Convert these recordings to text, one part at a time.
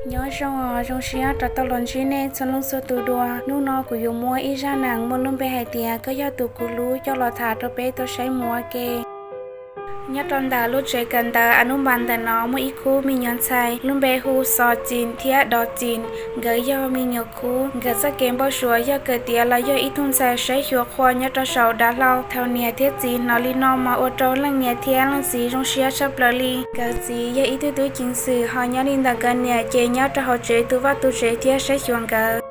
Nyob zoo, zoo siab rov tau los ntsib nej txhua leej txhua tus dua. Hnub no kuv yuav muab ib zaj neeg muaj lub npe hais tias Koj yog tus kuv hlub coj los tham rau peb tau saib mus ua ke. Nyob rau ntawm lub tsev kawm ntawv a nub npas ntawm no muaj ib khub me nyuam ntxhais lub npe hu Xos Txis thiab Dos Txis. Nkawd yog me nyuam khub, nkawd txoj kev npau suav yog kawm tiav los yog ib tug ntxhais saib xyuas qhua nyob rau saum dav hlau. Thaum niam thiab txiv hnov li no mas ua rau leej niam thiab leej txiv zoo siab tshaj plaws li. Nkawd txiv yog ib tug tub ceev xwm, ho nyob li ntawm nkawd niam ces nyob rau hauv tsev tu vaj tu tsev thiab saib xyuas nkawd.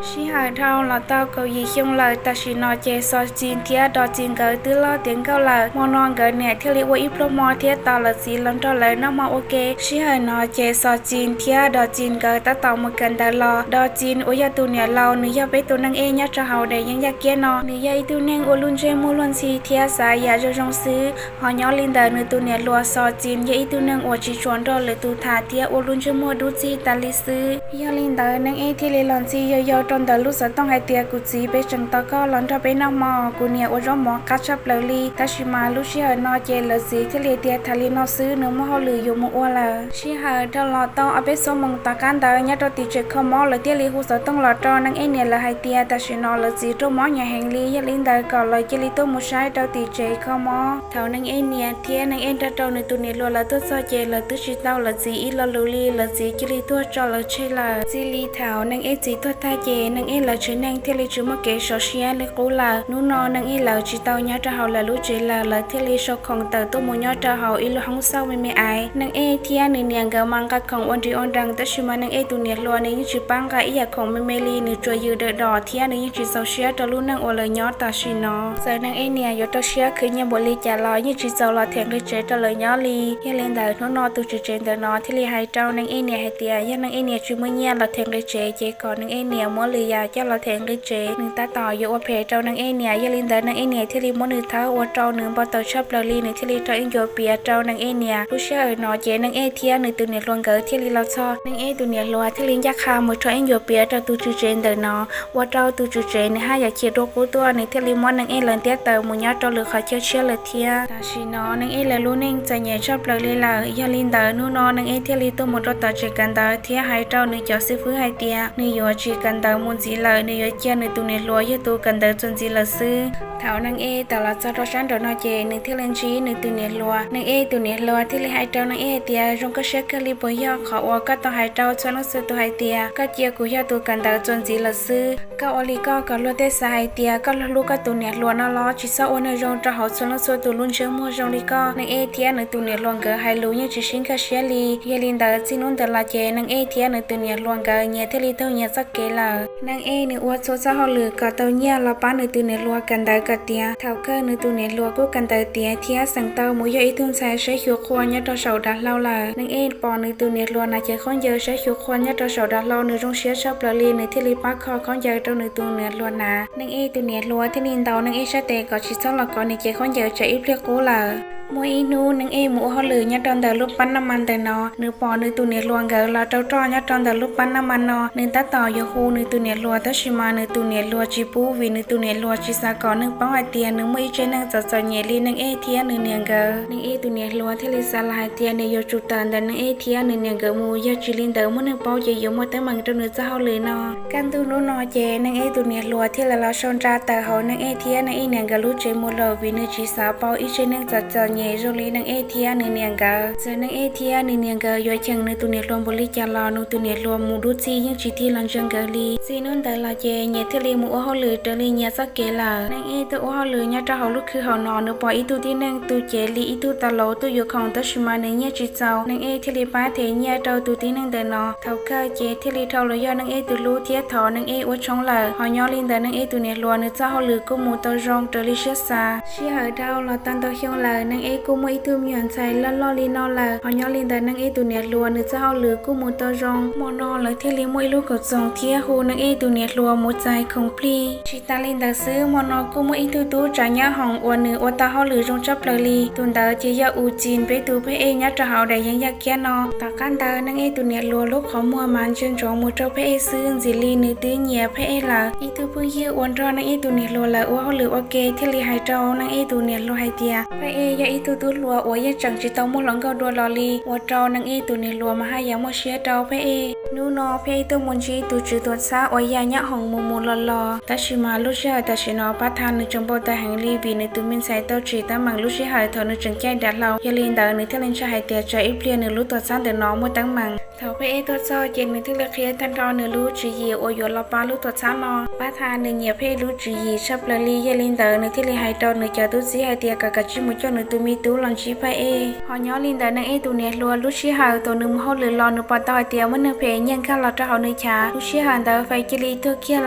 Sij hawm dhau los tau kaum yim xyoo lawm, tam sim no ces Xos Txis thiab Dos Txis nkawd twb loj tiav nkauj lawm. Hmo no nkawd niam thiaj li ua ib pluag hmo thiab tos lawv txiv los nrog lawv noj hmo ua ke. Sij hawm no ces Xos Txis thiab Dos Txis nkawd tab tom mus kawm ntawv los. Dos Txis uas yog tus niam laus, nws yog peb tus neeg ej nyob rau hauv daim yeeb yaj kiab no. Nws yog ib tug neeg ua lub ntsej muag luag ntxhi thiab xav yam zoo zoo xwb. Ho nyob li ntawd nws tus niam hluas Xos Txis yog ib tug neeg uas tsis tshua nrog lwm tus tham thiab ua lub ntsej muag dub txig tas li xwb. Yog li ntawd neeg ej thiaj li los ntxhi yau yau rau ntawm lub xov tooj hais tias, Kuv txiv, peb tseem tos koj los nrog peb noj hmo. Kuv niam ua zaub mov qab tshaj plaws li. Tab sis mas lub sij hawm no ces lawv txiv thiaj li tias tham li no xwb, nws muaj hauj lwm yuav mus ua lawm. Sij hawm dhau los tau ob peb xuab moos tom qab ntawd, nyob rau tim tsev kho mob lawv thiaj li hu xov tooj los rau neeg ej niam lawv hais tias tam sim no lawv txiv raug mob hnyav heev li, yog li ntawd kom lawv cia li tuaj mus saib rau tim tsev kho mob. Thaum neeg ej niam thiab neeg ej nrog rau nws tus niam hluas lawv tuaj txog ces lawv twb tsis tau lawv txiv ib lo lus li, lawv txiv cia li tuag tso lawv tseg lawm. Txij li thaum neeg ej txiv tuag tag ces neeg ej lawv tsev neeg thiaj li tsis muaj kev sov siab li qub lawm. Hnub no neeg ej lawv tsis tau nyob rau hauv lawv lub tsev lawm, lawv thiaj li sau khoom tawm tuaj mus nyob rau hauv ib lub hoob xauj me me aiv. Neeg ej thiab nws niam nkawd mas nqa khoom ua nrim ua nrees, tab sis mas neeg ej tus niam hluas nws yeej tsis pab nqa ib yam khoom me me li, nws tsuas yws dawm dos thiab nws yeej tsis txaus siab rau lub neej uas lawv nyob tam sim no. Txawm neeg ej niam yuav rau siab khwv nyiaj npaum li cas los yeej tsis txaus los them nqi tsev rau lawv nyob li. Yog li ntawd hnub no tus tswv tsev ntawm no thiaj li hais rau neeg ej niam hais tias yog neeg ej niam tsis muaj nyiaj los them nqi tsev ces kom neeg ej niam muab lwm yam coj los them nqi tsev, nws tab tom yuav ua phem rau neeg ej niam. Yog li ntawd neeg ej niam thiaj li muab nws thawb ua rau nws npau taws tshaj plaws li, nws thiaj li rho ib ncuav pias rau neeg ej niam. Lub sij hawm no ces neeg ej thiab nws tus niam hluas nkawd thiaj li los txog. Neeg ej tus niam hluas thiaj li ncaj qha mus rho ib ncuav pias rau tus tswv tsev ntawm no, ua rau tus tswv tsev nws haj yam chim dua qub tuaj, nws thiaj li muab neeg ej lawv ntiab tawm mus nyob rau lwm qhov chaw tshiab lawm thiab. Tam sim no neeg ej lawv lub neej txom nyem tshaj plaws li lawm. Yog li ntawd hnub no neeg ej thiaj li tuaj mus rau tom tsev kawm ntawv thiab hais rau nws cov xib fwb hais tias nws yuav tsis kawm ntawv mus ntxiv lawm, nws yuav cia nws tus niam hluas yog tus kawm ntawv txuas ntxiv lawm xwb. Thaum neeg ej tawm los txog rau sab nraum no ces nws thiaj li ntsib nws tus niam hluas. Neeg ej tus niam hluas thiaj li hais rau neeg ej hais tias, Zoo koj siab kawg li puas yog qhov uas koj tau hais rau txhua leej txhua tus hais tias koj cia kuv yog tus kawm ntawv txuas ntxiv lawm xwb? Koj ua li koj kom luag tej xav hais tias koj hlub koj tus niam hluas no los? Tsis txhob ua neeg zoo rau hauv txhua leej txhua tus lub ntsej muag zoo li koj. Neeg ej thiab nws tus niam hluas nkawd hais lus yeej tsis sib nkag siab li. Yog li ntawd txij hnub ntawd los ces neeg ej thiab nws tus niam hluas nkawd nyias thiaj li taug nyias txoj kev lawm. Neeg ej nws ua txhua txoj hauj lwm kom tau nyiaj los pab nws tus niam hluas kawm ntawv kom tiav. Thaum kawg nws tus niam hluas kuj kawm ntawv tiav thiab xeem tau mus yog ib tug ntxhais saib xyuas qhua nyob rau saum dav hlau lawm. Neeg ej pom nws tus niam hluas hnav cev khaub ncaws saib xyuas qhua nyob rau saum dav hlau, nws zoo siab tshaj plaws li, nws thiaj li pab kho khaub ncaws rau nws tus niam hluas hnav. Neeg ej tus niam hluas thiaj li ntaus neeg ej sab tes kom tsis txhob los kov nws cev khaub ncaws tsam ib pliag qub lawm. Muaj ib hnub neeg ej mus ua hauj lwm nyob rau ntawm lub pab naj mas ntawm no, nws pom nws tus niam hluas nkawd los rau roj nyob rau ntawm lub pab naj mas no. Nws tab tom yuav hu nws tus niam hluas, tab sis mas nws tus niam hluas tsis pub vim nws tus niam hluas tsis xav kom neeg paub hais tias nws muaj ib tsev neeg txom txom nyem li neeg ej thiab nws niam nkawd. Neeg ej tus niam hluas thiaj li xav los hais tias nws yuav tsum tawm ntawm neeg ej thiab nws niam nkawd mus, yog tsis li ntawd muaj neeg paub ces yuav muaj teeb meem rau nws txoj hauj lwm no. Kaj ntug hnub no ces neeg ej tus niam hluas thiaj li los sau nra tawm hauv neeg ej thiab neeg ej niam nkawd lub tsev mus lawm, vim nws tsis xav paub ib tsev neeg txom txom nyem zoo li neeg ej thiab nws niam nkawd. Txawm neeg ej thiab nws niam nkawd yuav cheem nws tus niam hluas npaum li cas los nws tus niam hluas mus dub txig yeej tsis tig los ntsia nkawd li. Txij hnub ntawd los ces nyias thiaj li mus ua hauj lwm raws li nyias txoj kev lawm. Neeg ej tuaj ua hauj lwm nyob rau hauv lub khw hauv no, nws pom ib tug tib neeg tus cev li ib tug tas laus tuaj yuav khoom, tab sis mas nws nyiaj tsis txaus. Neeg ej thiaj li pab them nyiaj rau tus tib neeg ntawm no. Thaum kawg ces thiaj li dhau los yog neeg ej tus hlub thiab thov neeg ej ua tshoob lawm. Ho nyob li ntawd neeg ej tus niam hluas nws txoj hauj lwm kuj mus tau zoo raws li siab xav. Sij hawm dhau los tau ntau xyoo lawm, neeg ej kuj muaj ib tug me nyuam ntxhais loj loj li no lawm. Ho nyob li ntawd neeg ej tus niam hluas nws txoj hauj lwm kuj mus tau zoo. Hmo no lawv thiaj li muaj ib lub koom txoos thiab hu neeg ej tus niam hluas mus txais khoom plig. Tsis tas li ntawd xwb, hmo no kuj muaj ib tug tub tsav nyab hoom uas nws ua tau hauj lwm zoo tshaj plaws li. Tus ntawd ces yog U Txis, peb tus phab ej nyob rau hauv daim yeeb yaj kiab no. Tom qab ntawd neeg ej tus niam hluas lub qhov muag mas ntsia ntsoov mus rau phab ej xwb, ntxim li nws twb nyiam phab ej lawm. Ib tug phooj ywg uas nrog neeg ej tus niam hluas lawv ua hauj lwm ua ke thiaj li hais rau neeg ej tus niam hluas hais tias phab ej yog ib tug tub hluas uas yeej tseem tsis tau muaj hluas nkauj dua los li, ua rau Neej Ej tus niam hluas mas haj yam muaj siab rau Phaj Ej. Hnub no Phaj Ej tuaj mus ntsib tus tswv tuam txhab uas yog Nyob Hoom mus mus los los, tab sis mas lub sij hawm tam sim no Pab Tha nws tseem npau taws heev li vim nws tus me ntxhais tau tsim teeb meem lub sij hawm thaum nws tseem caij dav hlau. Yog li ntawd nws thiaj li ntshai hais tias tsam ib pliag nws lub tuam txhab ntawm no muaj teeb meem. Thaum Phaj Ej tuaj txog ces nws thiaj li qhia tag nrho nws lub tswv yim uas yuav los pab lub tuam txhab no. Pab Tha nws nyiam Phaj Ej lub tswv yim tshaj plaws li, yog li ntawd nws thiaj li hais rau nws cov tub txib hais tias kom kav tsij mus coj nws tus me tub los ntsib Phaj Ej. Ho nyob li ntawd Neej Ej tus niam hluas lub sij hawm thaum nws mus hauj lwm los nws pom tau hais tias muaj neeg phem nyiag nkag los rau hauv nws chav. Lub sij hawm ntawd fais cia li tuag kiag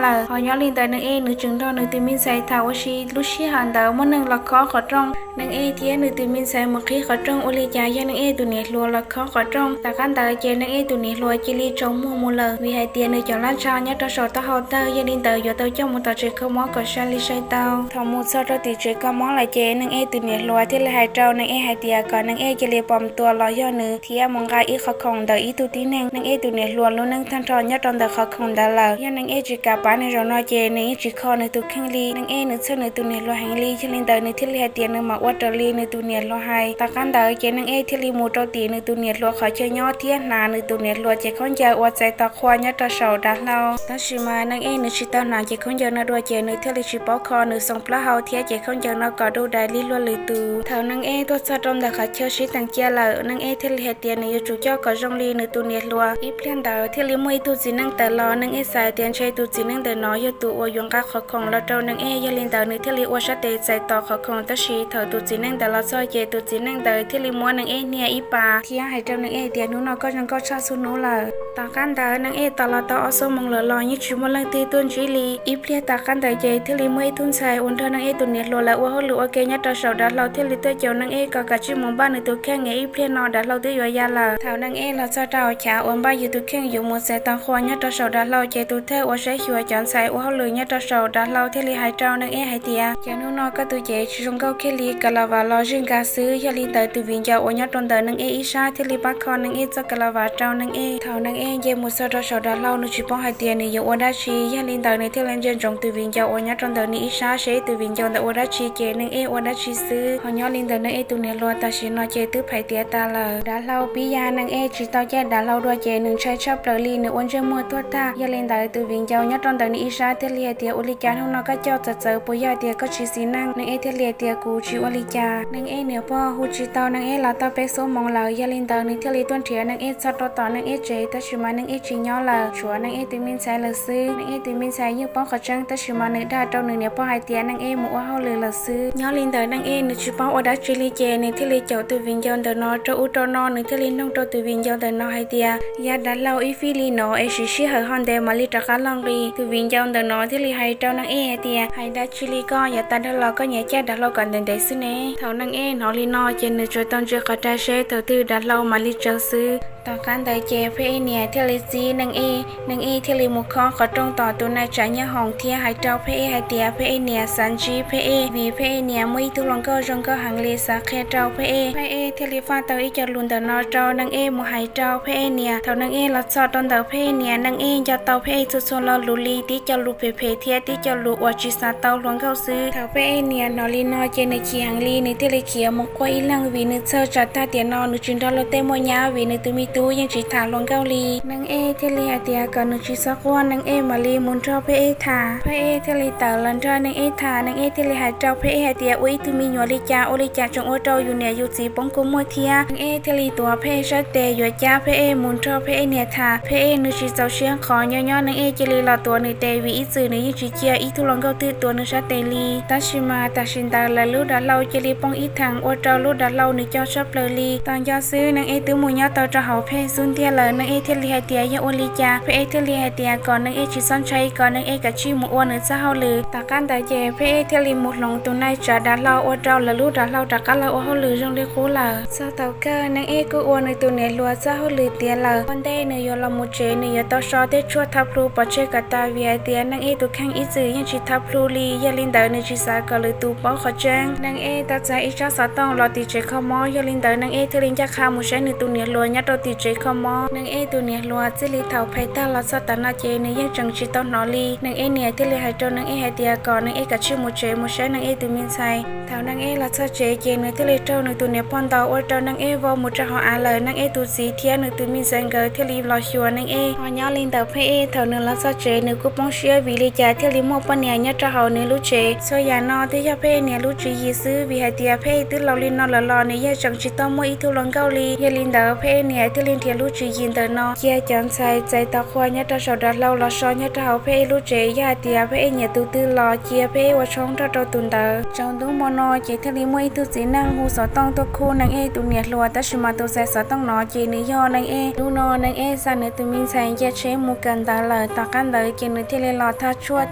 lawm. Ho nyob li ntawd Neej Ej nws tseem nrog nws tus me ntxhais tham ua si, lub sij hawm ntawd muaj neeg los khob qhov rooj. Neej Ej thiab nws tus me ntxhais mus qhib qhov rooj ua li cas yog Neej Ej tus niam hluas los khob qhov rooj. Tom qab ntawd ces Neej Ej tus niam hluas cia li tsaus muag mus lawm vim hais tias nws cov laj tsa nyob rau saum taub hau tawg, yog li ntawd yuav tau coj mus tom tsev kho mob kom sai li sai tau. Thaum mus txog rau tim tsev kho mob lawm ces Neej Ej tus niam hluas thiaj li hais rau Neej Ej hais tias kom Neej Ej cia li pom tua los yog nws thiab mus nqa ib qhov khoom ntawm ib tug tib neeg. Neej Ej tus niam hluas lub neej tag nrho nyob rau ntawm qhov khoom ntawd lawm, yog Neej Ej tsis kam pab nws zaum no ces nws yeej tsis kho nws tus kheej li. Neej Ej nws txhawj nws tus niam hluas heev li, yog li ntawd nws thiaj li hais tias nws mam ua raws li nws tus niam hluas hais. Tom qab ntawd ces Neej Ej thiaj li mus rau tim nws tus niam hluas qhov chaw nyob thiab hnav nws tus niam hluas cev khaub ncaws uas txais tos qhua nyob rau saum dav hlau. Tab sis mas Neej Ej nws tsis tau hnav cev khaub ncaws no dua ces nws thiaj li tsis paub kho nws xoom plaub hau thiab cev khaub ncaws no kom du dais li luag lwm tus. Thaum Neej Ej tuaj txog rau ntawm qhov chaw sib teem cia lawm, Neej Ej thiaj li hais tias nws yuav tsum coj kom zoo li nws tus niam hluas. Ib pliag ntawd thiaj li muaj ib tug txiv neej tawm los, Neej Ej xav hais tias ntshe tus txiv neej ntawm no yog tus uas yuav nqa qhov khoom los rau Neej Ej, yog li ntawd nws thiaj li ua sab tes txais tos qhov khoom. Tab sis thaum tus txiv neej ntawd los txog ces tus txiv neej ntawd thiaj li muab Neej Ej hnia ib pas thiab hais rau Neej Ej tias hnub no koj zoo nkauj tshaj txhua hnub lawm. Tom qab ntawd Neej Ej tos los tau ob xuab moos lawm los yeej tsis muaj leej twg tuaj ntsib li. Ib pliag tom qab ntawd ces thiaj li muaj ib tug ntxhais uas nrog Neej Ej tus niam hluas lawv ua hauj lwm ua ke nyob rau saum dav hlau thiaj li tuaj caum Neej Ej kom kav tsij mus npaj nws tus kheej es ib pliag no dav hlau twb yuav ya lawm. Thaum Neej Ej los txog rau hauv chav uas npaj yus tus kheej yuav mus txais tos qhua nyob rau saum dav hlau ces tus thawj uas saib xyuas cov ntxhais ua hauj lwm nyob rau saum dav hlau thiaj li hais rau Neej Ej hais tias cov hnub no koj tus cev tsis zoo nkauj kiag li, ka la vas los zij nkag xwb. Yog li ntawd tus viv ncaus uas nyob rau ntawm Neej Ej ib sab thiaj li pab kho Neej Ej txoj ka la vas rau Neej Ej. Thaum Neej Ej nce mus txog rau saum dav hlau nws tsis paub hais tias nws yuav ua dab tsi, yog li ntawd nws thiaj li ntsia ntsoov tus viv ncaus uas nyob rau ntawm nws ib sab seb tus viv ncaus ntawd ua dab tsi ces Neej Ej ua dab tsi xwb. Ho nyob li ntawd Neej Ej tus niam hluas tam sim no ces twb phais tiav tas lawm. Dav hlau pib ya, Neej Ej tsis tau caij dav hlau dua ces nws ntshai tshaj plaws li, nws ua ntsej muag tuag tag. Yog li ntawd tus viv ncaus nyob rau ntawm nws ib sab thiaj li hais tias ua li cas hnub no koj coj txawv txawv, puas yog tias koj tsis xis neej? Neej Ej thiaj li hais tias kuv tsis ua li cas. Neej Ej niam pog hu tsis tau Neej Ej los tau peb xuab moos lawm, yog li ntawd nws thiaj li tuaj nrhiav Neej Ej txog rau tom Neej Ej tsev, tab sis mas Neej Ej tsis nyob lawm, tshuav Neej Ej tus me ntxhais lawm xwb. Neej Ej tus me ntxhais yeej paub qhov tseeb, tab sis mas nws dag rau nws niam pog hais tias Neej Ej mus ua hauj lwm lawm xwb. Nyob li ntawd Neej Ej nws tsis paub ua dab tsi li ces nws thiaj li caum tus viv ncaus ntawm no rau ub rau no, nws thiaj li noog rau tus viv ncaus ntawm no hais tias ya dav hlau ib fij li no es siv sij hawm ho ntev mam li rov qab los nqis. Tus viv ncaus ntawm no thiaj li hais rau Neej Ej hais tias hais dab tsi li, koj yav tas dag los koj nyiam caij dav hlau kom ntev ntev xwb ne. Thaum Neej Ej hnov li no ces nws tsuas tau ntsia qhov rai seb thaum twg dav hlau mam li tsaws xwb. Tom qab ntawd ces Phaj Ej niam thiaj li txib Neej Ej, Neej Ej thiaj li mus khob qhov rooj tom tus nais tsav Nyob Hoom thiab hais rau Phaj Ej hais tias Phaj Ej niam xav ntsib Phaj Ej vim Phaj Ej niam muaj ib tug hluas nkauj zoo nkauj heev li xav qhia rau Phaj Ej. Phaj Ej thiaj li faj tau ib co lus ntawm no rau Neej Ej mus hais rau Phaj Ej niam. Thaum Neej Ej los txog rau ntawm Phaj Ej niam, Neej Ej nco tau Phaj Ej txhua txhua lo lus li, tib co lus phem phem thiab tib co lus uas tsis xav tau hluas nkauj xwb. Thaum Phaj Ej niam hnov li no ces nws chim heev li, nws thiaj li khiav mus quaj ib leeg vim nws txhawj tsam tag tiam no nws tsis nrog luag tej muaj nyab vim nws tus me tub yeej tsis tham hluas nkauj li. Neej Ej thiaj li hais tias kom nws tsis txhob quaj, Neej Ej mam li mus nrog Phaj Ej tham. Phaj Ej thiaj li tawm los nrog Neej Ej tham, Neej Ej thiaj li hais rau Phaj Ej hais tias ua ib tug me nyuam li cas ua li cas tseem ua rau yus niam yus txiv poob kua muag thiab. Neej Ej thiaj li tuav Phaj Ej sab tes yuav cab Phaj Ej mus nrog Phaj Ej niam tham. Phaj Ej nws tsis txaus siab qhov nyob nyob Neej Ej cia li los tuav nws tes vim ib txwm nws yeej tsis cia ib tug hluas nkauj twg tuav nws sab tes li. Tab sis mas tam sim ntawd lawv lub dav hlau cia li poob ib theem ua rau lub dav hlau nws co tshaj plaws li. Tos nco xwb Neej Ej twb mus nyob tau rau hauv Phaj Ej xub ntiag lawm. Neej Ej thiaj li hais tias yog ua li cas, Phaj Ej thiaj li hais tias kom Neej Ej tsis txhob ntshai, kom Neej Ej kav tsij mus ua nws txoj hauj lwm. Tom qab ntawd ces Phaj Ej thiaj li mus hloov tus nais tsav dav hlau ua rau lawv lub dav hlau rov qab los ua hauj lwm zoo li qub lawm. Txog thaum kawg Neej Ej kuj ua nws tus niam hluas txoj hauj lwm tiav lawm. Ua ntej nws yuav los mus tsev nws yuav tau so tej tshuaj thab plhu pov tseg kom tas vim hais tias Neej Ej tus kheej ib txwm yeej tsis thab plhu li, yog li ntawd nws tsis xav kom lwm tus paub qhov tseeb. Neej Ej tau txais ib tsab xov tooj los tim tsev kho mob, yog li ntawd Neej Ej thiaj li ncaj qha mus saib nws tus niam hluas nyob rau tim tsev kho mob. Neej Ej tus niam hluas txij li thaum phais tag los txog tav no ces nws yeej tseem tsis tau hnov li. Neej Ej niam thiaj li hais rau Neej Ej hais tias kom Neej Ej kav tsij mus tsev mus saib Neej Ej tus me ntxhais. Thaum Neej Ej los txog tsev ces nws thiaj li raug nws tus niam pog ntaus ua rau Neej Ej vau mus rau hauv av lawm. Neej Ej tus txiv thiab nws tus me ntxhais nkawd thiaj li los xyuas Neej Ej. Ho nyob li ntawd Pheej Ej thaum nws los txog tsev nws kuj poob siab vim li cas thiaj li muaj poj niam nyob rau hauv nws lub tsev. Txhua yam no twb yog Pheej Ej niam lub tswv yim xwb, vim hais tias Pheej Ej twb laus li no lawm los nws yeej tseem tsis tau muaj ib tug hluas nkauj li. Yog li ntawd Pheej Ej niam thiaj li nrhiav lub tswv yim ntawm no cia cov ntxhais txais tos qhua nyob rau saum dav hlau los so nyob rau hauv Pheej Ej lub tsev. Yog hais tias Pheej Ej nyiam tus twg los cia Pheej Ej ua tshoob nrog rau tus ntawd. Tsaus ntuj hmo no ces thiaj li muaj ib tug txiv neej hu xov tooj tuaj khub Neej Ej tus niam hluas, tab sis mas tus ntxhais xov tooj no ces nws yog Neej Ej. Hnub no Neej Ej xa nws tus me ntxhais nce tsheb mus kawm ntawv lawm. Tom qab ntawd ces nws thiaj li los thaj tshuaj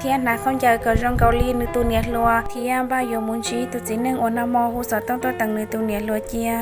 thiab hnav khaub ncaws kom zoo nkaus li nws tus niam hluas thiab npaj yuav mus ntsib tus txiv neej uas nag hmo hu xov tooj tuaj teem nws tus niam hluas cia.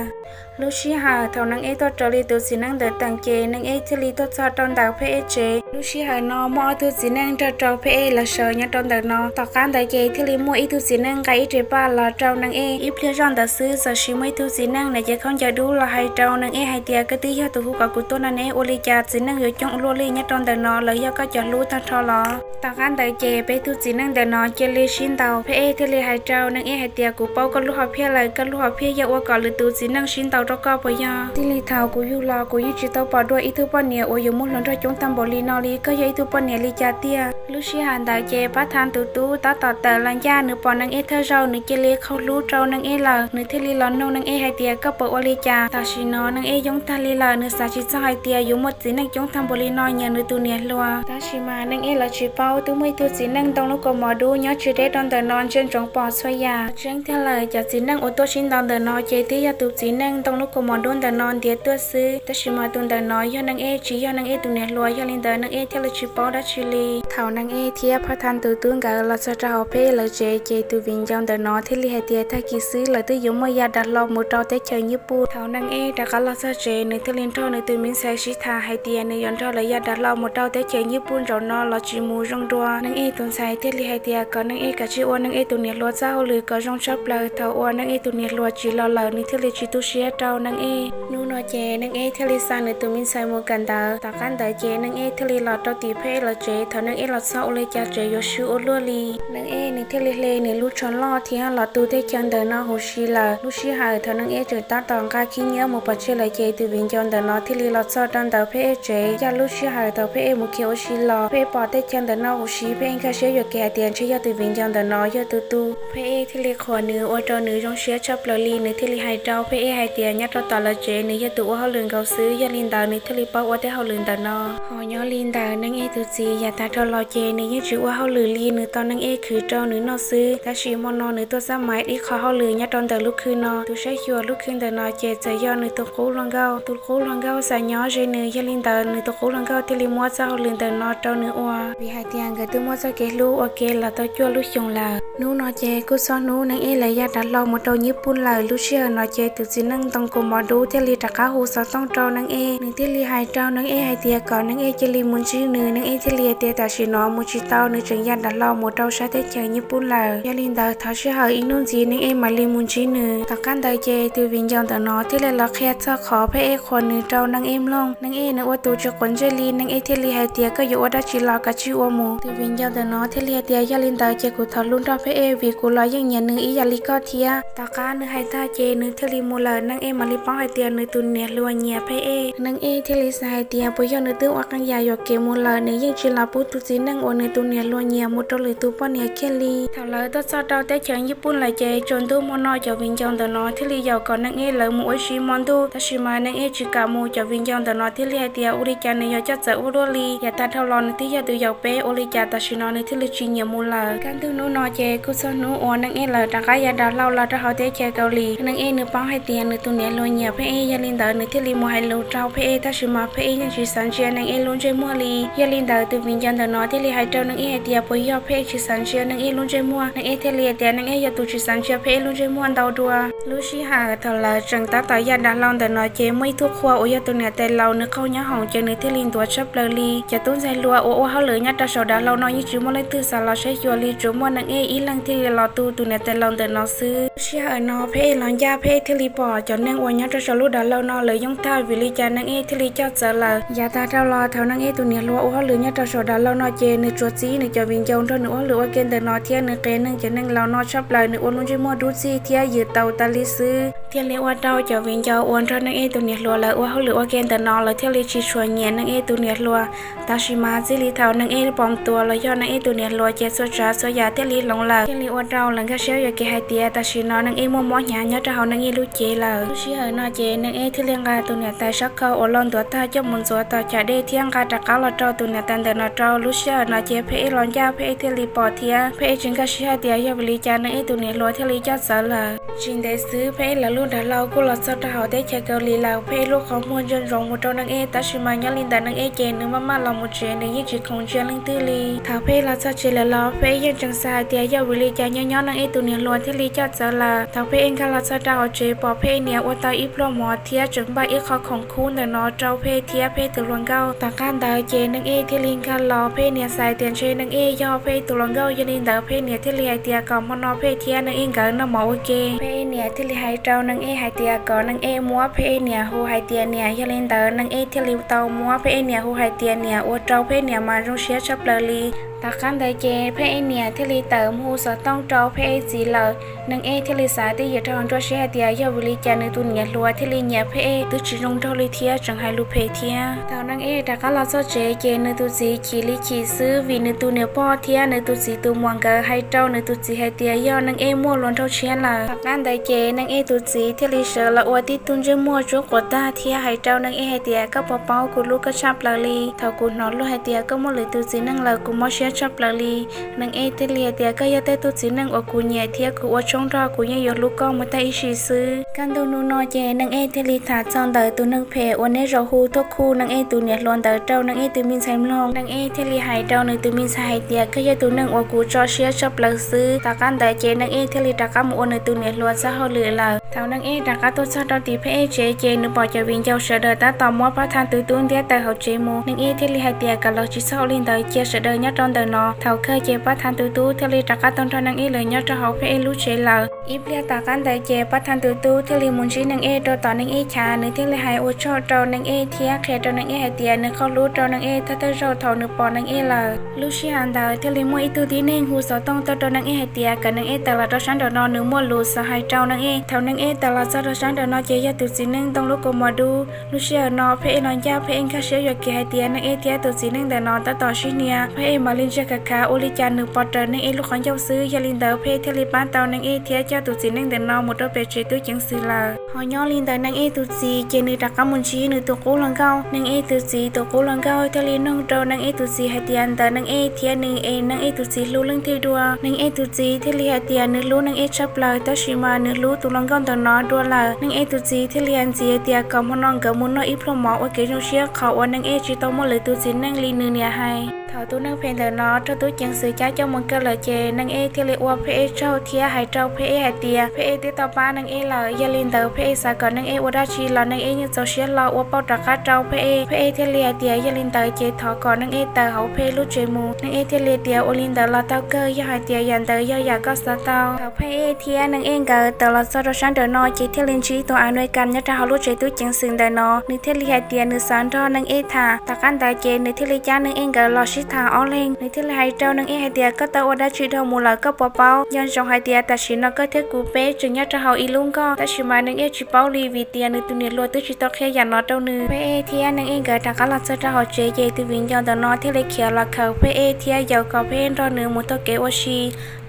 Lub sij hawm thaum Neej Ej tuaj raws li tus txiv neej ntawd teem ces Neej Ej thiaj li tuaj txog rau ntawm Pheej Ej tsev. Lub sij hawm no muaj ob tug txiv neej nrog rau Pheej Ej lawv sawv nyob rau ntawm no. Tom qab ntawd ces thiaj li muaj ib tug txiv neej nqa ib re paj los rau Neej Ej. Ib pliag zoj ntawd xwb txawm sis muaj ib tug txiv neej nws cev khaub ncaws dub los hais rau Neej Ej hais tias, koj twb yog tus hu kom kuv tuaj no ne, ua li cas txiv neej yuav coob ua luaj li nyob rau ntawm no, lawv yog koj cov hlub tag nrho los? Tom qab ntawd ces peb tug txiv neej ntawm no cia li sib ntaus. Pheej Ej thiaj li hais rau Neej Ej hais tias, kuv paub koj lub hom phiaj lawm, koj lub hom phiaj yog ua kom lwm tus txiv neej sib ntaus rau koj puas yog? Txij li thaum kuv yug los kuv yeej tsis tau pom dua ib tug poj niam uas yuav muaj hluas nraug coob tag npaum li no li, koj yog ib tug poj niam li cas tiag? Lub sij hawm ntawd ces pab tha tus tub tab tom tawm los ncaj, nws pom Neej Ej thawj zaug nws cia li qaug hlub rau Neej Ej lawm. Nws thiaj li los nug Neej Ej hais tias, koj puas ua li cas? Tam sim no Neej Ej yoob tag li lawm, nws xav tsis txog hais tias yuav muaj txiv neej coob tag npaum li no nyiam nws tus niam hluas. Tab sis mas Neej Ej lawv tsis paub twb muaj ib tug txiv neej ntoo lub kaus mom dub nyob tsis deb rau ntawm no ntsia ntsoov pom txhua yam. Tseeb tiag lawm, cov txiv neej uas tuaj sib ntaus ntawm no ces twb yog tus txiv neej ntoo lub kaus mom dub ntawm no ntiav tuaj xwb, tab sis mas tus ntawm no yog Neej Ej tsis yog Neej Ej tus niam hluas. Yog li ntawd Neej Ej thiaj li tsis paub dab tsi li. Thaum Neej Ej thiab pab tha tus tub nkawd los txog rau hauv Pheej Ej lawv tsev ces tus viv ncaus ntawm no thiaj li hais tias, tag kis xwb lawv twb yuav muaj ya dav hlau mus rau teb chaws Nyij Pooj. Thaum Neej Ej rov qab los txog tsev nws thiaj li nrog nws tus me ntxhais sib tham hais tias nws yuav nrog lawv ya dav hlau mus rau teb chaws Nyij Pooj zaum no los tsis mus zoo dua. Neej Ej tus ntxhais thiaj li hais tias kom Neej Ej kav tsij ua Neej Ej tus niam hluas txoj hauj lwm kom zoo tshaj plaws, thaum uas Neej Ej tus niam hluas tsis los lawm nws thiaj li tsis tu siab rau Neej Ej. Hnub no ces Neej Ej thiaj li xa nws tus me ntxhais mus kawm ntawv. Tom qab ntawd ces Neej Ej thiaj li los rau tim Pheej Ej lawv tsev. Thaum Neej Ej los txog ua li cas tsev yuav swb ua luaj li. Neej Ej nws thiaj li hle nws lub tsho loj thiab los tu teb chaws ntawm no huv si lawm. Lub sij hawm thaum Neej Ej tseem tab tom nqa khib nyiab mus pov tseg lawm ces tus viv ncaus ntawm no thiaj li los txog rau ntawm Pheej Ej tsev. Yog lub sij hawm thaum Pheej Ej mus khiav ua si los, Pheej Ej pom teb chaws ntawm no huv si, Pheej Ej nkag siab yuam kev hais tias ntshe yog tus viv ncaus ntawm no yog tus tu. Pheej Ej thiaj li qhuas nws ua rau nws zoo siab tshaj plaws li. Nws thiaj li hais rau Pheej Ej hais tias nyob rau tom lawv tsev nws yog tus ua hauj lwm nkaus xwb, yog li ntawd nws thiaj li paub ua tej hauj lwm ntawm no. Ho nyob li ntawd Neej Ej tus txiv yav tag dhau los ces nws yeej tsis ua hauj lwm li, nws tos Neej Ej khwv rau nws noj xwb. Tab sis hmo no nws tuaj xab maiv ib qho hauj lwm nyob rau ntawm lub khw no. Tus saib xyuas lub khw ntawm no ces txawm yog nws tus qub hluas nkauj. Tus qub hluas nkauj xav nyob ze nws, yog li ntawd nws tus qub hluas nkauj thiaj li muab txoj hauj lwm ntawm no rau nws ua, vim hais tias nkawd twb muaj txoj kev hlub ua ke los tau cuaj lub xyoos lawm. Hnub no ces kuj txog hnub Neej Ej lawv ya dav hlau mus rau Nyij Pooj lawm. Lub sij hawm no ces tus txiv neej ntoo kaus mom dub thiaj li rov qab hu xov tooj rau Neej Ej. Nws thiaj li hais rau Neej Ej hais tias kom Neej Ej cia li mus ntsib nws. Neej Ej thiaj li hais tias tam sim no mus tsis tau, nws tseem ya dav hlau mus rau sab teb chaws Nyij Pooj lawm. Yog li ntawd thov sij hawm ib hnub ntxiv Neej Ej mam li mus ntsib nws. Tom qab ntawd ces tus viv ncaus ntawm no thiaj li los qhia txog qhov Pheej Ej qhuas nws rau Neej Ej mloog. Neej Ej nws ua tus tsis quav ntsej li, Neej Ej thiaj li hais tias koj yuav ua dab tsi los kav tsij ua mus. Tus viv ncaus ntawm no thiaj li hais tias yog li ntawd ces kuv thov hlub nrog Pheej Ej vim kuv los yeej nyiam nws ib yam li koj thiab. Tom qab nws hais tag ces nws thiaj li mus lawm. Neej Ej mam li paub hais tias nws tus niam hluas nyiam Pheej Ej. Neej Ej thiaj li xav hais tias puas yog nws twb ua qee yam yuam kev mus lawm, nws yeej tsis los pub tus txiv neej uas nws tus niam hluas nyiam mus rau lwm tus poj niam kiag li. Thaum lawv tuaj txog rau teb chaws Nyij Pooj lawm ces tsaus ntuj hmo no cov viv ncaus ntawm no thiaj li yaum kom Neej Ej lawv mus ua si hmo ntuj, tab sis mas Neej Ej tsis kam mus. Cov viv ncaus ntawm no thiaj li hais tias ua li cas nws yuav coj txawv ua luaj li, yav tag dhau los nws twb yog tus yaum peb, ua li cas tam sim no nws thiaj li tsis nyiam mus lawm. Kaj ntug hnub no ces kuj txog hnub uas Neej Ej lawv rov qab ya dav hlau los rau hauv teb chaws Kaus Lim. Neej Ej nws paub hais tias nws tus niam hluas nyiam Pheej Ej, yog li ntawd nws thiaj li mus hais lus rau Pheej Ej, tab sis mas Pheej Ej yeej tsis xav ntsia Neej Ej lub ntsej muag li. Yog li ntawd tus viv ncaus ntawm no thiaj li hais rau Neej Ej hais tias puas yog Pheej Ej tsis xav ntsia Neej Ej lub ntsej muag. Neej Ej thiaj li hais tias Neej Ej yog tus tsis xav ntsia Pheej Ej lub ntsej muag ntau dua. Lub sij hawm thaum lawv tseem tab tom ya dav hlau ntawm no ces muaj ib tug qhua uas yog tus niam tais laus nws qaug nyob hoom ces nws thiaj li ntuav tshaj plaws li. Cov tub ntxhais hluas uas ua hauj lwm nyob rau saum dav hlau no yeej tsis muaj leej twg xav los saib xyuas li, tsuas muaj Neej Ej ib leeg thiaj li los tu tus niam tais laus ntawm no xwb. Lub sij hawm no Pheej Ej los ncaj, Pheej Ej thiaj li pom cov neeg uas nyob rau saum lub dav Thaum no lawv yooj tag vim li cas Neej Ej thiaj li coj txawv lawm. Yav tag dhau los thaum Neej Ej tus niam hluas ua hauj lwm nyob rau saum dav laug no ces nws tsuas txib nws cov viv ncaus nrog nws ua hauj lwm ua ke ntawm no thiab nws qias neeg cov neeg laus no tshaj plaws, nws ua lub ntsej muag dub txig thiab yws taus tas li xwb. Thiaj li ua rau cov viv ncaus uas nrog Neej Ej tus niam hluas lawv ua hauj lwm ua ke ntawm no lawv thiaj li tsis tshua nyiam Neej Ej tus niam hluas. Tab sis mas txij li thaum Neej Ej pom ntua los yog Neej Ej tus niam hluas ces txhua tsav txhua yam thiaj li hloov lawm, thiaj li ua rau lawv nkag siab yuam kev hais tias tam sim no Neej Ej muaj mob hnyav nyob rau hauv Neej Ej lub cev lawm. Lub sij hawm no ces Neej Ej thiaj li nqa tus niam tais sab khau uas los ntuav tag coj mus ntxuav tom chav dej thiab nqa rov qab los rau tus niam tais ntawm no rau. Lub sij hawm no ces Phej Ej los ncaj, Phej Ej thiaj li pom thiab Phej Ej tsis nkag siab hais tias yog vim li cas Neej Ej tus niam hluas thiaj li coj txawv lawm. Tsis ntev xwb Phej Ej lawv lub dav laug kuj los txog rau hauv teb chaws Kaus Lim lawm. Phej Ej lub qhov muag ntsia ntsoov mus rau Neej Ej, tab sis mas nyob li ntawd Neej Ej ces nws maj maj los mus tsev, nws yeej tsis khoom ntsia leej twg li. Thaum Phej Ej los txog tsev lawm los Phej Ej yeej tseem xav hais tias yog vim li cas nyob nyob Neej Ej tus niam hluas thiaj li coj txawv lawm. Thaum Phej Ej nkag los txog rau hauv tsev pom Phej Ej niam ua tau ib pluag mov thiab tseem npaj ib qho khoom khub ntawm no rau Phej Ej thiab Phej Ej tus hluas nkauj. Tom qab ntawd ces Neej Ej thiaj li nkag los, Phej Ej niam xav hais tias ntshe Neej Ej yog Phej Ej tus hluas nkauj, yog li ntawd Phej Ej niam thiaj li hais tias kom hmo no Phej Ej thiab Neej Ej nkawd noj mov ua ke. Phej Ej niam thiaj li hais rau Neej Ej hais tias kom Neej Ej muab Phej Ej niam hu hais tias niam, yog li ntawd Neej Ej thiaj li tau muab Phej Ej niam hu hais tias niam, ua rau Phej Ej niam mas zoo siab tshaj plaws li. Tom qab ntawd ces Phej Ej niam thiaj li tawm mus hu xov tooj rau Phej Ej txiv lawm. Neej Ej thiaj li xav twj ywm rau hauv nruab siab hais tias yog vim li cas nws tus niam hluas thiaj li nyiam Phej Ej, twb tsis zoo nraug li thiab tseem hais lus phem thiab. Thaum Neej Ej rov qab los txog tsev ces nws tus txiv chim li chim xwb vim nws tus niam pog thiab nws tus txiv tus muam nkawd hais rau nws tus txiv hais tias yog Neej Ej muaj hluas nraug tshiab lawm. Tom qab ntawd ces Neej Ej tus txiv thiaj li sawv los ua tib tug ntsej muag tsuab quav tag thiab hais rau Neej Ej hais tias koj puas paub kuv hlub koj tshaj plaws li. Thaum kuv hnov luag hais tias koj muaj lwm tus txiv neej lawm kuv mob siab tshaj plaws li. Neej Ej thiaj li hais tias koj yog tej tug txiv neej uas kuv nyiam thiab kuv ua tshoob nrog, kuv yeej yuav hlub koj mus tag ib sim xwb. Kaj ntug hnub no ces Neej Ej thiaj li tham txog ntawm tus neeg phem uas neb zaum hu tuaj khu Neej Ej tus niam hluas ntawd rau Neej Ej tus me ntxhais mloog. Neej Ej thiaj li hais rau nws tus me ntxhais hais tias koj yog tus neeg uas kuv tso siab tshaj plaws xwb. Tom qab ntawd ces Neej Ej thiaj li rov qab mus ua nws tus niam hluas txoj hauj lwm lawm. Thaum Neej Ej rov qab tuaj txog rau tim Phej Ej tsev ces nws pom cov viv ncaus sawv daws tab tom muab pab thab tus tub ntiab tawm hauv tsev mus. Neej Ej thiaj li hais tias kom los tsis txhob ua li ntawd, cia sawv daws nyob rau ntawm no. Thaum kawg ces pab thab tus tub thiaj li rov qab tuaj nrog Neej Ej lawv nyob rau hauv Phej Ej lub tsev lawm. Ib pliag tom qab ntawd ces pab thab tus tub thiaj li mus ntsib Neej Ej rau tom Neej Ej chav, nws thiaj li hais ua tsaug rau Neej Ej thiab qhia rau Neej Ej hais tias nws qhov hlub rau Neej Ej thawj thawj zaug thaum nws pom Neej Ej lawm. Lub sij hawm ntawd thiaj li muaj ib tug tib neeg hu xov tooj tuaj rau Neej Ej hais tias kom Neej Ej tawm los rau sab nraum no, nws muaj lus xav hais rau Neej Ej. Thaum Neej Ej tawm los txog rau sab nraum no ces yog tus txiv neej ntoo lub kaus mom dub. Lub sij hawm no Phej Ej los ncaj, Phej Ej nkag siab yuam kev hais tias Neej Ej thiab tus txiv neej ntawm no tab tom sib hnia. Phej Ej mam li ntsia khav khav ua li cas nws pom raws Neej Ej lub qhov ncauj xwb, yog li ntawd Phej Ej thiaj li pab tau Neej Ej thiab coj tus txiv neej ntawm no mus rau pem tsev tub ceev xwm lawm. Ho nyob li ntawd Neej Ej tus txiv ces nws rov qab mus ntsib nws tus qub hluas nkauj. Neej Ej tus txiv tus qub hluas nkauj thiaj li noog rau Neej Ej tus txiv hais tias ntawm Neej Ej thiab nws es Neej Ej tus txiv hlub leej twg dua. Neej Ej tus txiv thiaj li hais tias nws hlub Neej Ej tshaj plaws tab sis mas nws hlub tus hluas nkauj ntawm no dua lawm. Neej Ej tus txiv thiaj li hais ntxiv tias kom hmo no nkawd mus noj ib pluag mov ua kev zoo siab qhov uas Neej Ej tsis tau muaj lwm tus txiv neej li nws niam hais. Thaum tus neeg phem ntawm no raug tub ceev xwm cab coj mus kaw lawm ces Neej Ej thiaj li ua Phej Ej tsaug thiab hais rau Phej Ej hais tias Phej Ej twb tau pab Neej Ej lawm, yog li ntawd Phej Ej xav kom Neej Ej ua dab tsi los Neej Ej yeej txaus siab hlo ua pauj rov qab rau Phej Ej. Phej Ej thiaj li hais tias yog li ntawd ces thov kom Neej Ej tawm hauv Phej Ej lub tsev mus. Neej Ej thiaj li tias ua li ntawd los tau kawg, yog hais tias yam ntawd yog yam koj xav tau. Thaum Phej Ej thiab Neej Ej nkawd tawm los txog rau sab nraum no ces thiaj li ntsib tus Amelikas nyob rau hauv lub tsev tub ceev xwm ntawm no, nws thiaj li hais tias nws xav nrog Neej Ej tham. Tom qab ntawd ces nws thiaj li cab Neej Ej nkawd los sib tham ob leeg. Nws thiaj li hais rau Neej Ej hais tias koj tau ua dab tsi dhau mus lawm, koj puas paub? Nco ntsoov hais tias tam sim no koj thiab kuv peb tseem nyob rau hauv ib lub nkoj, tab sis mas Neej Ej tsis paub li vim tias nws tus niam hluas twb tsis tau qhia yam no rau nws. Phej Ej thiab Neej Ej nkawd rov qab los txog rau hauv tsev ces tus viv ncaus ntawm no thiaj li khiav los khawm Phej Ej thiab yaum kom Phej Ej nrog nws mus taug kev ua si.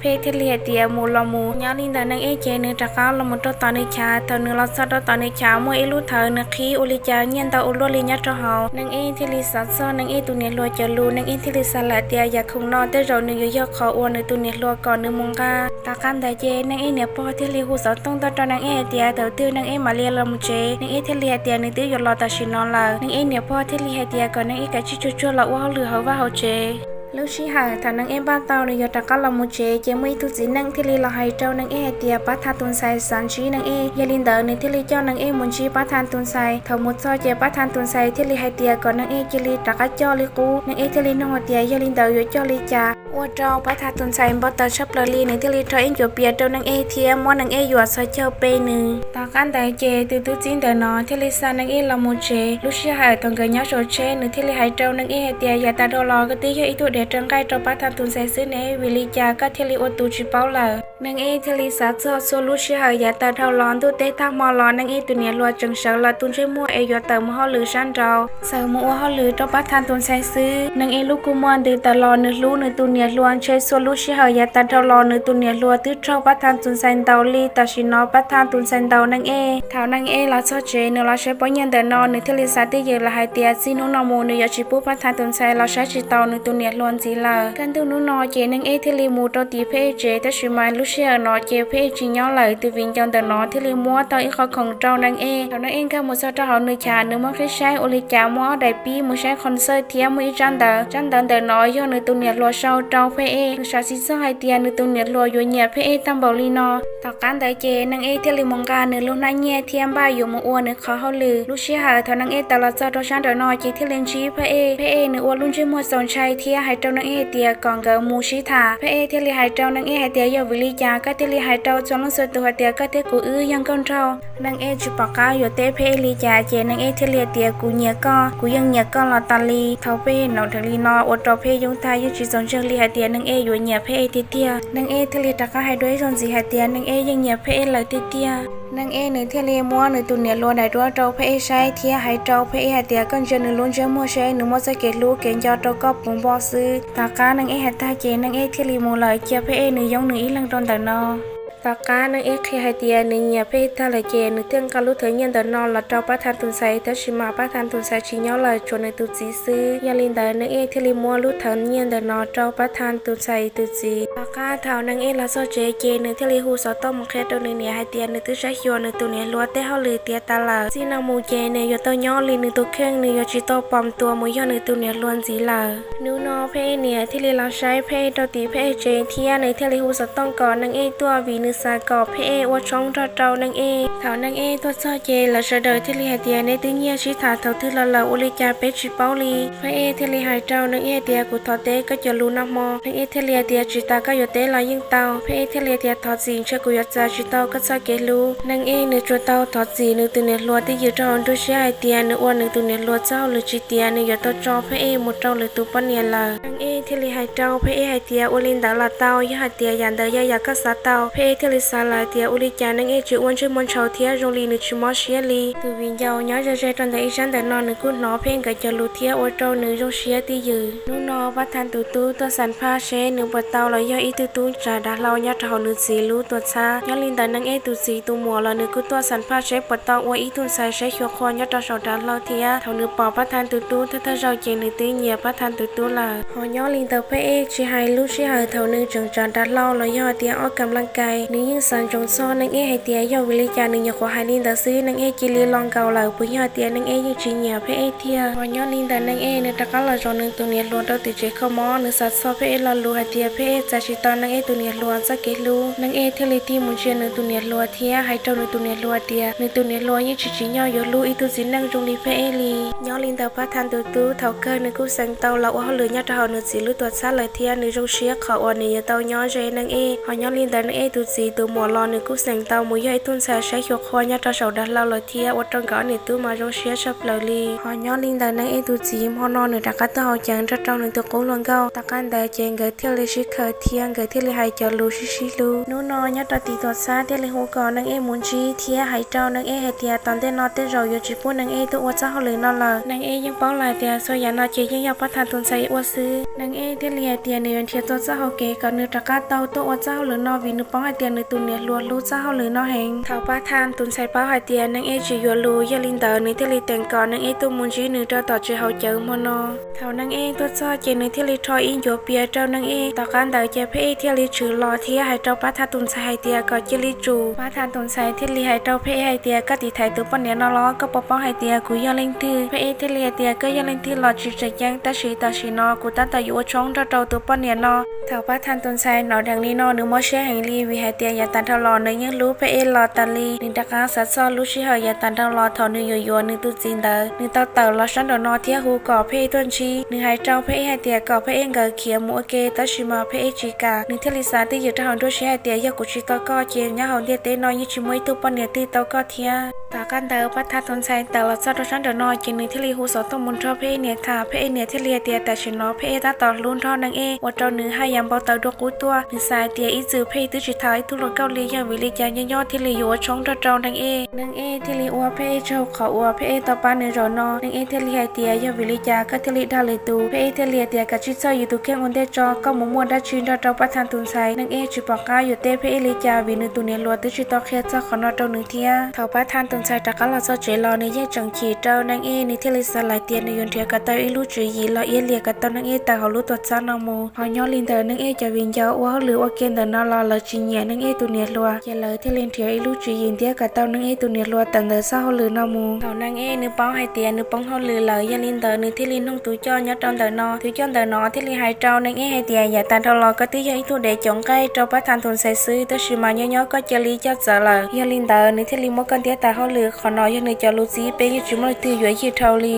Phej Ej thiaj li hais tias mus los mus. Nyob li ntawd Neej Ej ces nws rov qab los mus rau tom nws chav. Thaum nws los txog rau tom nws chav muaj ib lub thawv nws qhib ua li cas nyiaj ntau ua luaj li nyob rau hauv. Neej Ej thiaj li xav txog Neej Ej tus niam hluas cov lus, Neej Ej thiaj li xav lawm tias yam khoom no tej zaum nws yuav yog qhov uas nws tus niam hluas kom nws mus nqa. Tom qab ntawd ces Neej Ej niam pog thiaj li hu xov tooj tuaj rau Neej Ej hais tias thaum twg Neej Ej mam li los mus tsev. Neej Ej thiaj li hais tias nws twb yuav los tam sim no lawm. Neej Ej niam pog thiaj li hais tias kom Neej Ej kav tsij tsuag tsuag los ua hauj lwm hauv vaj hauv tsev. Lub sij hawm thaum Neej Ej npaj tau nws yuav rov qab los mus tsev ces muaj ib tug txiv neej thiaj li los hais rau Neej Ej hais tias Pab Thaj tus ntxhais xav ntsib Neej Ej. Yog li ntawd nws thiaj li coj Neej Ej mus ntsib Pab Thaj tus ntxhais. Thaum mus txog ces Pab Thaj tus ntxhais thiaj li hais tias kom Neej Ej cia li rov qab coj li qub. Neej Ej thiaj li nug hais tias yog li ntawd yuav coj li cas, ua rau Pab Thaj tus ntxhais npau taws tshaj plaws li, nws thiaj li rho ib ncuav pias rau Neej Ej thiab muab Neej Ej yuam txhos caug pe nws. Tom qab ntawd ces tus tub txib ntawm no thiaj li xa Neej Ej los mus tsev. Lub sij hawm thaum nkawd nyob saum tsheb nws thiaj li hais rau Neej Ej hais tias yav tas dhau los koj twb yog ib tug diav raws nqaij rau Pab Thaj tus ntxhais xwb ne, vim li cas koj thiaj li ua tus tsis paub lawm? Neej Ej thiaj li xav txog txhua lub sij hawm yav tas dhau los ntuj teb tag hmo los Neej Ej tus niam hluas tseem sawv los tu ntsej muag es yuav tawm mus hauj lwm sab nraud, txawm mus ua hauj lwm rau Pab Thaj tus ntxhais xwb. Neej Ej lub kua muag ntws tawm los nws hlub nws tus niam hluas, ntshe txhua lub sij hawm yav tas dhau los nws tus niam hluas twb raug Pab Thaj tus ntxhais ntaus li tam sim no Pab Thaj tus ntxhais ntaus Neej Ej. Thaum Neej Ej los txog tsev nws los saib pob nyiaj ntawm no nws thiaj li xav twj ywm lawm hais tias txij hnub no mus nws yuav tsis pub Pab Thaj tus ntxhais los saib tsis taus nws tus niam hluas ntxiv lawm. Kaj ntug hnub no ces Neej Ej thiaj li mus rau tim Phaj Ej tsev, tab sis mas lub sij hawm no ces Phaj Ej tsis nyob lawm, tus viv ncaus ntawm no thiaj li muab tau ib qho khoom rau Neej Ej. Thaum Neej Ej nkag mus txog rau hauv nws chav nws muab qhib saib ua li cas muaj ob daim pib mus saib qhov xwb thiab muaj ib tsab ntawv. Tsab ntawv ntawm no yog nws tus niam hluas sau rau Phaj Ej, nws xav tsis txog hais tias nws tus niam hluas yuav nyiam Phaj Ej tag npaum li no. Tom qab ntawd ces Neej Ej thiaj li mus nqa nws lub hnab nyiaj thiab npaj yuav mus ua nws qhov hauj lwm. Lub sij hawm thaum Neej Ej tawm los txog rau sab nraum no ces thiaj li ntsib Phaj Ej. Phaj Ej nws ua lub ntsej muag txaus ntshai thiab hais rau Neej Ej hais tias kom nkawd mus sib tham. Phaj Ej thiaj li hais rau Neej Ej hais tias yog vim li cas koj thiaj li hais rau txhua leej txhua tus hais tias koj thiab kuv wb yog nkauj nraug? Neej Ej tsis pom qab yuav teb Phaj Ej li cas ces Neej Ej thiaj li hais tias kuv nyiam koj, kuv yeej nyiam koj los tas li. Thaum Phaj Ej hnov dheev li no ua rau Phaj Ej yooj tag yeej tsis txaus ntseeg li hais tias Neej Ej yuav nyiam Phaj Ej tiag tiag. Neej Ej thiaj li rov qab hais dua ib zaug ntxiv hais tias Neej Ej yeej nyiam Phaj Ej lawm tiag tiag. Neej Ej nws thiaj li muab nws tus niam hluas daim duab rau Phaj Ej saib thiab hais rau Phaj Ej hais tias koj ntsia nws lub ntsej muag seb nws muaj txoj kev hlub kev nco rau koj puv npo xwb. Tom qab Neej Ej hais tag ces Neej Ej thiaj li mus lawm cia Phaj Ej nws yoob nws ib leeg rau ntawm no. Tom qab Neej Ej qhia hais tias nws nyiam Phaj Ej tag lawm ces nws thiaj nqa lub thawv nyiaj ntawm no los rau Pab Thaj tus ntxhais, tab sis mas Pab Thaj tus ntxhais tsis nyob lawm, tshuav nws tus txiv xwb. Yog li ntawd Neej Ej thiaj li muab lub thawv nyiaj ntawm no rau Pab Thaj tus ntxhais tus txiv. Tom qab thaum Neej Ej los txog tsev ces nws thiaj li hu xov tooj mus qhia rau nws niam hais tias nws twb saib xyuas nws tus niam hluas tej hauj lwm tiav tas lawm. Txij no mus ces nws yuav tau nyob li nws tus kheej, nws yuav tsis tau pom tua mus yog nws tus niam hluas ntxiv lawm. Hnub no Phaj Ej niam thiaj li los saib Phaj Ej rau tim Phaj Ej tsev thiab nws thiaj li hu xov tooj kom Neej Ej tuaj vim nws xav kom Phaj Ej ua tshoob nrog rau Neej Ej. Thaum Neej Ej tuaj txog ces lawv sawv daws thiaj li hais tias neb twb nyiag sib tham thaum twg los lawm ua li cas peb tsis paub li. Phaj Ej thiaj li hais rau Neej Ej hais tias kuv thov teb koj cov lus nag hmo. Neej Ej thiaj li hais tias tsis tas koj yuav teb los yeej tau. Phaj Ej thiaj li hais tias thov txim, ntshe kuv yuav txais tsis tau koj txoj kev hlub. Neej Ej nws tsuas tau thov txim nws tus niam hluas twj ywm rau hauv nruab siab hais tias nws ua nws tus niam hluas txoj hauj lwm tsis tiav, nws yuav tau tso Phaj Ej mus rau lwm tus poj niam lawm. Neej Ej thiaj li hais rau Phaj Ej hais tias ua li ntawd los tau, yog hais tias yam ntawd yog yam koj xav tau. Phaj Ej thiaj li xav lawm hais tias ua li cas Neej Ej tsis ua ntsej muag ntshaus thiab zoo li nws tsis mob siab li. Tus viv ncaus nyob ze ze rau ntawm ib sab ntawm no nws kuj hnov Phaj Ej nkawd cov lus thiab ua rau nws zoo siab twj ywm. Hnub no Pab Thaj tus tub tuaj xam phaj seb nws puas tau los yog ib tug tub tsav dav hlau nyob rau hauv nws txiv lub tuam txhab. Nyob li ntawd Neej Ej tus txiv tus muam los nws kuj tuaj xam phaj seb puas tau ua ib tug ntxhais saib xyuas qhua nyob rau saum dav hlau thiab. Thaum nws pom Pab Thaj tus tub thawj thawj zaug ces nws twb nyiam Pab Thaj tus tub lawm. Ho nyob li ntawd Phaj Ej tsis hais lub sij hawm thaum nws tseem tsav dav hlau los yog tias ob kam laj kais, nws yeej xav ntsoov txog Neej Ej hais tias yog vim li cas nws nyuam qhuav hais li ntawd xwb Neej Ej cia li los nkaus lawm, puas yog tias Neej Ej yeej tsis nyiam Phaj Ej thiab. Ho nyob li ntawd Neej Ej nws rov qab los zaum nws tus niam hluas rau tim tsev kho mob, nws xav txog Phaj Ej lo lus hais tias Phaj Ej txais tsis tau Neej Ej tus niam hluas txoj kev hlub. Neej Ej thiaj li tig mus ntsia nws tus niam hluas thiab hais rau nws tus niam hluas tias nws tus niam hluas yeej tsis tsim nyog yuav hlub ib tug txiv neej zoo li Phaj Ej li. Nyob li ntawd Pab Thaj tus tub thaum kawg nws kuj xeem tau los ua hauj lwm nyob rau hauv nws txiv lub tuam txhab lawm thiab nws zoo siab qhov uas nws yuav tau nyob ze Neej Ej. Ho nyob li ntawd Neej Ej tus txiv tus muam los nws kuj xeem tau mus yog ib tug ntxhais saib xyuas qhua nyob rau saum dav hlau lawm thiab ua rau nkawd ob niam tub mas zoo siab tshaj plaws li. Ho nyob li ntawd Neej Ej tus txiv hmo no nws rov qab tuaj haus cawv nrog rau nws tus qub hluas nkauj. Tom qab ntawd ces nkawd thiaj li sib khaws thiab nkawd thiaj li hais cov lus sib sib hlub. Hnub no nyob rau tim tuam txhab thiaj li hu kom Neej Ej mus ntsib thiab hais rau Neej Ej hais tias tom ntej no tej zaum yuav tsis pub Neej Ej tuaj ua txoj hauj lwm no lawm. Neej Ej yeej paub lawm tias txhua yam no ces yeej yog Pab Thaj tus ntxhais ua xwb. Neej Ej thiaj li hais tias nws yuav nrhiav txog txoj hau kev kom nws rov qab tau tuaj ua txoj hauj lwm no vim nws paub hais tias nws tus niam hluas hlub txoj hauj lwm no heev. Thaum Paj Thaj tus ntxhais paub hais tias Neej Ej tsis yuav Lus, yog li ntawd nws thiaj li teem kom Neej Ej tuaj mus ntsib nws rau tom tsev haus cawv hmo no. Thaum Neej Ej tuaj txog ces nws thiaj li rho ib ncuav pias rau Neej Ej. Tom qab ntawd ces Phaj Ej thiaj li tshwm los thiab hais rau Paj Thaj tus ntxhais hais tias kom cia li tsum. Paj Thaj tus ntxhais thiaj li hais rau Phaj Ej hais tias koj tiv thaiv tus poj niam no los koj puas paub hais tias kuv yog leej twg? Phaj Ej thiaj li hais tias koj yog leej twg los tsis tseem ceeb, tab sis tam sim no kuv tab tom yuav ua tshoob nrog rau tus poj niam no. Thaum Paj Thaj tus ntxhais hnov dheev li no nws mob siab heev li vim hais tias yav tas dhau los nws yeej hlub Phaj Ej los tas li. Nws rov qab xav txog lub sij hawm yav tas dhau los thaum nws yuav yuav nws tus txiv ntawd, nws tau tawm los sab nraum no thiab hu kom Phaj Ej tuaj ntsib. Nws hais rau Phaj Ej hais tias kom Phaj Ej nkawd khiav mus ua ke, tab sis mas Phaj Ej tsis kam. Nws thiaj li xav twj ywm rau hauv nruab siab hais tias yog kuv tsis tau koj ces nyob hauv ntiaj teb no yeej tsis muaj ib tug poj niam twg tau koj thiab. Tom qab ntawd Paj Thaj tus ntxhais tawm los txog rau sab nraum no ces nws thiaj li hu xov tooj mus nrog Phaj Ej niam tham. Phaj Ej niam thiaj li hais tias tam sim no Phaj Ej tab tom hlub nrog Neej Ej ua rau nws haj yam npau taws dua qub tuaj. Nws xav hais tias ib txwm Phaj Ej twb tsis tham ib tug hluas nkauj li, yog vim li cas nyob nyob thiaj li yuav ua tshoob nrog rau Neej Ej. Neej Ej thiaj li ua Phaj Ej tsaug qhov uas Phaj Ej tau pab nws zaum no. Neej Ej thiaj li hais tias yog vim li cas koj thiaj li dag lwm tus? Phaj Ej thiaj li hais tias kav tsij txhawj yus tus kheej ua ntej tso, koj mus muaj dab tsi nrog rau Paj Thaj tus ntxhais. Neej Ej tsis pom qab yuav teb Phaj Ej li cas vim nws tus niam hluas twb tsis tau qhia txog qhov no rau nws thiab. Thaum Paj Thaj tus ntxhais rov qab los txog tsev los nws yeej tseem chim rau Neej Ej, nws thiaj li xav lawm tias nws yuav nrhiav kom tau ib lub tswv yim los iab liam kom tau Neej Ej tawm hauv lub tuam txhab no mus. Ho nyob li ntawd Neej Ej cov viv ncaus ua hauj lwm ua ke ntawm no los lawv tsis nyiam Neej Ej tus niam hluas, ces lawv thiaj li nrhiav ib lub tswv yim ntiab kom tau Neej Ej tus niam hluas tawm ntawm txoj hauj lwm no mus. Thaum Neej Ej nws paub hais tias nws poob hauj lwm lawm, yog li ntawd nws thiaj li noog tus coj nyob rau ntawm no. Tus coj ntawm no thiaj li hais rau Neej Ej hais tias yav tas dhau los koj twb yog ib tug dev caum nqaij rau Paj Thaj tus ntxhais xwb, tab sis mas nyob nyob koj cia li coj txawv lawm, yog li ntawd nws thiaj li muab koj ntiab tas hauj lwm. Qhov no yog nws cov lus txib, peb yeej tsis muaj leej twg yuav yig dhau li.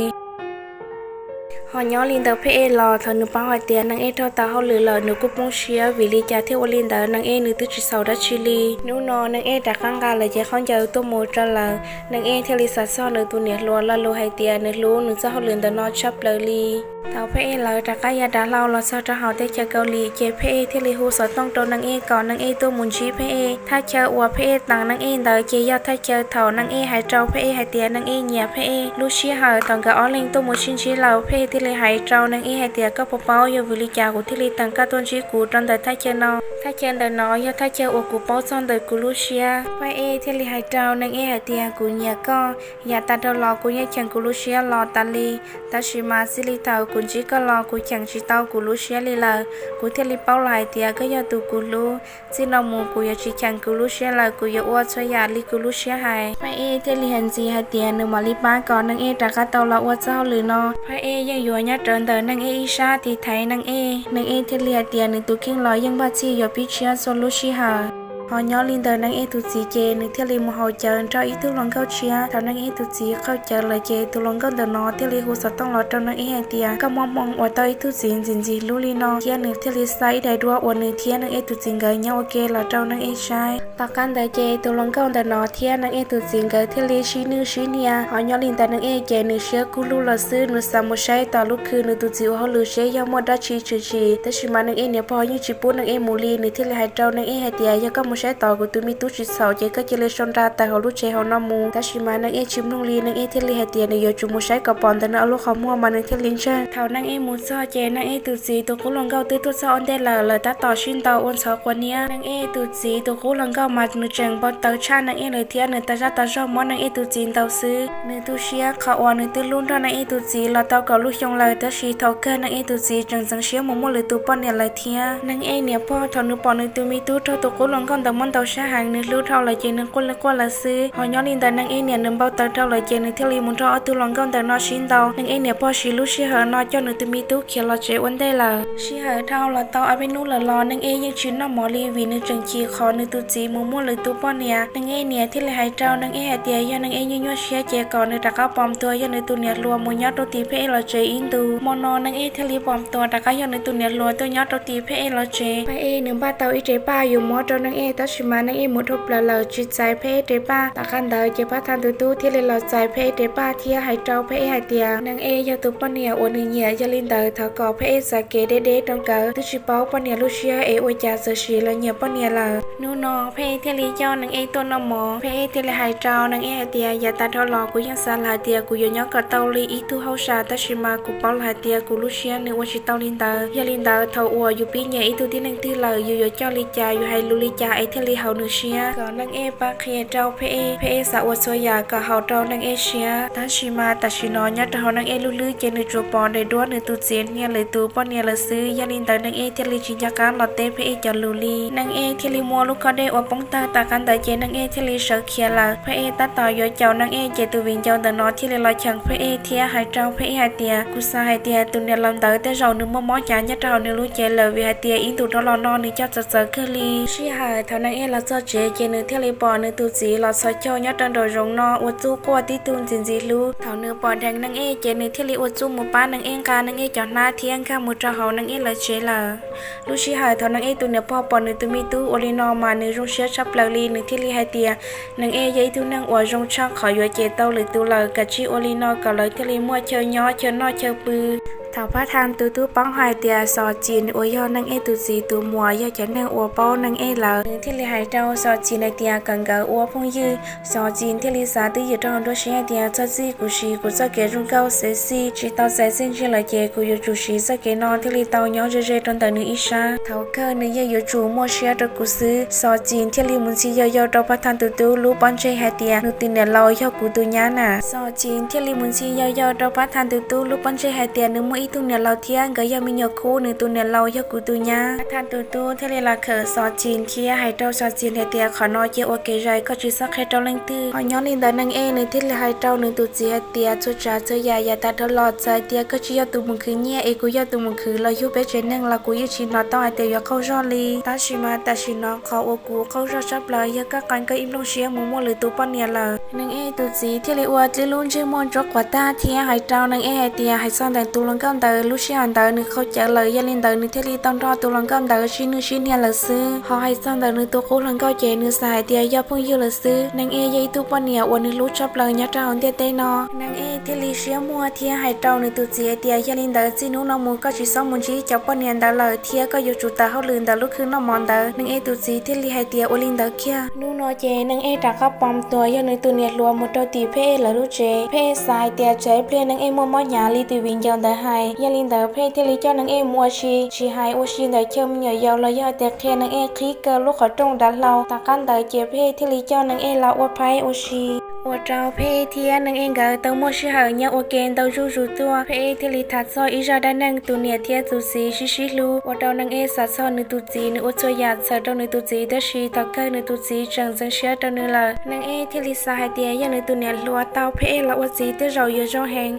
Ho nyob li ntawd Phaj Ej los thaum nws paub hais tias Neej Ej raug tau hauj lwm lawm nws kuj poob siab, vim li cas thiaj ua li ntawd, Neej Ej nws twb tsis xaus dab tsi li. Hnub no Neej Ej rov qab nqa lawv cev khaub ncaws tuaj mus rau lawv, Neej Ej thiaj li xav txog nws tus niam hluas lo lus hais tias nws hlub nws txoj hauj lwm ntawm no tshaj plaws li. Thaum Phaj Ej lawv rov qab ya dav hlau los txog rau hauv teb chaws Kaus Lim ces Phaj Ej thiaj li hu xov tooj rau Neej Ej kom Neej Ej tuaj mus ntsib Phaj Ej. Thaj chaw uas Phaj Ej teem Neej Ej ntawd ces yog thaj chaw thaum Neej Ej hais rau Phaj Ej hais tias Neej Ej nyiam Phaj Ej. Lub sij hawm thaum nkawd ob leeg tuaj mus sib ntsib lawm, Phaj Ej thiaj li hais rau Neej Ej hais tias koj puas paub yog vim li cas kuv thiaj li teem koj tuaj ntsib kuv rau ntawm thaj chaw no? Thaj chaw ntawm no yog thaj chaw uas kuv paub txog ntawm kuv lub siab. Phaj Ej thiaj li hais rau Neej Ej hais tias kuv nyiam koj, yav tas dhau los kuv yeej cheem kuv lub siab los tas li, tab sis mas txij li thaum kuv ntsib koj los kuv cheem tsis tau kuv lub siab li lawm. Kuv thiaj li paub los hais tias koj yog tus kuv hlub. Txij no mus kuv yuav tsis cheem kuv lub siab lawm, kuv yuav ua txhua yam li kuv lub siab hais. Phaj Ej thiaj li hais ntxiv hais tias nws mam li pab kom Neej Ej rov qab tau los ua txoj hauj lwm no. Phaj Ej yeej yuav nyob rawv ntawm Neej Ej ib sab tiv thaiv Neej Ej. Neej Ej thiaj li hais tias nws tus kheej los yeej npaj txhij yuav pib tshiab txhua lub sij hawm. Ho nyob li ntawd Neej Ej tus txiv ces nws thiaj li mus haus cawv nrog ib tug hluas nkauj tshiab. Thaum Neej Ej tus txiv qaug cawv lawm ces tus hluas nkauj ntawm no thiaj li hu xov tooj los rau Neej Ej hais tias koj muaj hmoo uas tau ib tug txiv ntxim ntxim hlub li no, thiab nws thiaj li xa ib daim duab uas nws thiab Neej Ej tus txiv nkawd nyob ua ke los rau Neej Ej saib. Tom qab ntawd ces tus hluas nkauj ntawm no thiab Neej Ej tus txiv nkawd thiaj li sib nwj sib hnia. Ho nyob li ntawd Neej Ej ces nws siab kub hlub los xwb, nws xav mus saib tom lub khw nws tus txiv ua hauj lwm seb yog muaj dab tsi tshwm sim, tab sis mas Neej Ej niam pog yeej tsis pub Neej Ej mus li. Nws thiaj li hais rau Neej Ej hais tias yog koj mus saib tod kuv tus me tub tsis txhaum ces koj cia li sau nra tawm hauv lub tsev hauv no mus. Tab sis mas Neej Ej tsis mloog li, Neej Ej thiaj li hais tias nws yuav tsum mus saib kom pom ntawm nws ob lub qhov muag mas nws thiaj li ntseeg. Thaum Neej Ej mus txog ces Neej Ej tus txiv tus qub hluas nkauj twb tuaj txog ua ntej lawm, lawv tab tom sib ntaus ua ntxhov quav niab. Neej Ej tus txiv tus qub hluas nkauj mas nws tseem npau taws tshaj Neej Ej lawm thiab nws tas zaj tas zog muab Neej Ej tus txiv ntaus xwb. Nws tu siab qhov uas nws twb hlub nrog Neej Ej tus txiv los tau kaum lub xyoo lawm, tab sis thaum kawg Neej Ej tus txiv tseem ntxeev siab mus muaj lwm tus poj niam lawm thiab. Neej Ej niam pog thaum nws pom nws tus me tub raug tus qub hluas nkauj ntawd muab ntaus sab heev, nws hlub dhau lawm ces nws quaj li quaj lawm xwb. Ho nyob li ntawd Neej Ej niam nws npau taws dhau lawm ces nws thiaj li mus nrog ob tug hluas nkauj ntawm no sib ntaus. Neej Ej niam pog siv lub sij hawm no coj nws tus me tub khiav los tsev ua ntej lawm. Sij hawm dhau los tau ob peb hnub lawm los Neej Ej yeej tsis noj mov li vim nws tseem chim qhov nws tus txiv mus muaj lwm tus poj niam. Neej Ej niam thiaj li hais rau Neej Ej hais tias yog Neej Ej nyuaj nyuaj siab ces kom nws rov qab pom tuag yog nws tus niam hluas mus nyob rau tim Phaj Ej lawv tsev ib ntus. Hmo no Neej Ej thiaj li pom tuag rov qab yog nws tus niam hluas tuaj nyob rau tim Phaj Ej lawv tsev. Phaj Ej nws npaj tau ib rev paj yuav muab rau Neej Ej, tab sis mas Neej Ej mus dhau plaws lawm tsis txais Phaj Ej rev paj. Tom qab ntawd ces Paj Thaj tus tub thiaj li los txais Phaj Ej rev paj thiab hais rau Phaj Ej hais tias Neej Ej yog tus poj niam uas nws nyiam, yog li ntawd thov kom Phaj Ej txav kev deb deb rau nkawd, twb tsis paub poj niam lub siab es ua cas txawm sim los nyiam poj niam lawm. Hnub no Phaj Ej thiaj li coj Neej Ej tuaj noj mov. Phaj Ej thiaj li hais rau Neej Ej hais tias yav tas dhau los kuv yeej xav lawm hais tias kuv yuav nyob kom tau li ib tug hauj sam, tab sis mas kuv paub lawm hais tias kuv lub siab nws ua tsis tau li ntawd. Yog li ntawd thaum uas yus pib nyiam ib tug tib neeg twg lawm yus yuav coj li cas, yus hais lus li cas Ej thiaj li haum nws siab kom Neej Ej pab qhia rau Pheb Ej. Pheb Ej xav ua txhua yam kom haum rau Neej Ej siab. Tab sis mas tam sim no nyob rau hauv Neej Ej lub hlwb ces nws tsuas pom daim duab nws tus txiv hnia lwm tus poj niam lawm xwb. Yog li ntawd Neej Ej thiaj li tsis nco qab los teb Pheb Ej cov lus li. Neej Ej thiaj li muab lub khob dej ua poob tag. Tom qab ntawd ces Neej Ej thiaj li sawv khiav lawm. Pheb Ej tab tom yuav caum Neej Ej ces tus viv ncaus ntawm no thiaj li los cheem Pheb Ej thiab hais rau Pheb Ej hais tias, kuv xav hais tias tus niam laus ntawd tej zaum nws muaj mob hnyav nyob rau hauv nws lub cev lawm, vim hais tias ib ntu dhau los no nws coj txawv txawv kawg li. Sij hawm thaum Neej Ej los txog tsev ces nws thiaj li pom nws tus txiv los txhos caug nyob rau nraum zoov no ua txuj quaj tib tug ntxim ntxim hlub. Thaum nws pom dheev Neej Ej ces nws thiaj li ua txuj mus pab Neej Ej nqa Neej Ej cov hnab thiab nkag mus rau hauv Neej Ej lawv tsev lawm. Lub sij hawm thaum Neej Ej tus niam pog pom nws tus me tub ua li no mas nws zoo siab tshaj plaws li. Nws thiaj li hais tias Neej Ej yog ib tug neeg uas zoo tshaj qhov yuav cem tau lwm tus lawm, kav tsij ua li no kom lawv thiaj li muaj chaw nyob chaw noj chaw pw. Thaum Pab Thaj tus tub paub hais tias Xos Cim uas yog Neej Ej tus txiv tus muam yog cov neeg uas paub Neej Ej lawm, nws thiaj li hais rau Xos Cim hais tias kom nkawd ua phooj ywg. Xos Cim thiaj li xav twj ywm rau hauv nruab siab hais tias txog txij kuv siv kuv txoj kev zoo nkauj sexy tsis tau txais txiaj ntsig lawm ces kuv yuav tsum siv txoj kev no thiaj li tau nyob ze ze rau ntawm nws ib sab. Thaum kawg nws yeej yuav tsum muaj siab rau kuv xwb. Xos Cim thiaj li mus ntxhi yau yau rau Pab Thaj tus tub lub pob ntseg hais tias nws tus niam laus yog kuv tus nyab na. Xos Cim thiaj li mus ntxhi yau yau rau Pab Thaj tus tub lub pob ntseg hais tias nws muaj ib tug niam laus thiab nkawd yog me nyuam khub, nws tus niam laus yog kuv tus nyab. Pab Thaj tus tub thiaj li los khawm Xos Cim thiab hais rau Xos Cim hais tias qhov no cia ua kev zais, koj tsis txhob qhia rau leej twg. Ho nyob li ntawd Neej Ej nws thiaj li hais rau nws tus txiv hais tias txhua tsav txhua yam yav tas dhau los txawm hais tias koj tsis yog tus mus khwv nyiaj es kuv yog tus mus khwv los yug peb tsev neeg los kuv yeej tsis hnov tau hais tias yuav qaug zog li. Tab sis mas tam sim no qhov uas kuv qaug zog tshaj plaws yog koj qee koj ib nplooj siab mus muaj lwm tus poj niam lawm. Neej Ej tus txiv thiaj li ua dlib lub ntsej muag ntsuab quav tag thiab hais rau Neej Ej hais tias hais txog ntawm tus hluas nkauj ntawd lub sij hawm ntawd nws qaug cawv lawm, yog li ntawd nws thiaj li tau nrog tus hluas nkauj ntawd sib nwj sib hnia lawm xwb. Ho hais txog ntawm nws tus qub hluas nkauj ces nws xav hais tias yog phooj ywg lawm xwb. Neej Ej yog ib tug poj niam uas nws hlub tshaj plaws nyob rau hauv ntiaj teb no. Neej Ej thiaj li siab muag thiab hais rau nws tus txiv hais tias yog li ntawd txij hnub no mus koj tsis txhob mus ntsib cov poj niam ntawd lawm thiab koj yuav tsum tawm hauj lwm ntawm lub khw noj mov ntawd. Neej Ej tus txiv thiaj li hais tias ua li ntawd kiag. Hnub no ces Neej Ej rov qab pom tuas yog nws tus niam hluas mus rau tim Pheb Ej lawv lub tsev. Pheb Ej xav hais tias tsam ib pliag Neej Ej muaj mob hnyav li tus viv ncaus ntawd hais, yog li ntawd Pheb Ej thiaj li coj Neej Ej mus ua si, tsis hais ua si ntawm chaw me nyuam yaus los yog hais tias qhia Neej Ej qhib kaw lub qhov rooj dav hlau. Tom qab ntawd ces Pheb Ej thiaj li coj Neej Ej los ua phaib ua si, ua rau Pheb Ej thiab Neej Ej nkawd tau muaj sij hawm nyob ua ke ntau zuj zus tuaj. Pheb Ej thiaj li tham txog ib zaj dab neeg tus niam thiab tus txiv sib sib hlub, ua rau Neej Ej xav txog nws tus txiv, nws ua txhua yam txhawm rau nws tus txiv, tab sis thaum kawg nws tus txiv tseem ntxeev siab rau nws lawm. Neej Ej thiaj li xav hais tias yog nws tus niam hluas tau Pheb Ej los ua txiv tej zaum yuav zoo heev.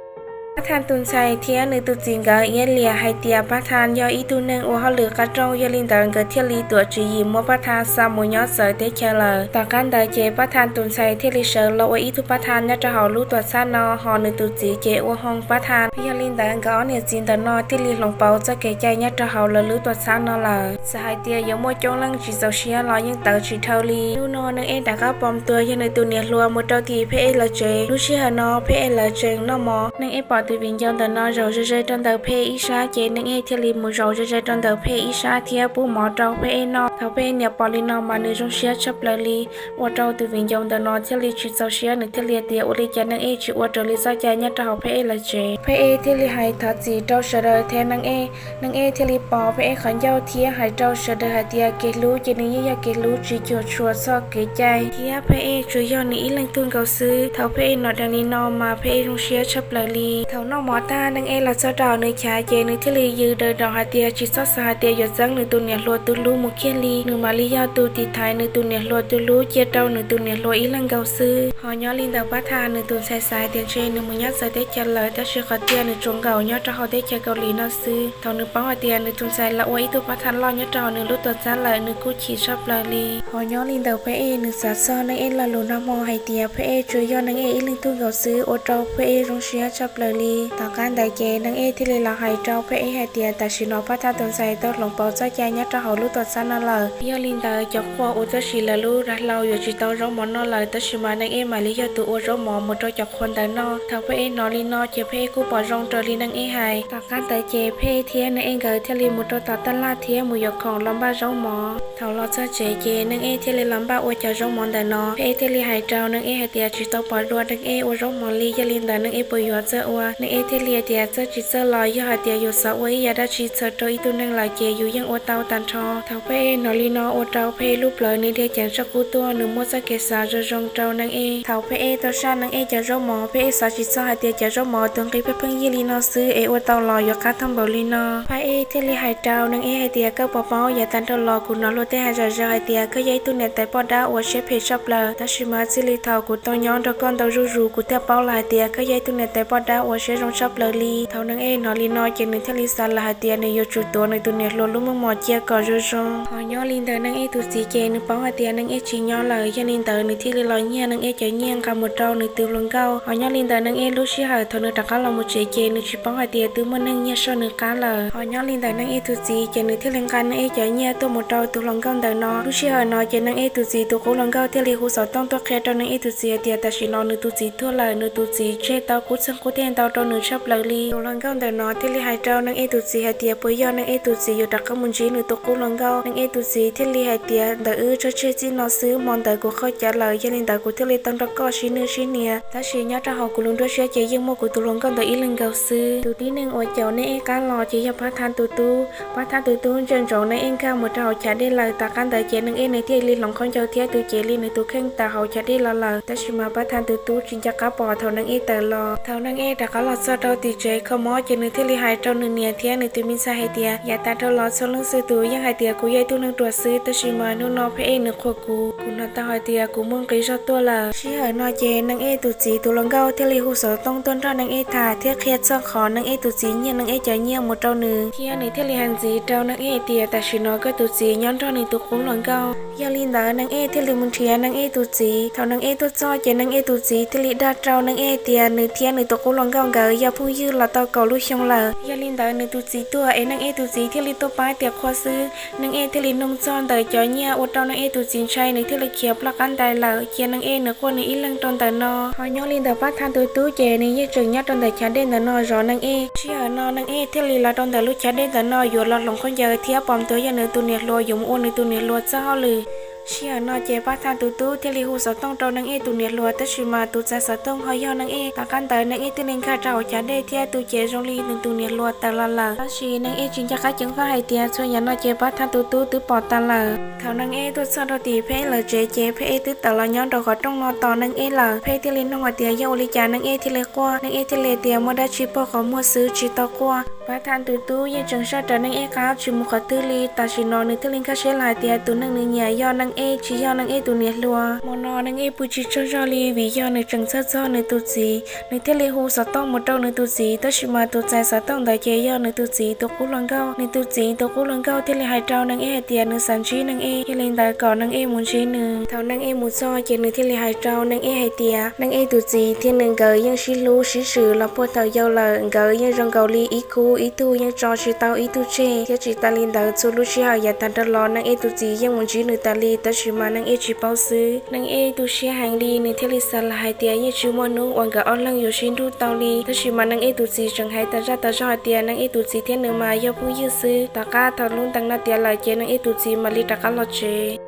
Pab Thaj tus ntxhais thiab nws tus txiv nkawd iab liam hais tias Pab Thaj yog ib tug neeg ua hauj lwm qab rooj, yog li ntawd nkawd thiaj li tuam tswv yim muab Pab Thaj xa mus nyob txawv teb chaws lawm. Tom qab ntawd ces Pab Thaj tus ntxhais thiaj li sawv los ua ib tug pab thaj nyob rau hauv lub tuam txhab no, ho nws tus txiv ces ua hoo pab thaj. Yog li ntawd nkawd ob niam txiv ntawm no thiaj li hloov pauv txoj kev cai nyob rau hauv lawv lub tuam txhab no lawm. Txawm hais tias yuav muaj coob leej tsis txaus siab los yeej tawv tsis dhau li. Hnub no Neej Ej rov qab pom tuas yog nws tus niam hluas mus rau tim Pheb Ej lawv tsev. Lub sij hawm no Pheb Ej lawv tseem noj mov. Neej Ej pom tus viv ncaus ntawm no zaum ze ze rau ntawm Pheb Ej ib sab, ces Neej Ej thiaj li mus zaum ze ze rau ntawm Pheb Ej ib sab thiab pub mov rau Pheb Ej noj. Thaum Pheb Ej niam pom li no mas nws zoo siab tshaj plaws li, ua rau tus viv ncaus ntawm no thiaj li tsis txaus siab, nws thiaj li tias ua li cas Neej Ej tsis ua raws li txoj cai nyob rau hauv Pheb Ej lawv tsev. Pheb Ej thiaj li hais thov txim rau sawv daws thiab Neej Ej. Neej Ej thiaj li pov Pheb Ej qhov ncauj thiab hais rau sawv daws hais tias kev hlub ces nws yeej yog kev hlub tsis cuam tshuam txoj kev cai, thiab Pheb Ej tsuas yog nws ib leeg tug nkaus xwb. Thaum Pheb Ej hnov dheev li no mas Pheb Ej zoo siab tshaj plaws li. Thaum noj mov tag Neej Ej los txog rau nws chav ces nws thiaj li yws daws daus hais tias tsis txhob xav hais tias yuav txeeb nws tus niam hluas tus hlub mus kiag li, nws mam li yog tus tiv thaiv nws tus niam hluas tus hlub cia rau nws tus niam hluas ib leeg nkaus xwb. Ho nyob li ntawm Pab Thaj nws tus ntxhais xav hais tias ntshe nws mus nyob txawv teb chaws lawm, tab sis qhov tiag nws tsuas nkaum nyob rau hauv teb chaws Kaus Lim no xwb. Thaum nws paub hais tias nws tus ntxhais los ua ib tug pab thaj loj nyob rau hauv nws lub tuam txhab lawm, nws kuj chim tshaj plaws li. Ho nyob li ntawm Pheb Ej nws xav txog Neej Ej lo lus nag hmo hais tias Pheb Ej tsuas yog Neej Ej ib leeg tug nkaus xwb, ua rau Pheb Ej zoo siab tshaj plaws li. Tom qab ntawd ces Neej Ej thiaj li los hais rau Pheb Ej hais tias tam sim no Pab Thaj tus ntxhais tau hloov pauv txoj cai nyob rau hauv lub tuam txhab no lawm. Yog li ntawd cov qhua uas tuaj sim lawv lub dav hlau yuav tsis tau zaub mov noj lawm, tab sis mas Neej Ej mam li yog tus ua zaub mov mus rau cov qhua ntawd noj. Thaum Pheb Ej hnov li no ces Pheb Ej kuj pom zoo raws li Neej Ej hais. Tom qab ntawd ces Pheb Ej thiab Neej Ej nkawd thiaj li mus rau tom taj laj thiab mus yuav khoom los npaj zaub mov. Thaum los txog tsev ces Neej Ej thiaj li los npaj ua cov zaub mov ntawm no. Pheb Ej thiaj li hais rau Neej Ej hais tias tsis tau pom dua Neej Ej ua zaub mov li, yog li ntawd Neej Ej puas yuav txawj ua? Neej Ej thiaj li hais tias txawj tsis txawj los yog hais tias yus xav ua ib yam dab tsi txhaum rau ib tug neeg lawm ces yus yeej ua tau tag nrho. Thaum Phaj Ej hnov li no ua rau Phaj Ej lub plawv nws dhia ceev tsaj qub tuaj, nws muab txoj kev xav zoo zoo rau Neej Ej. Thaum Phaj Ej tau saj Neej Ej cov zaub mov, Phaj Ej xav tsis txog hais tias cov zaub mov tus nqi pheej pheej yig li no xwb es ua tau los yuav qab thoob npaum li no. Phaj Ej thiaj li hais rau Neej Ej hais tias koj puas paub yav tag nrho los kuv hnov luag tej hais zom zaws hais tias koj yog ib tug niam tais poj dab uas siab phem tshaj plaws, tab sis mas txij li thaum kuv tau nyob nrog koj ntau zuj zus kuv thiaj paub lawm hais tias koj yog ib tug niam tais poj dab uas siab zoo tshaj plaws li. Thaum Neej Ej hnov li no ces nws thiaj li xav lawm hais tias nws yuav tsum tuav nws tus niam hluas lub meej mom cia kom zoo zoo. Ho nyob li ntawm Neej Ej tus txiv ces nws paub hais tias Neej Ej tsis nyob lawm, yog li ntawd nws thiaj li los nyiag Neej Ej cov nyiaj nqa mus rau nws tus hluas nkauj. Ho nyob li ntawm Neej Ej lub sij hawm thaum nws rov qab los mus tsev ces nws tsis paub hais tias twb muaj neeg nyiag soj nws qab lawm. Ho nyob li ntawm Neej Ej tus txiv ces nws thiaj li nqa Neej Ej cov nyiaj tuaj mus rau tus hluas nkauj ntawm no. Lub sij hawm no ces Neej Ej tus txiv tus qub hluas nkauj thiaj li hu xov tooj tuaj qhia rau Neej Ej tus txiv hais tias tam sim no nws tus txiv tuag lawm, nws tus txiv tseg tau kub txeeg kub teg ntau rau nws tshaj plaws li. Tus hluas nkauj ntawm no thiaj li hais rau Neej Ej tus txiv hais tias puas yog Neej Ej tus txiv yuav rov qab mus ntsib nws tus qub hluas nkauj. Neej Ej tus txiv thiaj li hais tias ntawm wb tso tseg txij no xwb, hmo ntawd kuv qaug cav lawm, yog li ntawd kuv thiaj li tau nrog koj sib nwj sib hniav. Tab sis nyob rau hauv kuv lub nruab siab ces yeej muaj kuv tus hluas nkauj ntawd ib leeg nkaus xwb. Tus tib neeg uas caum Neej Ej qab los ces yog Pab Thaj tus tub. Pab Thaj tus tub ntsia ntsoov Neej Ej nkag mus rau hauv chav dej lawm, tom qab ntawd ces Neej Ej nws thiaj li hloov khaub ncaws thiab tus cev li nws tus kheej tawm hauv chav dej los lawm. Tab sis mas Pab Thaj tus tub tsis nco qab pom thaum Neej Ej tawm los. Thaum Neej Ej rov qab los txog rau tim tsev kho mob ces nws thiaj li hais rau nws niam thiab nws tus me ntxhais hais tias yav tas rau los txhua leej txhua tus yeej hais tias kuv yog ib tug neeg ruam xwb, tab sis mas hnub no Phaj Ej nws qhuas kuv, kuv hnov tau hais tias kuv muaj nqi zog tuaj lawm. Sij hawm no ces Neej Ej tus txiv tus hluas nkauj thiaj li hu xov tooj tuaj nrog Neej Ej tham thiab qhia txog qhov Neej Ej tus txiv nyiag Neej Ej cov nyiaj mus rau nws, thiab nws thiaj li hais ntxiv rau Neej Ej tias tam sim no koj tus txiv nyob nrog nws tus qub hluas nkauj. Yog li ntawd Neej Ej thiaj li mus nrhiav Neej Ej tus txiv. Thaum Neej Ej tuaj txog ces Neej Ej tus txiv thiaj li dag rau Neej Ej tias nws thiab nws tus qub hluas nkauj nkawd yog phooj ywg los tau kaum lub xyoo lawm. Yog li ntawd nws tus txiv tuag es Neej Ej tus txiv thiaj li tuaj pab tias qhua xwb. Neej Ej thiaj li nug txog ntawm cov nyiaj ua rau Neej Ej tus txiv ntshai, nws thiaj li khiav ploj qab ntais lawm, cia Neej Ej nws quaj nws ib leeg rau ntawm no. Ho nyob li ntawm Pab Thaj tus tub ces nws yeej tseem nyob rau ntawm chav dej ntawm no zov Neej Ej. Sij hawm no Neej Ej thiaj li los rau ntawm lub chav dej ntawm no yuav los hloov khaub ncaws thiab pom ntua yog nws tus niam hluas yuav mus ua nws tus niam hluas txoj hauj lwm. Sij hawm no ces Pab Thaj tus tub thiaj li hu xov tooj rau Neej Ej tus niam hluas, tab sis mas tus txais xov tooj ho yog Neej Ej. Tom qab ntawd Neej Ej thiaj li nkag rau hauv chav dej thiab tus cev zoo li nws tus niam hluas tawm los lawm. Tab sis Neej Ej tsis nco qab ceev faj hais tias txhua yam no ces Pab Thaj tus tub twb pom tas lawm. Thaum Neej Ej tuaj txog rau tim Phaj Ej lawv tsev ces Phaj Ej twb tawm los nyob rau qhov rooj no tos Neej Ej lawm. Phaj Ej thiaj li nug hais tias yog ua li cas Neej Ej thiaj li quaj. Neej Ej thiaj li tias muaj dab tsi pog qhov muag xwb tsis tau quaj. Pab Thaj tus tub yeej tseem saj raws Neej Ej qab tsis mus qhov twg li. Tam sim no nws thiaj li nkag siab lawm hais tias tus neeg nws nyiam yog Neej Ej tsis yog Neej Ej tus niam hluas. Hmo no Neej Ej pw tsis tsaug zog li vim yog nws tseem txhawj txog nws tus txiv. Nws thiaj li hu xov tooj mus rau nws tus txiv, tab sis mas tus txais xov tooj ntawd ces yog nws tus txiv tus qub hluas nkauj. Nws tus txiv tus qub hluas nkauj thiaj li hais rau Neej Ej hais tias nws xav ntsib Neej Ej, yog li ntawd kom Neej Ej mus ntsib nws. Thaum Neej Ej mus txog ces nws thiaj li hais rau Neej Ej hais tias Neej Ej tus txiv thiab nws nkawd yeej sib hlub sib swm los puag thaum yau lawm, nkawd yeej zoo nkaus li ib khub, ib tug yeej tso tsis tau ib tug tseg, thiab tsis tas li ntawd txhua lub sij hawm yav tag nrho los Neej Ej tus txiv yeej mus ntsib nws tas li, tab sis mas Neej Ej tsis paub xwb. Neej Ej tu siab heev li, nws thiaj li xav lawm hais tias yeej tsis muaj hnub uas nkawd ob leeg yuav sib nrug tau li, tab sis mas Neej Ej tus txiv tseem hais tas zaj tas zog hais tias Neej Ej tus txiv thiab nws mas yog phooj ywg xwb. Tom qab thaum lub ntees no tiav lawm ces Neej Ej tus txiv mam li rov qab los tsev.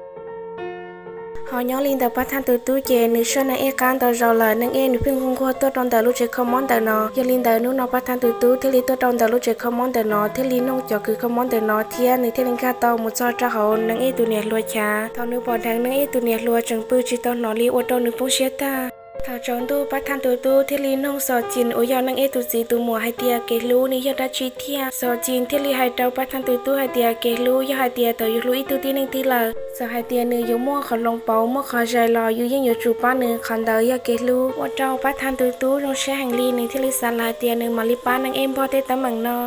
Ho nyob li ntawm Pab Thaj tus tub ces nws saj Neej Ej qab ntau zaus lawm, Neej Ej nws pheej nquag nquag tuaj rau ntawm lub tsev kho mob ntawm no. Yog li ntawd hnub no Pab Thaj tus tub thiaj li tuaj rau ntawm lub tsev kho mob ntawm no, thiaj li nug cov kws kho mob ntawm no, thiab nws thiaj li nkag tau mus txog rau hauv Neej Ej tus niam hluas chav. Thaum nws pom dheev Neej Ej tus niam hluas tseem pw tsis tau hnov li ua rau nws poob siab tag. Thaum tsaus ntuj Pab Thaj tus tub thiaj li nug Xos Cin uas yog Neej Ej tus txiv tus muam hais tias kev hlub nws yog dab tsi thiab. Xos Cin thiaj li hais rau Pab Thaj tus tub hais tias kev hlub yog hais tias thaum yus hlub ib tug tib neeg twg lawm, txawm hais tias nws yuav muaj qhov hloov pauv muaj qhov zais los yus yeej yuav tsum pab nws, qhov ntawd yog kev hlub. Ua rau Pab Thaj tus tub zoo siab heev li, nws thiaj li xav lawm hais tias nws mam li pab Neej Ej npog tej teeb meem no.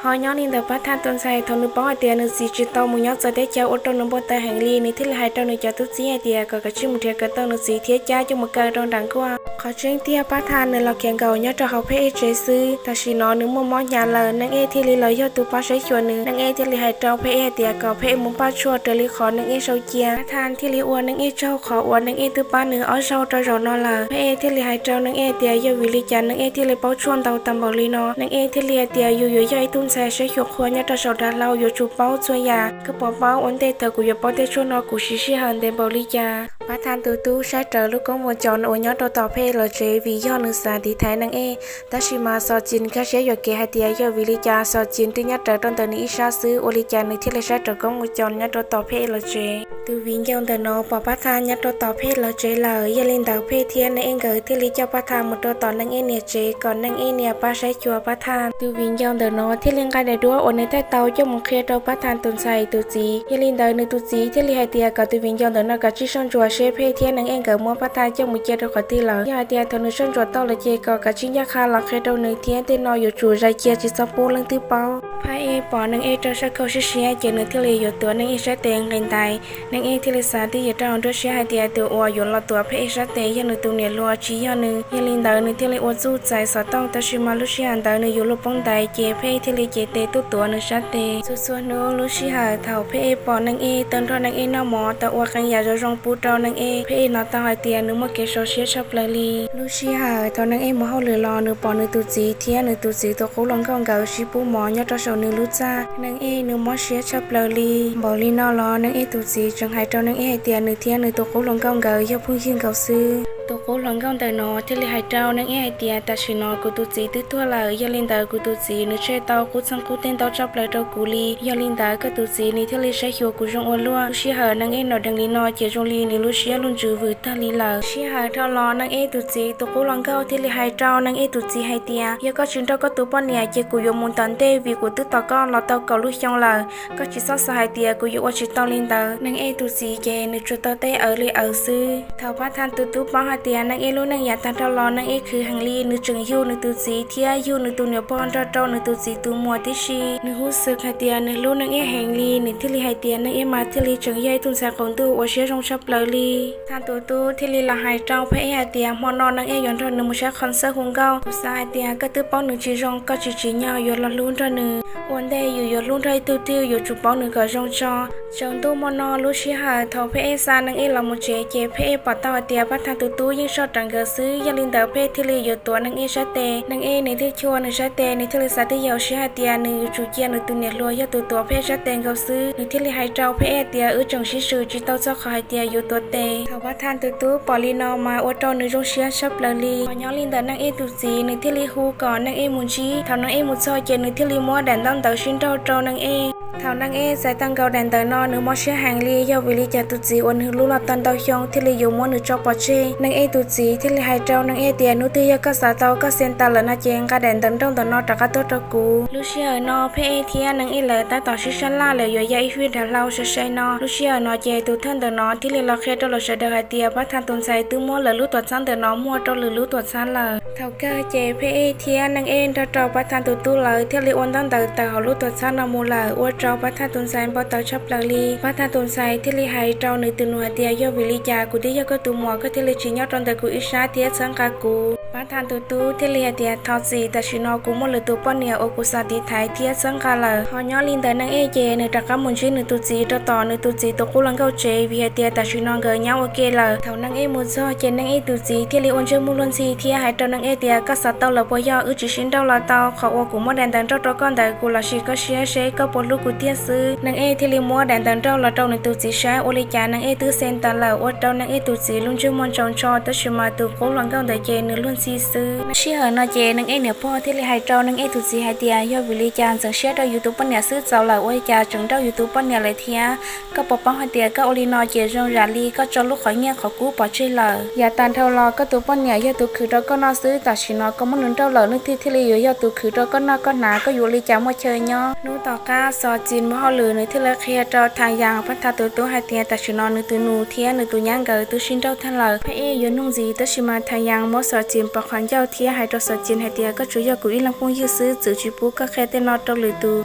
Ho nyob li ntawm Pab Thaj tus ntxhais, thaum nws paub hais tias nws txiv tsis tau mus nyob txawv teb chaws ua rau nws npau taws heev li, nws thiaj li hais rau nws cov tub txib hais tias kom kav tsij mus nrhiav kav tau nws txiv thiab cab coj mus kaw rau nram nkuaj. Qhov tseeb tiag Pab Thaj nws los khiav nkaum nyob rau hauv Phaj Ej tsev xwb, tam sim no nws muaj mob hnyav lawm, Neej Ej thiaj li los yog tus pab saib xyuas nws. Neej Ej thiaj li hais rau Phaj Ej hais tias kom Phaj Ej mus npaj tshuaj raws li qhov Neej Ej sau cia. Pab Thaj thiaj li ua Neej Ej tsaug qhov uas Neej Ej twb pab nws ob zaug rau zaum no lawm. Phaj Ej thiaj li hais rau Neej Ej tias yog vim li cas Neej Ej thiaj li paub tshuaj ntau tag npaum li no. Neej Ej thiaj li hais tias yus yuav yog ib tug Ntxhais saib xyuas qhua nyob rau saum dav hlau yuav tsum paub txhua yam. Koj puas paub ua ntej thaum kuv yuav paub tej tshuaj no kuv siv sij hawm ntev npaum li cas? Pab thaj tus tub saib rawv lub koob mus cov uas nyob rau tom Phej lawv tsev vim yog nws xav tiv thaiv Neej Ej. Tab sis mas Xos Tsis nkag siab yuam kev hais tias yog vim li cas Xos Tsis twb nyob rawv rau ntawm nws ib sab xwb ua li cas nws thiaj li saib rawv koob mus cov nyob rau tom Phej lawv tsev. Tus viv ncaus ntawm no pom pab thaj nyob rau tom Phej lawv tsev lawm, yog li ntawd Phej thiab Neej Ej nkawd thiaj li coj pab thaj mus rau tom Neej Ej niam tsev kom Neej Ej niam pab saib xyuas pab thaj. Tus viv ncaus ntawm no thiaj li nqa daim duab uas nws thaij tau coj mus qhia rau pab thaj tus ntxhais tus txiv. Yog li ntawd nws tus txiv thiaj li hais tias kom tus viv ncaus ntawm no kav tsij soj ntsuam seb Phej thiab Neej Ej nkawd muab pab thaj coj mus cia rau qhov twg lawm. Yog hais tias thaum nws soj ntsuam tau lawm ces kom kav tsij ncaj qha los qhia rau nws thiab tej no yuav tsum zais cia tsis txhob pub leej twg paub. Phaj Ej pom Neej Ej rau sab khau siab siab ces nws thiaj li yuav tuav Neej Ej sab tes nqis ntais. Neej Ej thiaj li xav twj ywm rau hauv nruab siab hais tias tus uas yuav los tuav Phaj Ej sab tes yog nws tus niam hluas tsis yog nws. Yog li ntawd nws thiaj li ua txuj txais xov tooj, tab sis mas lub sij hawm ntawd nws yuav luag poob ntais ces Phaj Ej thiaj li cev tes tuaj tuav nws sab tes. Txhua txhua hnub lub sij hawm thaum Phaj Ej pom Neej Ej tau nrog Neej Ej noj mov tau ua qee yam zoo zoo pub rau Neej Ej, Phaj Ej hnov tau hais tias nws muaj kev sov siab tshaj plaws li. Lub sij hawm thaum Neej Ej mus hauj lwm los nws pom nws tus txiv thiab nws tus txiv tus qub hluas nkauj nkawd sib pub mov nyob rau saum nws lub txaj. Neej Ej nws mob siab tshaj plaws li. Npaum li no los Neej Ej tus txiv tseem hais rau Neej Ej hais tias nws thiab nws tus qub hluas nkauj nkawd yog phooj ywg nkaus xwb. Tus qub hluas nkauj ntawm no thiaj li hais rau Neej Ej hais tias tam sim no kuv tus txiv twb tuag lawm, yog li ntawd kuv tus txiv nws tseg tau qub txeeg qub teg ntau tshaj plaws rau kuv li. Yog li ntawd koj tus txiv nws thiaj li saib xyuas kuv zoo ua luaj. Lub sij hawm Neej Ej hnov dheev li no ces zoo li nws lub siab lub ntsws vwm tag li lawm. Sij hawm dhau los Neej Ej tus txiv tus qub hluas nkauj thiaj li hais rau Neej Ej tus txiv hais tias yog koj tsis nrauj koj tus poj niam ces kuv yuav mus tom ntej vim kuv twb tos koj los tau kaum lub xyoo lawm. Koj tsis txhob xav hais tias kuv yuav ua tsis tau li ntawd. Neej Ej tus txiv ces nws tsuas tau teb awv li awv xwb. Thaum Pab Thaj tus tub paub hais tias Neej Ej lub neej yav tag dhau los Neej Ej khwv heev li, nws tseem yug nws tus txiv thiab yug nws tus niam pog nrog rau nws tus txiv tus muam tib si. Nws hub xwm hais tias nws hlub Neej Ej heev li, nws thiaj li hais tias Neej Ej mas thiaj li tseem yog ib tug ntxhais qaum ntuj uas siab zoo tshaj plaws li. Thaj tus tub thiaj li los hais rau Phaj Ej hais tias hmo no Neej Ej yuav nrog nws mus saib qhov xab hu nkauj. Kuv xav hais tias koj twb paub nws tsis zoo, koj tsis tsim nyog yuav los hlub nrog nws. Ua ntej yus yuav hlub nrog ib tug twg yuav tsum paub nws kom zoo tso. Tsaus ntuj hmo no lub sij hawm thaum Phaj Ej xa Neej Ej los mus tsev ces Phaj Ej pom tau hais tias Pab Thaj tus tub yeej soj raws nkawd xwb, yog li ntawd Phaj Ej thiaj li yuav tuav Neej Ej sab tes. Neej Ej nws thiaj chua nws sab tes, nws thiaj li xav twj ywm siab hais tias nws yuav tsum cia nws tus niam hluas yog tus tuav Phaj Ej sab tes nkaus xwb. Nws thiaj li hais rau Phaj Ej hais tias wb tseem sib swm tsis tau txog qhov hais tias yuav tuav tes. Thaum Pab Thaj tus tub pom li no mas ua rau nws zoo siab tshaj plaws li. Ho nyob li ntawm Neej Ej tus txiv nws thiaj li hu kom Neej Ej mus ntsib. Thaum Neej Ej mus txog ces nws thiaj li muab daim ntaub ntawv sib nrauj rau Neej Ej. Thaum Neej Ej txais tau nkaus daim ntawv no nws mob siab heev li, yog vim li cas tus txiv uas nws hlub los tau ntau xyoo thiaj li yuav muab nws tso pov tseg. Neej Ej tus txiv thiaj li hais rau Neej Ej tias hnub twg yog koj xav tau koj xees tas lawm no ces nqa daim ntawv nrauj ntawm no rov qab tuaj rau kuv. Lub sij hawm no Phaj Ej thiab Neej Ej lawv tab tom sib sab laj lawm yuav ya ib fij dav hlau sai sai no. Lub sij hawm no ces tus thawj ntawm no thiaj li los qhia rau lawv sawv daws hais tias Pab Thaj tus ntxhais twb muab lawv lub tuam txhab ntawm no muag rau lwm lub tuam txhab lawm. Thaum kawg ces Phaj Ej thiab Neej Ej nrog rau Pab Thaj tus tub lawv thiaj li ua ntaub ntawv tawm hauv lub tuam txhab no mus lawm, ua rau Pab Thaj tus ntxhais npau taws tshaj plaws li. Pab Thaj tus ntxhais thiaj li hais rau nws tus nus hais tias yog vim li cas kuv twb yog koj tus muam koj thiaj li tsis nyob rau ntawm kuv ib sab thiab txhawb nqa kuv. Pab Thaj tus tub thiaj li hais tias thov txim, tam sim no kuv muaj lwm tus poj niam uas kuv xav tiv thaiv thiab txhawb nqa lawm. Ho nyob li ntawm Neej Ej ces nws rov qab mus ntsib nws tus txiv rau tom nws tus txiv tus qub hluas nkauj tsev, vim hais tias tam sim no nkawd nyob ua ke lawm. Thaum Neej Ej mus txog ces Neej Ej tus txiv thiaj li ua ntsej muag luag ntxhi thiab hais rau Neej Ej tias koj xav tau lawm puas yog? Wb tsis sib nrauj los tau, qhov uas kuv muab daim ntawv nrauj rau koj ntawd kuv los sim koj siab seb koj puas hlub kuv tiag xwb. Neej Ej thiaj li muab daim ntawv nrauj los rau nws tus txiv saib, ua li cas Neej Ej twb xees tas lawm, ua rau Neej Ej tus txiv lub ntsej muag ntsaus ntsho, tab sis mas tus qub hluas nkauj ntawd ces nws luag ntxhi xwb. Sij hawm no ces Neej Ej niam pog thiaj li hais rau Neej Ej tus txiv hais tias yog vim li cas ntxeev siab rau yus tus poj niam xwb txaus lawm ua li cas tseem nrauj yus tus poj niam lawm thiab? Koj puas paub hais tias koj ua li no ces zoo zam li koj tso lub qhov nyiaj qhov kub pov tseg lawm. Yav tas dhau los koj tus poj niam yog tus khwv rau koj noj xwb, tam sim no koj muab nws nrauj lawm, leej twg thiaj li yuav yog tus khwv rau koj noj koj hnav, koj yuav ua li cas muaj chaw nyob? Hnub tom qab Xos Tsis mus hauj lwm, nws thiaj li qhia rau Thaj Yas, Pab Thaj tus tub hais tias tam sim no nws tus nus thiab nws tus nyab nkawd twb sib nrauj tag lawm. Phaj Ej yuav nug ntxiv, tab sis mas Thaj Yas muab Xos Tsis pov qhov ncauj thiab hais rau Xos Tsis hais tias koj tsuas yog kuv ib leeg phooj ywg xwb, txwm tsis pub koj qhia tej no rau lwm tus.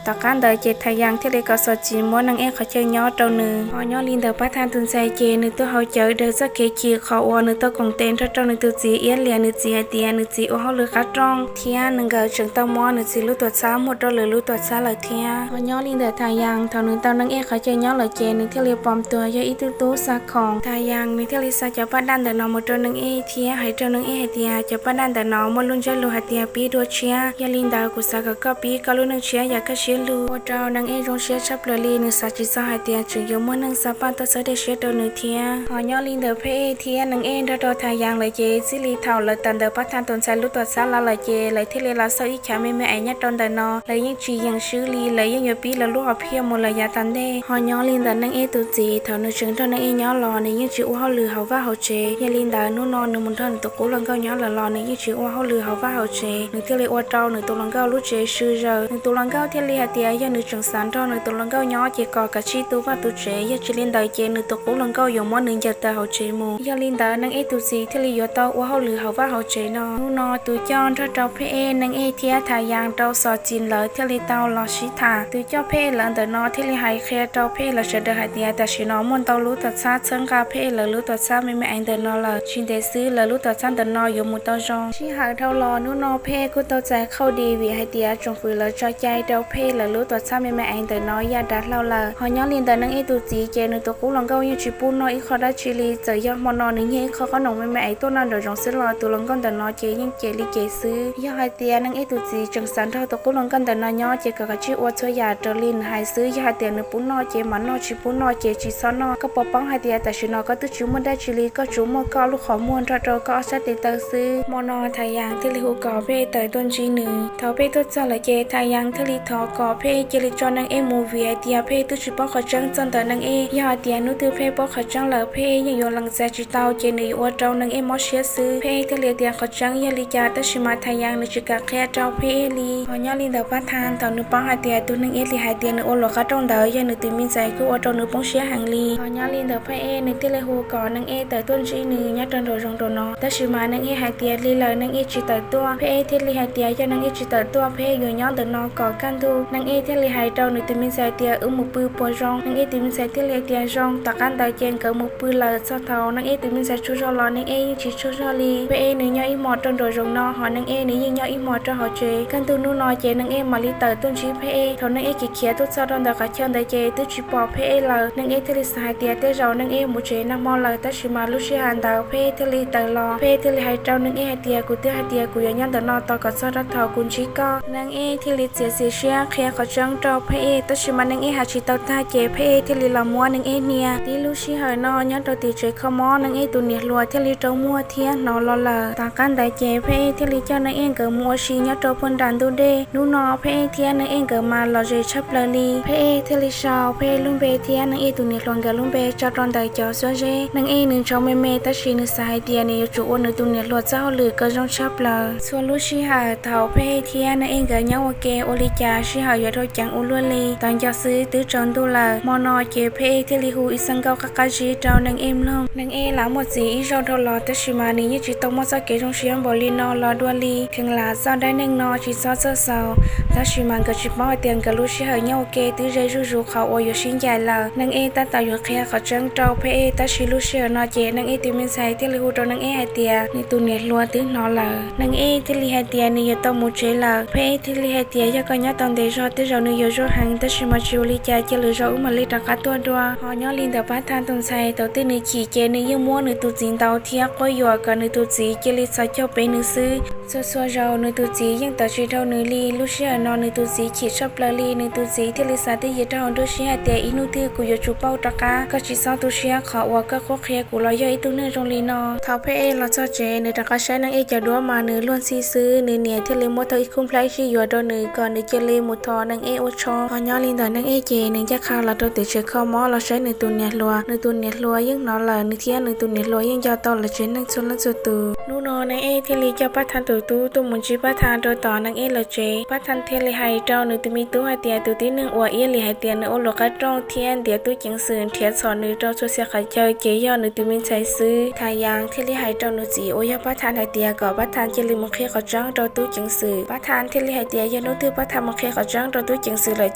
Tom qab ntawd ces Thaj Yas thiaj li kom Xos Tsis muab Neej Ej qhov chaw nyob rau nws. Ho nyob li ntawm Pab Thaj tus ntxhais ces nws tuaj haus cawv daws txoj kev chim qhov uas nws tau koom tes nrog rau nws tus txiv iab liam nws txiv hais tias nws txiv ua hauj lwm qab rooj thiab nws nkawd tseem tau muab nws txiv lub tuam txhab muag rau lwm lub tuam txhab lawm thiab. Ho nyob li ntawm Thaj Yas thaum nws tau Neej Ej qhov chaw nyob lawm ces nws thiaj li pom tuag yog ib tug tub xa khoom. Thaj Yas nws thiaj li xa cov paj daj ntawm no mus rau Neej Ej thiab hais rau Neej Ej hais tias Paj Naj ntawm no muaj lub ntsiab lus hais tias pib dua tshiab, yog li ntawd kuv xav kom koj pib koj lub neej tshiab yam kaj siab lug. Ua rau Neej Ej zoo siab tshaj plaws li, nws xav tsis txog hais tias tseem yuav muaj neeg xa paj tuaj txhawb dej siab rau nws thiab. Ho nyob li ntawm Phej Ej thiab Neej Ej nrog rau Thaj Yas lawm ces txij li thaum lawv tawm ntawm Paj Thaj tus ntxhais lub tuam txhab los lawm ces lawv thiaj li los xauj ib chav me me ev nyob rau ntawm no, lawv yeej tsis yeem swb li, lawv yeej yuav pib lawv lub hom phiaj mus lawm yav tom ntej. Ho nyob li ntawm Neej Ej tus txiv, thaum nws tseem nrog Neej Ej nyob los nws yeej tsis ua hauj lwm hauv vaj hauv tsev, yog li ntawd hnub no nws mus nrog nws tus qub hluas nkauj nyob lawm los nws yeej tsis ua hauj lwm hauv vaj hauv tsev, nws thiaj li ua rau nws tus hluas nkauj lub tsev sw zaws. Nws tus hluas nkauj thiaj li hais tias yog nws tseem xav nrog nws tus hluas nkauj nyob ces kom kav tsij tu vaj tu tsev, yog tsis li ntawd ces nws tus qub hluas nkauj yuav muab nws ncaws tawm hauv tsev mus. Yog li ntawd Neej Ej tus txiv thiaj li yuav tau ua hauj lwm hauv vaj hauv tsev no. Hnub no tus coj nrog rau Phej Ej, Neej Ej thiab Thaj Yas rau Xos Txis lawv thiaj li tau los sib tham. Tus coj Phej Ej lawv ntawm no thiaj li hais qhia rau Phej Ej lawv sawv daws hais tias tam sim no muaj ntau lub tuam txhab txhawb nqa Phej Ej lawv lub tuam txhab me me ev ntawm no lawm, tsis ntev xwb lawv lub tuam txhab ntawm no yuav mus tau zoo. Sij hawm dhau los hnub no Phej Ej kuj tau txais qhauj di vim hais tias tsoom fwv lawv tso cai rau Phej Ej lawv lub tuam txhab me me ev ntawm no ya dav hlau lawm. Ho nyob li ntawm Neej Ej tus txiv ces nws tus qub hluas nkauj yeej tsis pub noj ib qho dab tsi li, txawm yog hmo no nws nyiag ib qho qhob noom me me ev tuaj noj nraum zoov xwb los tus hluas nkauj ntawm no ces yeej cem li cem xwb. Yog hais tias Neej Ej tus txiv tseem xav nrog tus qub hluas nkauj ntawm no nyob ces kom kav tsij ua txhua yam raws li nws hais xwb, yog hais tias nws pub noj ces mam noj, tsis pub noj ces tsis txhob noj. Koj puas paub hais tias tam sim no koj twb tsis muaj dab tsi li, koj tsuas muaj koj lub qhov muag nrog rau koj ob sab tes taw xwb. Hmo no Thaj Yas thiaj li hu kom Phej Ej tawm tuaj ntsib nws. Thaum Phej Ej tuaj txog lawm ces Thaj Yas thiaj li thov kom Phej Ej cia li tso Neej Ej mus vim hais tias Phej Ej twb tsis paub qhov tseeb txog ntawm Neej Ej. Yog hais tias hnub twg Phej Ej paub qhov tseeb lawm Phej Ej yeej yuav lees txais tsis tau ces nws yuav ua rau Neej Ej mob siab xwb. Phej Ej thiaj li tias qhov tseeb yog li cas tab sis mas Thaj Yas nws tsis kam qhia rau Phej Ej li. Ho nyob li ntawm Paj Thaj thaum nws paub hais tias tus Neej Ej li hais tias nws ua luam qab rooj ntawd yog nws tus me ntxhais kuj ua rau nws poob siab heev li. Ho nyob li ntawm Phej Ej nws thiaj li hu kom Neej Ej tawm tuaj ntsib nws nyob rau nraum zoov nraum no, tab sis mas Neej Ej hais tias li lawm Neej Ej tsis tawm tuaj. Phej Ej thiaj li hais tias yog Neej Ej tsis tawm tuaj Phej Ej yuav nyob ntawm no kom kaj ntug. Neej Ej thiaj li hais rau nws tus me ntxhais tias wb mus pw puas zoo. Neej Ej tus me ntxhais thiaj li hais tias zoo. Tom qab ntawd ces nkawd mus pw lawm. Txog thaum Neej Ej tus me ntxhais tsaug zog los Neej Ej yeej tsis tsaug zog li. Phej Ej nws nyob ib hmos rau nraum zoov no ho Neej Ej nws yeej nyob ib hmos rau hauv tsev. Kaj ntug hnub no ces Neej Ej mam li tawm tuaj ntsib Phej Ej. Thaum Neej Ej khiav khiav tuaj txog rau ntawm qhov chaw ntawd ces twb tsis pom Phej Ej lawm. Neej Ej thiaj li xav hais tias tej zaum Neej Ej mus tsev nag hmo lawm, tab sis mas lub sij hawm ntawd Phej Ej thiaj li tawm los. Phej Ej thiaj li hais rau Neej Ej hais tias kuv twb hais tias kuv yuav nyob ntawm no tos kom txog rau thaum kuv ntsib koj. Neej Ej thiaj li txiav txim siab qhia qhov tseeb rau Phej Ej, tab sis mas Neej Ej hais tsis tau tag ces Phej Ej thiaj li los muab Neej Ej hnia. Tib lub sij hawm no nyob rau tim tsev kho mob Neej Ej tus niam hluas thiaj li rau muag thiab hnov los lawm. Tom qab ntawd ces Phej Ej thiaj li coj Neej Ej nkawd mus ua si nyob rau puag nram ntug dej. Hnub no Phej Ej thiab Neej Ej nkawd mas lom zem tshaj plaws li. Phej Ej thiaj li sau Phej Ej lub npe thiab Neej Ej tus niam hluas nkawd lub npe tso rau ntawm cov xuab zeb. Neej Ej nws ntshauv me me tab sis nws xav hais tias nws yuav tsum ua nws tus niam hluas txoj hauj lwm kom zoo tshaj plaws. Txhua lub sij hawm thaum Phej Ej thiab Neej Ej nkawd nyob ua ke ua li cas sij hawm yuav dhau ceev ua luaj li. Tau nco xwb twb tsaus ntuj lawm. Hmo no ces Phej Ej thiaj li hu ib xeeb nkauj qab qab zib rau Neej Ej mloog. Neej Ej lam muaj txiv ib zaug dhau los tab sis mas nws yeej tsis tau muaj txoj kev zoo siab npaum li no los dua li. Kheev lam txoj dab neeg no tsis txhob txawj xaus, tab sis mas nkawd tsis paub hais tias nkawd lub sij hawm nyob ua ke twb ze zuj zus qhov uas yuav sib ncaim lawm. Neej Ej tab tom yuav qhia qhov tseeb rau Phej Ej tab sis lub sij hawm no ces Neej Ej tus me ntxhais thiaj li hu rau Neej Ej hais tias nws tus niam hluas twb hnov lawm. Neej Ej thiaj li hais tias nws yuav tau mus tsev lawm. Phej Ej thiaj li hais tias yog koj nyob tau ntev zog tej zaum nws yuav zoo heev, tab sis mas tsis ua li cas, cia lwm zaus wb mam li rov qab tuaj dua. Ho nyob li ntawm Paj Thaj tus ntxhais thaum twg nws chim ces nws yeej muab nws tus txiv ntaus thiab quab yuam kom nws tus txiv cia li txhos caug pem nws xwb. Txhua txhua zaus nws tus txiv yeej tawm tsis dhau nws li. Lub sij hawm no nws tus txiv chim tshaj plaws li, nws tus txiv thiaj li xav twj ywm rau hauv nruab siab hais tias ib hnub twg kuv yuav tsum pauj rov qab, koj tsis txhob tu siab qhov uas koj qhuab qhia kuv los yog ib tug neeg zoo li no. Thaum Phej Ej los txog tsev nws rov qab saib Neej Ej cov duab mas nws luag ntxhi xwb, nws niam thiaj li muab tau ib khub nplhaib sib yuav rau nws kom nws cia li mus thov Neej Ej ua tsho. Ho nyob li ntawm Neej Ej ces nws ncaj qha los rau tim tsev kho mob los saib nws tus niam hluas. Nws tus niam hluas yeej hnov lawm, nws thiab nws tus niam hluas yeej nco tau lawv tsev neeg txhua leej txhua tus. Hnub no Neej Ej thiaj li coj Paj Thaj tus tub tuaj mus ntsib Paj Thaj rau tom Neej Ej lawv tsev. Paj Thaj thiaj li hais rau nws tus me tub hais tias tus tib neeg uas iab li hais tias nws ua luam qab rooj thiab ntiav tub ceev xwm nrhiav txhom nws rau txhua txhia qhov chaw ces yog nws tus me ntxhais xwb. Thaj Yas thiaj li hais rau nws txiv uas yog Paj Thaj hais tias kom Paj Thaj cia li mus qhia qhov tseeb rau tub ceev xwm. Paj Thaj thiaj li hais tias yog hnub twg Paj Thaj mus qhia qhov tseeb rau tub ceev xwm lawm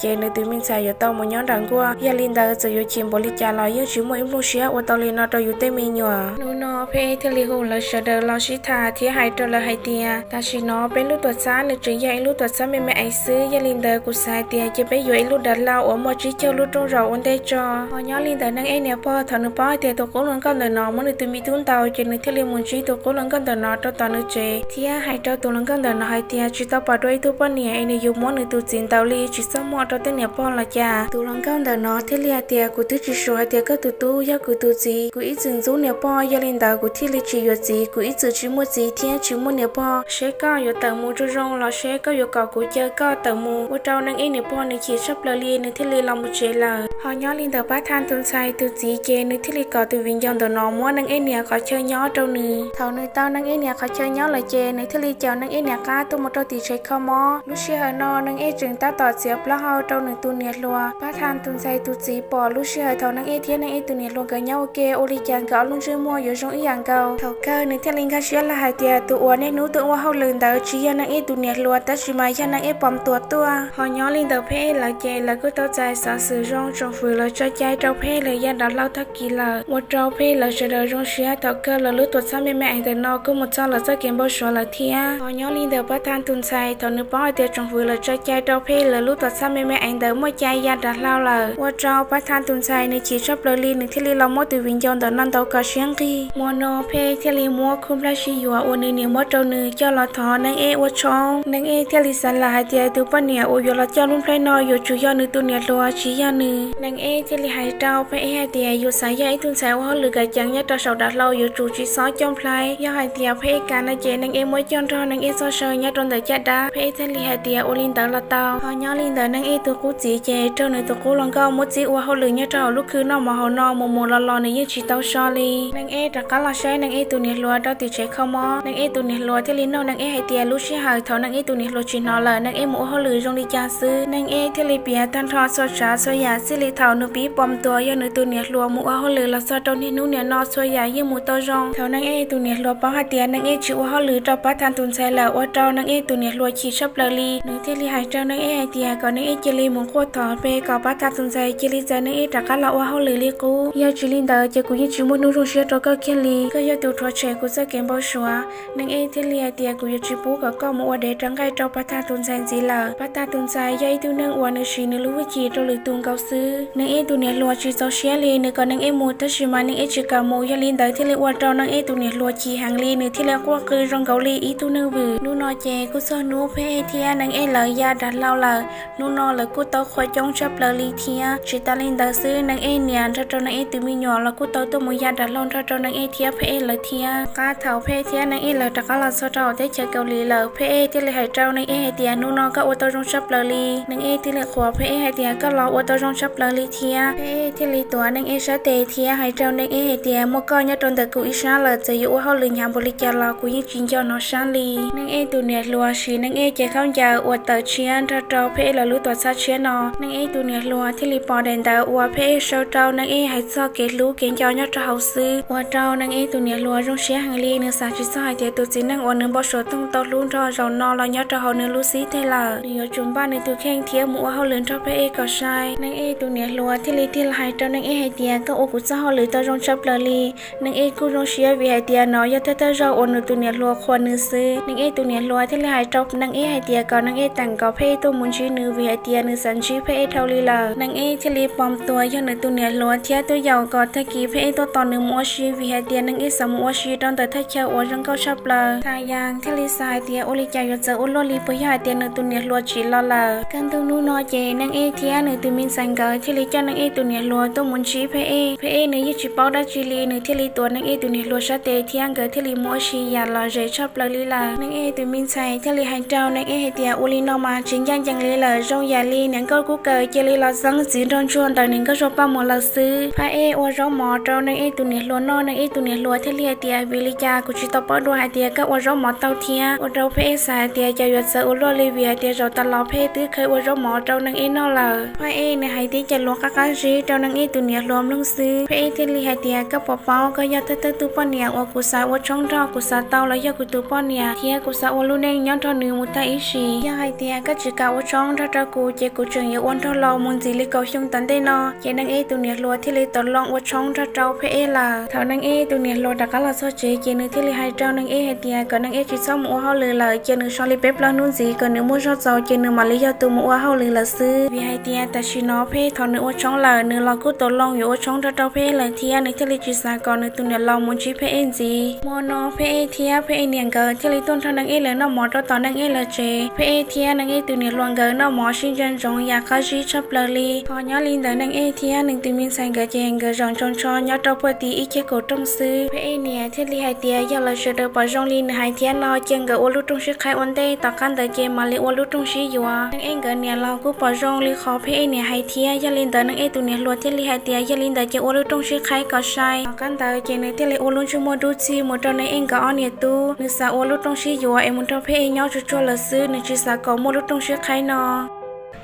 ces nws tus me ntxhais yuav tau mus nyob nram nkuaj. Yog li ntawd txawm yuav chim npaum li cas los yeej tsis muaj ib nplooj siab ua tau li no rau yus tej me nyuam. Hnub no Phej Ej thiaj li hu lawv sawv daws los sib tham thiab hais rau lawv hais tias tam sim no peb lub tuam txhab nws tseem yog ib lub tuam txhab me me ev xwb, yog li ntawd kuv xav hais tias cia peb yuav ib lub dav hlau uas muaj tsib caug lub rooj zaum ua ntej tso. Ho nyob li ntawm Neej Ej niam pog thaum nws paub hais tias tus qub hluas nkauj ntawm no muab nws tus me tub ntaus ces nws thiaj li mus ntsib tus qub hluas nkauj ntawm no. no rau tom nws tsev thiab hais rau tus hluas nkauj ntawm no hais tias tsis tau pom dua ib tug poj niam es nws yuav muab nws tus txiv ntaus li, tsis txaj muag rau tej niam pog los cas. Tus hluas nkauj ntawm no thiaj li hais tias kuv twb tsis suav hais tias koj tus tub yog kuv tus txiv, kuv ib txwm ntxub niam pog, yog li ntawd kuv thiaj li tsis yuav txiv, kuv ib txwm tsis muaj txiv thiab tsis muaj niam pog. Seb koj yuav tawm mus zoo zoo los seb koj yuav kom kuv caw koj tawm mus. Ua rau Neej Ej niam pog nws chim tshaj plaws li, nws thiaj li los mus tsev lawm. Ho nyob li ntawm Pab Thaj tus ntxhais tus txiv ces nws thiaj li kom tus viv ncaus ntawm no muab Neej Ej niam qhov chaw nyob rau nws. Thaum nws tau Neej Ej niam qhov chaw nyob lawm ces nws thiaj li caum Neej Ej niam qab tuaj mus rau tim tsev kho mob. Lub sij hawm no Neej Ej tseem tab tom txiav plaub hau rau nws tus niam hluas. Pab Thaj tus ntxhais tus txiv pom lub sij hawm thaum Neej Ej thiab Neej Ej tus niam hluas nkawd nyob ua ke ua li cas nkawd ob lub ntsej muag yuav zoo ib yam nkaus. Thaum kawg nws thiaj li nkag siab lawm hais tias tus uas niaj hnub tuaj ua hauj lwm ntawd tsis yog Neej Ej tus niam hluas, tab sis mas yog Neej Ej pom tuam tuaj. Ho nyob li ntawm Pheb Ej lawv ces lawv kuj tau txais xov xwm zoo, tsoom fwv lawv tso cai rau Pheb Ej lawv ya nram hlau tag kis lawm, ua rau Pheb Ej lawv sawv daws zoo siab. Thaum kawg lawv lub tuam txhab me me eev ntawm no kuj mus txog lawv txoj kev npau suav lawm thiab. Ho nyob li ntawm Pab Thaj tus ntxhais, thaum nws paub hais tias tsoom fwv lawv tso cai rau Pheb Ej lawv lub tuam txhab me me eev ntawd muaj cai ya nram hlau lawm, ua rau Pab Thaj tus ntxhais nws chim tshaj plaws li, nws thiaj li los muab tus viv ncaus ntawm no ntaus kom siab nqig. Hmo no Pheb Ej thiaj li muab khub nplhaib sib yuav uas nws niam muab rau nws coj los thov Neej Ej ua tshoob. Neej Ej thiaj li xav lawm hais tias tus poj niam uas yuav los coj lub nplhaib no yuav tsum yog nws tus niam hluas tsis yog nws. Neej Ej thiaj li hais rau Pheb Ej hais tias yus xav yog ib tug ntxhais ua hauj lwm kawm ceev nyob rau saum dav hlau yuav tsum tsis txhob coj nplhaib. Yog hais tias Pheb Ej kam no ces Neej Ej muab coj nrog Neej Ej txoj saw nyob rau ntawm caj dab. Pheb Ej thiaj li hais tias ua li ntawd los tau. Ho nyob li ntawd Neej Ej tus qub txiv ces raug nws tus qub hluas nkauj muab txib ua hauj lwm nyob rau hauv lub khw noj mov hauv no, mus mus los los nws yeej tsis tau so li. Neej Ej rov qab los saib Neej Ej tus niam hluas rau tim tsev kho mob. Neej Ej tus niam hluas thiaj li nug Neej Ej hais tias lub sij hawm thaum Neej Ej tus niam hluas tsis hnov lawm Neej Ej mus ua hauj lwm zoo li cas xwb. Neej Ej thiaj li piav tag nrho txhua tsav txhua yam txij li thaum nws pib pom tuam yog nws tus niam hluas mus ua hauj lwm los txog rau niaj hnub niam no txhua yam yeej mus tau zoo. Thaum Neej Ej tus niam hluas paub hais tias Neej Ej tsis ua hauj lwm rau Pab Thaj tus ntxhais lawm ua rau Neej Ej tus niam hluas chim tshaj plaws li. Nws thiaj li hais rau Neej Ej hais tias kom Neej Ej cia li mus quaj thov pe kom Pab Thaj tus ntxhais cia li txais Neej Ej rov qab los ua hauj lwm li qub, yog tsis li ntawd ces kuv yeej tsis muaj hnub zoo siab rau koj kiag li. Koj yog tus rhuav tshem kuv txoj kev npau suav. Neej Ej thiaj li hais tias kuv yuav tsis pub kom koj mus ua dev rau nqaij rau Pab Thaj tus ntxhais ntxiv lawm. Pab Thaj tus ntxhais yog ib tug neeg uas nws siv nws lub hwj chim rau lwm tus nkaus xwb. Neej Ej tus niam hluas tsis txaus siab li, nws kom Neej Ej mus tab sis mas Neej Ej tsis kam mus, yog li ntawd thiaj li ua rau Neej Ej tus niam hluas chim heev li, nws thiaj li quaj qw zoo nkaus li ib tug neeg vwm. Hnub no ces kuj txog hnub Pheb Ej thiab Neej Ej lawv ya nram hlau lawm. Hnub no lawv kuj tau qhua coob tshaj plaws li thiab. Tsis tas li ntawd xwb, Neej Ej niam nrog rau Neej Ej tus me nyuam los kuj tau tuaj mus ya nram hlau nrog rau Neej Ej thiab Pheb Ej lawv thiab. Qab thaum Pheb Ej thiab Neej Ej lawv rov qab los txog rau hauv teb chaws Kaus Lim lawm, Pheb Ej thiaj li hais rau Neej Ej hais tias hnub no koj ua tau zoo tshaj plaws li. Neej Ej thiaj li qhuas Pheb Ej hais tias koj los ua tau zoo tshaj plaws li thiab. Pheb Ej thiaj li tuav Neej Ej sab tes thiab hais rau Neej Ej hais tias muaj koj nyob rau ntawm kuv ib sab lawm, txawm yuav ua hauj lwm hnyav npaum li cas los kuv yeej tsis nco hnov sab li. Neej Ej tus niam hluas siv Neej Ej cev khaub ncaws uas tawm tshiab nrog rau Pheb Ej lawv lub tuam txhab tshiab no. Neej Ej tus niam hluas thiaj li pom daim ntawv uas Pheb Ej sau rau Neej Ej hais txog kev hlub kev nco nyob rau hauv xwb, ua rau Neej Ej tus niam hluas zoo siab heev li. Nws xav tsis txog hais tias tus txiv neej uas nws npau suav toog tau hlub nrog zaum no los nyob rau hauv nws lub xib teg lawm. Nws yuav tsum npaj nws tus kheej thiab mus ua hauj lwm nrog Pheb Ej kom sai. Neej Ej tus niam hluas thiaj li tig los hais rau Neej Ej hais tias koj ua kuv txoj hauj lwm tau zoo tshaj plaws li. Neej Ej kuj zoo siab vim hais tias no yog thawj thawj zaug uas nws tus niam hluas qhuas nws xwb. Neej Ej tus niam hluas thiaj li hais rau Neej Ej hais tias kom Neej Ej teem kom Pheb Ej tuaj mus ntsib nws vim hais tias nws xav ntsib Pheb Ej dhau li lawm. Neej Ej thiaj li pom tuam yog nws tus niam hluas thiab tuaj yaum kom tag kis Pheb Ej tuaj tos nws mus ua si vim hais tias Neej Ej xav mus ua si rau ntawm thaj chaw uas zoo nkauj tshaj plaws. Tha Yas thiaj li xav hais tias ua li cas yuav txawv ua luaj li, puas yog hais tias nws tus niam hluas tsim los lawm. Kaj ntug hnub no ces Neej Ej thiab nws tus me ntxhais nkawd thiaj li coj Neej Ej tus niam hluas tuaj mus ntsib Pheb Ej. Pheb Ej nws yeej tsis paub dab tsi li, nws thiaj li tuav Neej Ej tus niam hluas sab tes thiab nkawd thiaj li mus ua si yam lom zem tshaj plaws li lawm. Neej Ej tus me ntxhais thiaj li hais rau Neej Ej hais tias ua li no mas tsis ncaj ncees li lawm, zoo yam li niam nkauj kub kaws cia li los xeeb txiv nraug ntsuag ntawm niam nkauj Zuag Paj Muas lawm xwb. Pheb Ej ua zaub mov rau Neej Ej tus niam hluas noj, Neej Ej tus niam hluas thiaj li hais tias vim li cas kuv tsis tau paub dua hais tias koj ua zaub mov tau thiab. Ua rau Pheb Ej xav hais tias cas yuav txawv ua luaj li vim hais tias zaum tas los Pheb Ej twb khaws ua zaub mov rau Neej Ej noj lawm. Pheb Ej nws hais tib co lus qab qab zib rau Neej Ej tus niam hluas mloog xwb. Pheb Ej thiaj li hais tias koj puas paub koj yog thawj thawj tug poj niam uas kuv xav ua tshoob nrog, kuv xav tau los yog kuv tus poj niam thiab kuv xav ua lub neej nyob nrog nws mus tag ib sim. Yog hais tias koj tsis kam ua tshoob nrog rau kuv ces kuv tseem yuav ua nrog los mus ntxiv li kaum xyoo tom ntej no. Ces Neej Ej tus niam hluas thiaj li tau loo ua tshoob nrog rau Pheb Ej lawm. Thaum Neej Ej tus niam hluas rov qab los txog tsev ces nws thiaj li hais rau Neej Ej hais tias kom Neej Ej tsis txhob mus ua hauj lwm lawm, cia nws so li peb plaub hnub ntxiv kom nws muaj zog txaus ces nws mam li yog tus mus ua hauj lwm lawm xwb. Vim hais tias tam sim no Pheb Ej thaum nws ua tshoob lawm, nws los kuj tau loo yuav ua tshoob nrog rau Pheb Ej lawm thiab nws thiaj li tsis xav kom nws tus niam laus mus ntsib Pheb Ej ntxiv. Hmo no Pheb Ej thiab Pheb Ej niam nkawd thiaj li tuaj nrog Neej Ej lawv noj mov rau tom Neej Ej lawv tsev. Pheb Ej thiab Neej Ej tus niam hluas nkawd noj mov sib ntsia ntsoov yam qab zib tshaj plaws li. Ho nyob li ntawd Neej Ej thiab nws tus me ntxhais nkawd ces nkawd zaum ntsoo ntsho nyob rau puag tim ib ceg kaum rooj xwb. Pheb Ej niam thiaj li hais tias yog lawv sawv daws pom zoo li nws hais thiab no cia nkawd ua lub rooj sib qhaib ua ntej, tom qab ntawd ces mam li ua lub rooj sib yuav. Neej Ej nkawd niam los kuj pom zoo li qhov Pheb Ej niam hais thiab, yog li ntawd Neej Ej tus niam hluas thiaj li hais tias yog li ntawd ces ua lub rooj sib qhaib kom sai. Tom qab ntawd ces nws thiaj li ua lub ntsej muag dub txig mus rau Neej Ej nkawd ob niam tub. Nws xav ua lub rooj sib yuav es mus nrog Pheb Ej nyob tsuag tsuag lawm xwb, nws tsis xav kom muaj lub rooj sib qhaib no.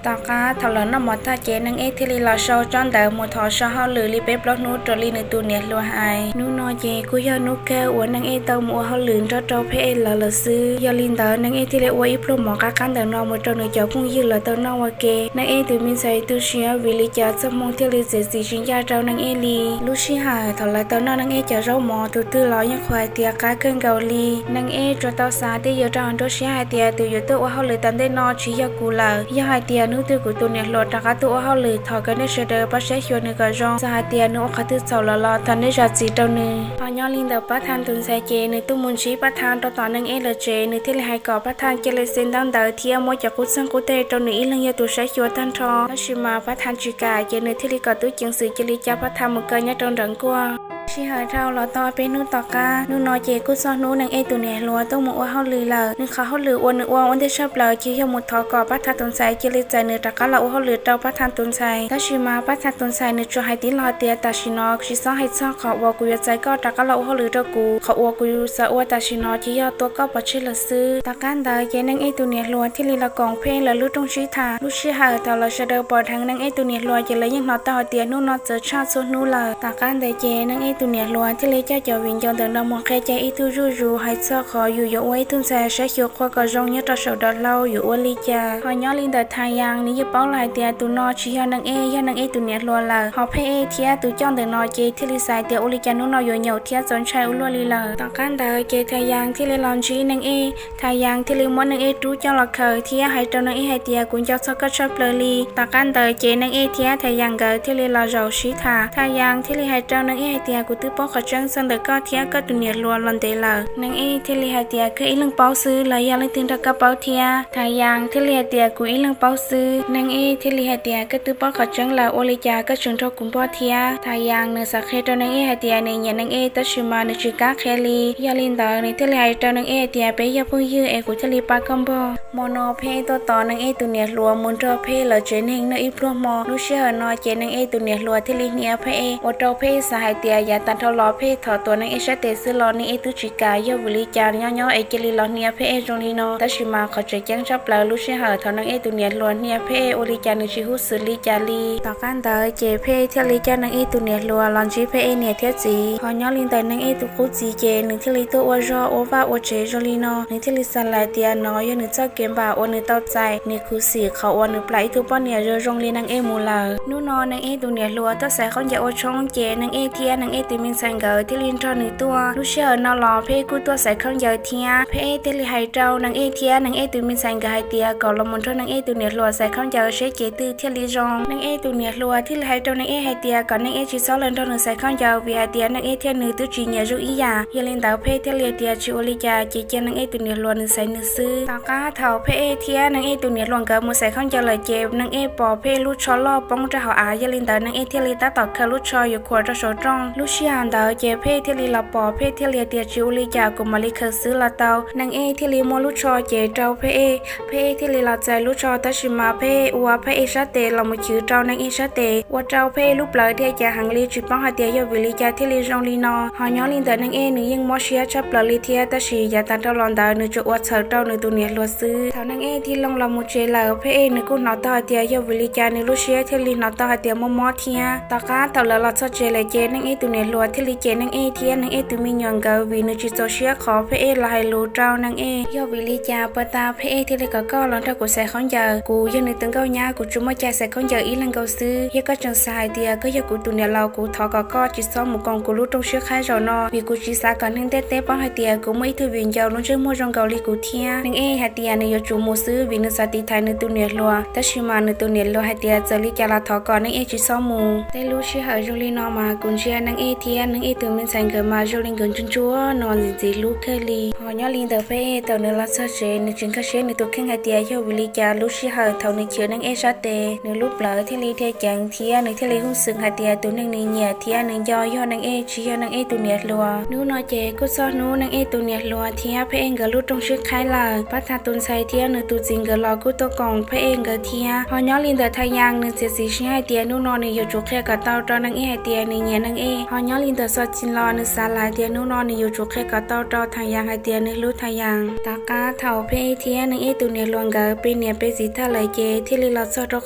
Tom qab thaum lawv noj mov tag ces Neej Ej thiaj li los sau tsob ntawd mus thov so hauj lwm li peb plaub hnub raws li nws tus niam hluas hais. Hnub no ces kuj yog hnub kawg uas Neej Ej tau mus ua hauj lwm nrog rau Pheb Ej lawv lawm xwb. Yog li ntawd Neej Ej thiaj li ua ib pluag mov qab qab ntawm no mus rau nws cov phooj ywg lawv tau noj ua ke. Neej Ej tus me ntxhais tu siab vim li cas txoj hmoo thiaj li txiav txim tsis ncaj rau Neej Ej li. Lub sij hawm thaum lawv tau noj Neej Ej cov zaub mov tus twg los yeej qhuas hais tias qab kawg nkaus li. Neej Ej tsuas tau xav twj ywm rau hauv nruab siab hais tias tus yuav tuaj ua hauj lwm tom ntej no tsis yog kuv lawm. Yog hais tias hnub twg kuv tus niam hluas rov qab tuaj ua hauj lwm, thov kom nej sawv daws pab saib xyuas nws kom zoo. Txawm hais tias nws ua qhov twg txhaum lawm los thov nej zam txim rau nws. Ho nyob li ntawm Pab Thaj tus ntxhais ces nws tuaj mus ntsib Pab Thaj rau tom Neej Ej lawv tsev, nws thiaj li hais kom Pab Thaj cia li xeeb ntaub ntawv thiab muab cov qub txeeg qub teg rau nws ib leeg yog tus saib xyuas tag nrho. Tab sis mas Pab Thaj tsis kam, ces nws thiaj li kom tub ceev xwm cia li coj Pab Thaj mus kaw nyob rau nram nkuaj. Sij hawm dhau los tau peb hnub tom qab, hnub no ces kuj txog hnub Neej Ej tus niam hluas tuaj mus ua hauj lwm lawm. Nws qhov hauj lwm uas nws ua ua ntej tshaj plaws ces yog mus thov kom Pab Thaj tus ntxhais cia li txais nws rov qab los ua hauj lwm rau Pab Thaj tus ntxhais. Tab sis mas Pab Thaj tus ntxhais nws tsuas hais tib lo hais tias tam sim no tsis txhob hais txog qhov uas kuv yuav txais koj rov qab los ua hauj lwm rau kuv, qhov uas kuv xav ua tam sim no ces yog tua koj pov tseg lawm xwb. Tom qab ntawd ces Neej Ej tus niam hluas thiaj li los koom Pheb Ej lawv lub rooj sib tham. Lub sij hawm thaum lawv sawv daws pom dheev Neej Ej tus niam hluas ces lawv yeej hnov tau hais tias hnub no txawv tshaj txhua hnub lawm. Tom qab ntawd ces Neej Ej tus niam hluas thiaj li coj cov viv ncaus ntawm no mus qhia cai ib tug zuj zus hais txog qhov yus yuav ua ib tug ntxhais saib xyuas qhua kom zoo nyob rau saum dav hlau yuav ua li cas. Ho nyob li ntawm Thaj Yas nws yeej paub lawm hais tias tus no tsis yog Neej Ej, yog Neej Ej tus niam hluas lawm. Ho Pheb Ej thiab tus coj ntawm no ces thiaj li xav tias ua li cas hnub no yuav nyaum thiab txaus ntshai ua luaj li lawm. Tom qab ntawd ces Thaj Yas thiaj li los ntsib Neej Ej. Thaj Yas thiaj li muab Neej Ej rub coj los khaws thiab hais rau Neej Ej hais tias kuv nco txog koj tshaj plaws li. Tom qab ntawd ces Neej Ej thiab Thaj Yas nkawd thiaj li los zaum sib tham. Thaj Yas thiaj li hais rau Neej Ej hais tias kuv twb paub qhov tseeb txog ntawm koj thiab koj tus niam hluas los ntev lawm. Neej Ej thiaj li hais tias koj ib leeg paub xwb los yog leej twg nrog koj paub thiab? Thaj Yas thiaj li hais tias kuv ib leeg paub xwb. Neej Ej thiaj li hais tias koj twb paub qhov tseeb lawm ua li cas koj tseem nrog kuv npog thiab? Thaj Yas nws xav qhia rau Neej Ej hais tias nws nyiam Neej Ej tab sis mas nws tsis kam qhia li. Yog li ntawd nws thiaj li hais rau Neej Ej hais tias peb yog phooj ywg es kuv thiaj li pab koj npog. Hmo no Pheb Ej tuaj tos Neej Ej tus niam hluas mus nrog Pheb Ej lawv tsev neeg noj ib pluag hmo. Lub sij hawm no ces Neej Ej tus niam hluas thiaj li hnia Pheb Ej, ua rau Pheb Ej xav hais tias yav tas dhau los Pheb Ej thov tuav Neej Ej sab tes xwb los Neej Ej twb tsis kam, yog vim li cas nyob nyob es cia li los hnia Pheb Ej zoo li no. Tab sis mas qhov tseem ceeb tshaj plaws lub sij hawm thaum Neej Ej tus niam hluas hnia Pheb Ej ua li cas nws tsis huj xwm li cas li. Tom qab ntawd ces Pheb Ej thiaj li coj Neej Ej tus niam hluas los ntsib Pheb Ej niam thiab txiv. Ho nyob li ntawm Neej Ej tus qub txiv ces nws thiaj li tuaj ua zog ua vaj ua tsev zoo li no. Nws thiaj li xav lawm tias no yog nws txoj kev npam uas nws tau txais, nws khuv xim qhov uas nws plam ib tug poj niam zoo zoo li Neej Ej mus lawm. Hnub no Neej Ej tus niam hluas tuaj xaiv khaub ncaws ua tshoob ces Neej Ej thiab Neej Ej tus me ntxhais nkawd thiaj li nrog nws tuaj. Lub sij hawm no los Pheb Ej kuj tuaj xaiv khaub ncaws thiab. Pheb Ej thiaj li hais rau Neej Ej thiab Neej Ej tus me ntxhais nkawd hais tias kom los mus nrog Neej Ej tus niam hluas xaiv khaub ncaws seb cev twg thiaj li zoo. Neej Ej tus niam hluas thiaj li hais rau Neej Ej hais tias kom Neej Ej tsis txhob los nrog nws xaiv khaub ncaws vim hais tias Neej Ej thiab nws twb tsis nyiam zoo ib yam. Yog li ntawd Pheb Ej thiaj li hais tias tsis ua li cas ces cia Neej Ej tus niam hluas nws xaiv nws xwb. Tom qab thaum Pheb Ej thiab Neej Ej tus niam hluas nkawd mus xaiv khaub ncaws lawm ces Neej Ej pom Pheb Ej lub tsho loj poob rau hauv av, yog li ntawd Neej Ej thiaj li tab tom khaws lub tsho yuav khuam rau saum rooj. Lub sij hawm ntawd ces Pheb Ej thiaj li los pom, Pheb Ej thiaj li hais tias tsis ua li cas, kuv mam li khaws xwb los tau. Neej Ej thiaj li muab lub tsho cev rau Pheb Ej. Pheb Ej thiaj li los txais lub tsho tab sis mas Pheb Ej ua Pheb Ej sab tes los mus chwv rau Neej Ej sab tes, ua rau Pheb Ej lub plawv dhia cas heev li, tsis paub hais tias yog vim li cas thiaj li zoo li no. Ho nyob li ntawm Neej Ej nws yeej mob siab tshaj plaws li thiab, tab sis yav tas dhau los ntawd nws tsuas ua txhaum rau nws tus niam hluas xwb. Thaum Neej Ej tig loo los mus tsev lawm, Pheb Ej nws kuj hnov tau hais tias yog vim li cas nws lub siab thiaj li hnov tau hais tias mob mob thiab. Tom qab thaum lawv los txog tsev lawm ces Neej Ej tus niam hluas thiaj li cem Neej Ej thiab Neej Ej tus me nyuam nkawd vim nws tsis txaus siab qhov Pheb Ej los hais lus rau Neej Ej. Yog vim li cas puag ta Pheb Ej thiaj li kom koj los nrog kuv xaiv khaub ncaws? Kuv yog nws tus nkauj nyab, kuv tsuas muaj cai xaiv khaub ncaws ib leeg nkaus xwb. Yog koj tseem xav hais tias koj yog kuv tus niam laus, kuv thov kom koj tsis txhob mus koom kuv lub rooj sib qhaib zaum no, vim kuv tsis xav kom neeg ntiaj teb paub hais tias kuv muaj ib tug viv ncaus lub ntsej muag zoo nkaus li kuv thiab. Neej Ej hais tias nws yuav tsum mus xwb vim nws xav tiv thaiv nws tus niam hluas, tab sis mas nws tus niam hluas hais tias txawm li cas los thov kom Neej Ej tsis txhob mus. Tej lub sij hawm zoo li no mas kuv ntsia Neej Ej thiab Neej Ej tus me ntxhais nkawd mas zoo li nkawd ntsuag ntsuag no ntxim ntxim hlub kawg li. Ho nyob li ntawd Phab Ej thaum nws los txog tsev nws tseem nkag siab nws tus kheej hais tias yog vim li cas lub sij hawm thaum nws chwv Neej Ej sab tes nws lub plawv thiaj li dhia ceev thiab nws thiaj li huj xwm hais tias tus neeg nws nyiam thiab nws nco yog Neej Ej tsis yog Neej Ej tus niam hluas. Hnub no ces kuj txog hnub Neej Ej tus niam hluas thiab Phab Ej nkawd lub rooj sib qhaib lawm. Pab Thaj tus ntxhais thiab nws tus txiv nkawd los kuj tuaj koom Phab Ej nkawd thiab. Ho nyob li ntawd Thaj Yas nws txiav txim siab hais tias hnub no nws yuav tsum qhia kom tau rau Neej Ej hais tias nws nyiam Neej Ej. Ho nyob li ntawd Xos Txis los nws xav lawm tias hnub no nws yuav tsum qhia kom tau rau Thaj Yas hais tias nws hlub Thaj Yas. Tom qab thaum Phab Ej thiab Neej Ej tus niam hluas nkawd pe niam pe txiv tag lawm ces thiaj li los txog rau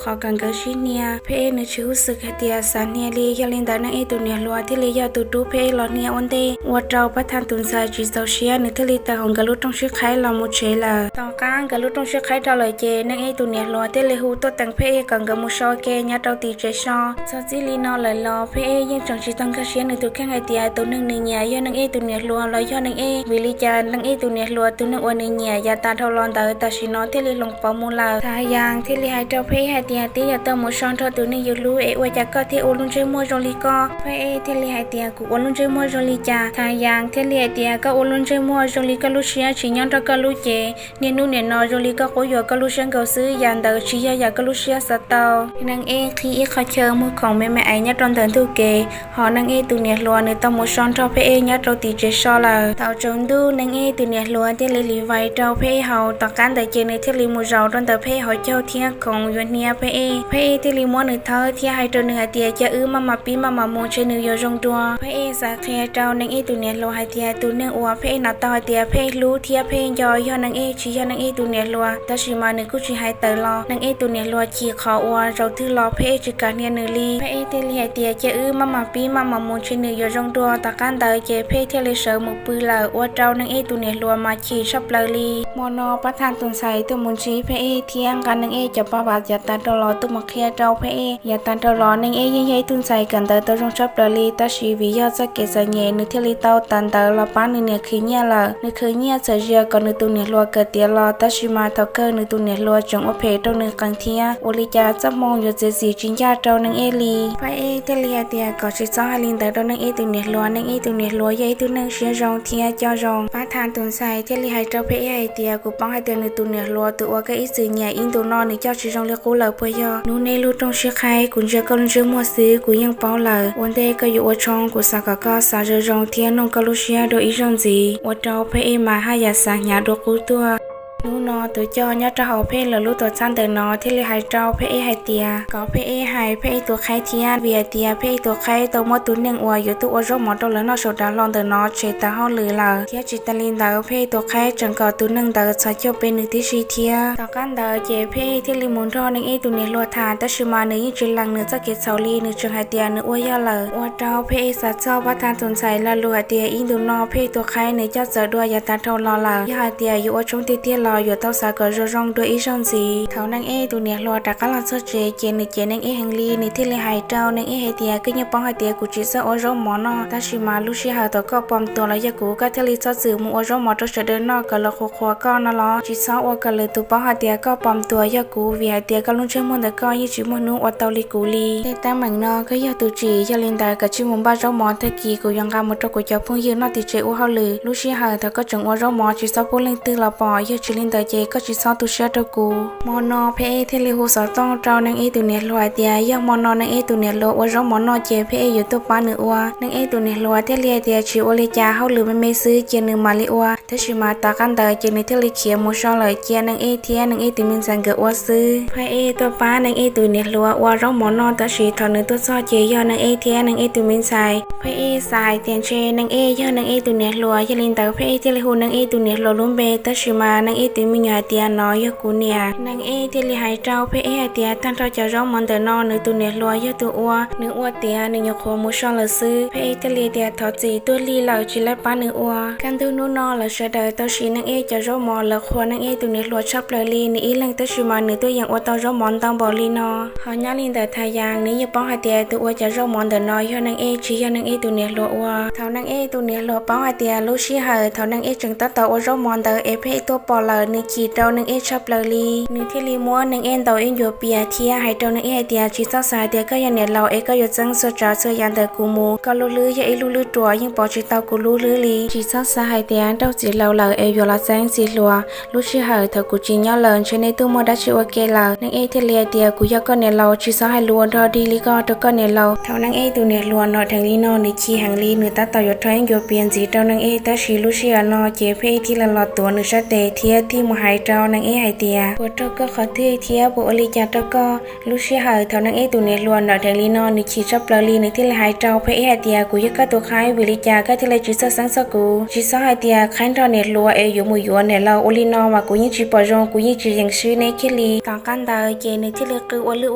qhov kom nkawd sib hnia. Phab Ej nws tsis huj xwm hais tias xav hnia li, yog li ntawd Neej Ej tus niam hluas thiaj li yog tus rub Phab Ej los hnia ua ntej, ua rau Pab Thaj tus ntxhais tsis txaus siab nws thiaj li tawm hauv nkawd lub rooj sib qhaib los mus tsev lawm. Tom qab nkawd lub rooj sib qhaib dhau lawm ces Neej Ej tus niam hluas thiaj li hu tuaj teem Phab Ej kom nkawd mus so ke nyob rau tim tsev so. Txog txij li no lawm los Phab Ej yeej tseem tsis tau nkag siab nws tus kheej hais tias tus neeg nws nyiam yog Neej Ej tus niam hluas los yog Neej Ej, vim li cas Neej Ej tus niam hluas tus neeg uas nws nyiam yav tas dhau los ntawd tam sim no thiaj li hloov pauv mus lawm. Thaj Yas thiaj li hais rau Phab Ej hais tias twb yog tau mus so nrog tus neeg yus hlub es ua cas koj thiaj ua lub ntsej muag zoo li koj. Phab Ej thiaj li hais tias kuv ua lub ntsej muag zoo li cas? Thaj Yas thiaj li hais tias koj ua lub ntsej muag zoo li koj lub siab tsis nyob nrog koj lub cev, niaj hnub nim no zoo li koj quab yuam koj lub siab nkaus xwb, yam ntawd tsis yog yam koj lub siab xav tau. Neej Ej qhib ib qho chaw muag khoom me me es nyob rau ntawm ntug kev, ho Neej Ej tus niam hluas nws tau mus so nrog Phab Ej nyob rau tim tsev so lawm. Thaum tsaus ntuj Neej Ej tus niam hluas thiaj li hliv vais rau Phab Ej haus, tom qab ntawd ces nws thiaj li mus zaum rau ntawm Phab Ej hauv caug thiab khoov yuav hnia Phab Ej. Phab Ej thiaj li muab nws thawb thiab hais rau nws hais tias cia wb maj mam pib maj mam mus ntshe nws yuav zoo dua. Phab Ej xav qhia rau Neej Ej tus niam hluas hais tias tus neeg uas Phab Ej hnov tau hais tias Phab Ej hlub thiab Phab Ej nco yog Neej Ej tsis yog Neej Ej tus niam hluas, tab sis mas nws kuj tsis hais tawm los. Neej Ej tus niam hluas chim qhov uas zaum twg los Phab Ej tsis kam hnia nws li. Phab Ej thiaj li hais tias cia wb maj mam pib maj mam mus ntshe nws yuav zoo dua. Tom qab ntawd ces Phab Ej thiaj li sawv mus pw lawm, ua rau Neej Ej tus niam hluas mas chim tshaj plaws li. Hmo no Pab Thaj tus ntxhais tuaj mus ntsib Phab Ej thiab nqa Neej Ej cov paj vas yav tas dhau los tuaj mus qhia rau Phab Ej. Yav tas dhau los Neej Ej yeej yog ib tug ntxhais kawm ntawv tau zoo tshaj plaws li, tab sis vim yog txoj kev txom nyem nws thiaj li tau tas ntawv los pab nws niam khwv nyiaj lawm. Nws khwv nyiaj txhawm zias kom nws tus niam hluas kawm tiav los, tab sis mas thaum kawg nws tus niam hluas tseem ua phem rau nws qees thiab. Ua li cas txoj hmoo yuav txiav txim tsis ncaj rau Neej Ej li. Phab Ej thiaj li hais tias kom tsis txhob hais li ntawd rau Neej Ej tus niam hluas, Neej Ej tus niam hluas yog ib tug neeg siab zoo thiab coj zoo. Pab Thaj tus ntxhais thiaj li hais rau Phab Ej hais tias kuv paub hais tias nws tus niam hluas tus uas koj ib txwm nyiam ib ntus no nws coj tsis zoo li qub lawm puas yog? Hnub nej lub rooj sib qhaib kuv ntsia koj lub ntsej muag xwb kuv yeej paub lawm. Ua ntej koj yuav ua tshoob kuv xav kom koj xav zoo zoo thiab noog koj lub siab dua ib zaug ntxiv. Ua rau Phab Ej mas haj yam xav hnyav dua qub tuaj. Hnub no tus coj nyob rau hauv Phab Ej lawv lub tuam txhab ntawm no thiaj li hais rau Phab Ej hais tias kom Phab Ej hais Phab Ej tus qhaib thiab, vim hais tias Phab Ej tus qhaib tau muab tus neeg uas yuav tuaj ua zaub mov rau lawv noj saum dav hlau ntawm no tshem tag hauj lwm lawm. Thiab tsis tas li ntawd Phab Ej tus qhaib tseem kom tus neeg ntawd txhos caug pe nws tib si thiab. Tom qab ntawd ces Phab Ej thiaj li mus nrog Neej Ej tus niam hluas tham, tab sis mas nws yeej tsis lees nws txoj kev txhaum li, nws tseem hais tias nws ua yog lawm. Ua rau Phab Ej xav txog Pab Thaj tus ntxhais lo lus hais tias ib ntus no Phab Ej tus qhaib nws coj txawm dua yav tas dhau los lawm. Yog hais tias yuav ua tshoob tiag tiag los yuav tau xav kom zoo zoo dua ib zaug ntxiv. Thaum Neej Ej tus niam hluas rov qab los txog tsev ces nws cem Neej Ej heev li, nws thiaj li hais rau Neej Ej hais tias koj yeej paub hais tias kuv tsis txawj ua zaub mov noj, tab sis mas lub sij hawm thaum koj pom tuas los yog kuv, koj thiaj li txhob txwm mus ua zaub mov rau sawv daws noj kom lawv qhuas qhuas koj no los? Tsis txhob ua kom lwm tus paub hais tias koj pom tuas yog kuv, vim hais tias koj lub ntsej muag ntawm koj yeej tsis muaj hnub ua tau li kuv li. Tej teeb meem no koj yog tus tsim, yog li ntawd koj tsij mus npaj zaub mov, tag kis kuv yuav nqa mus rau kuv cov phooj ywg noj tim tsev ua hauj lwm. Lub sij hawm thaum koj tseem ua zaub mov tsis txhob pub leej twg los pom, yog tsis li ntawd ces koj tsis txhob tu siab rau kuv. Hmo no Phab Ej thiaj li hu xov tooj rau Neej Ej tus niam hluas hais tias yog hmo no Neej Ej tus niam hluas ua zaub mov noj ces Phab Ej yuav tuaj pab nws ua. Neej Ej tus niam hluas thiaj li hais tias tsis ua li cas, hauj lwm me me xwb cia nws mam li ua. Tab sis mas tom qab ntawd ces nws thiaj li khiav mus so lawm, cia Neej Ej thiab Neej Ej tus me ntxhais nkawd ua xwb. Phab Ej tuaj pab Neej Ej tus niam hluas ua zaub mov noj, tab sis thaum nws tuaj txog ces yog Neej Ej thiab Neej Ej tus me ntxhais. Phab Ej xav hais tias ntshe Neej Ej yog Neej Ej tus niam hluas, yog li ntawd Phab Ej thiaj li hu Neej Ej tus niam hluas lub npe, tab sis mas Neej Ej tus me nyuam hais tias no yog kuv niam. Neej Ej thiaj li hais rau Phab Ej hais tias tag nrho cov zaub mov ntawm no nws tus niam hluas yog tus ua, nws ua tiav nws nyuam qhuav mus so lawm xwb. Phab Ej thiaj li tias thov txim, tuag lig lawm tsis laib pab nws ua. Kaj ntug hnub no lawv sawv daws tau siv Neej Ej cov zaub mov, lawv qhuas Neej Ej tus niam hluas tshaj plaws li, nws ib leeg tab sis mas nws twb yeej ua tau zaub mov ntau npaum li no. Ho nyob li ntawm Thaj Yas nws yeej paub hais tias tus ua cov zaub mov ntawm no yog Neej Ej tsis yog Neej Ej tus niam hluas ua. Thaum Neej Ej tus niam hluas paub hais tias lub sij hawm thaum Neej Ej tseem tab tom ua zaub mov ntawd es Phab Ej tuaj pom lawm, Nws chim rau Neej Ej tshaj plaws li, nws thiaj li muab Neej Ej ntaus ib ncuav pias thiab hais rau Neej Ej hais tias, tsis txhob xav hais tias koj yog niam laus es koj yuav txeeb txhua tsav txhua yam ntawm kuv mus. Koj lub hlwb yog ib lub hlwb ruam, yeej pov tsis tau kuv lub hlwb li. Tsis txhob xav hais tias nrauj txiv laus lawm es yuav los txeeb txiv hluas. Lub sij hawm thaum kuv tsis nyob lawm ntshe nej twb muaj dab tsi ua ke lawm. Neej Ej thiaj li hais tias, kuv yog koj niam laus, tsis txhob hais lus ua dog dig li ko rau koj niam laus. Thaum Neej Ej tus niam hluas hnov dheev li no nws chim heev li, nws tab tom yuav rho ib ncuav pias ntxiv rau Neej Ej, tab sis lub sij hawm no ces Pheej Ej thiaj li los tuav nws sab tes thiab thiaj mus hais rau Neej Ej hais tias, puas raug koj qhov twg thiab puas ua li cas rau koj? Lub sij hawm thaum Neej Ej tus niam hluas hnov dheev li no nws chim tshaj plaws li, nws thiaj li hais rau Pheej Ej hais tias, kuv yog koj tus qhaib, vim li cas koj thiaj li tsis txawj xeeb txog kuv? Tsis txhob hais tias qhaib nrog niam hluas es yuav mus yuav niam laus ua li no mas kuv yeej tsis pom zoo, kuv yeej tsis yeem swb neb kiag li. Tom qab ntawd ces nws thiaj li qw ua lwj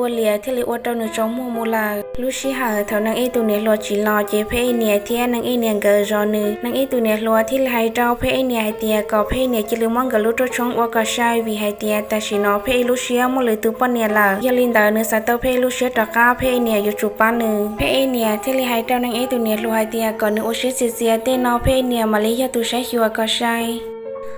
ua liam thiaj li ua rau nws tsaus muag mus lawm. Lub sij hawm thaum Neej Ej tus niam hluas tsim los ces Pheej Ej niam thiab Neej Ej niam nkawd zov nws. Neej Ej tus niam hluas thiaj li hais rau Pheej Ej niam hais tias kom Pheej Ej niam cia li muab nkawd lub rooj tshoob ua kom sai, vim hais tias tam sim no Pheej Ej lub siab muaj lwm tus poj niam lawm. Yog li ntawd nws xav tau Pheej Ej lub siab rov qab, Pheej Ej niam yuav tsum pab nws. Pheej Ej niam thiaj li hais rau Neej Ej tus niam hluas hais tias kom nws ua siab txias txias, tej no Pheej Ej niam mam li yog tus saib xyuas kom sai.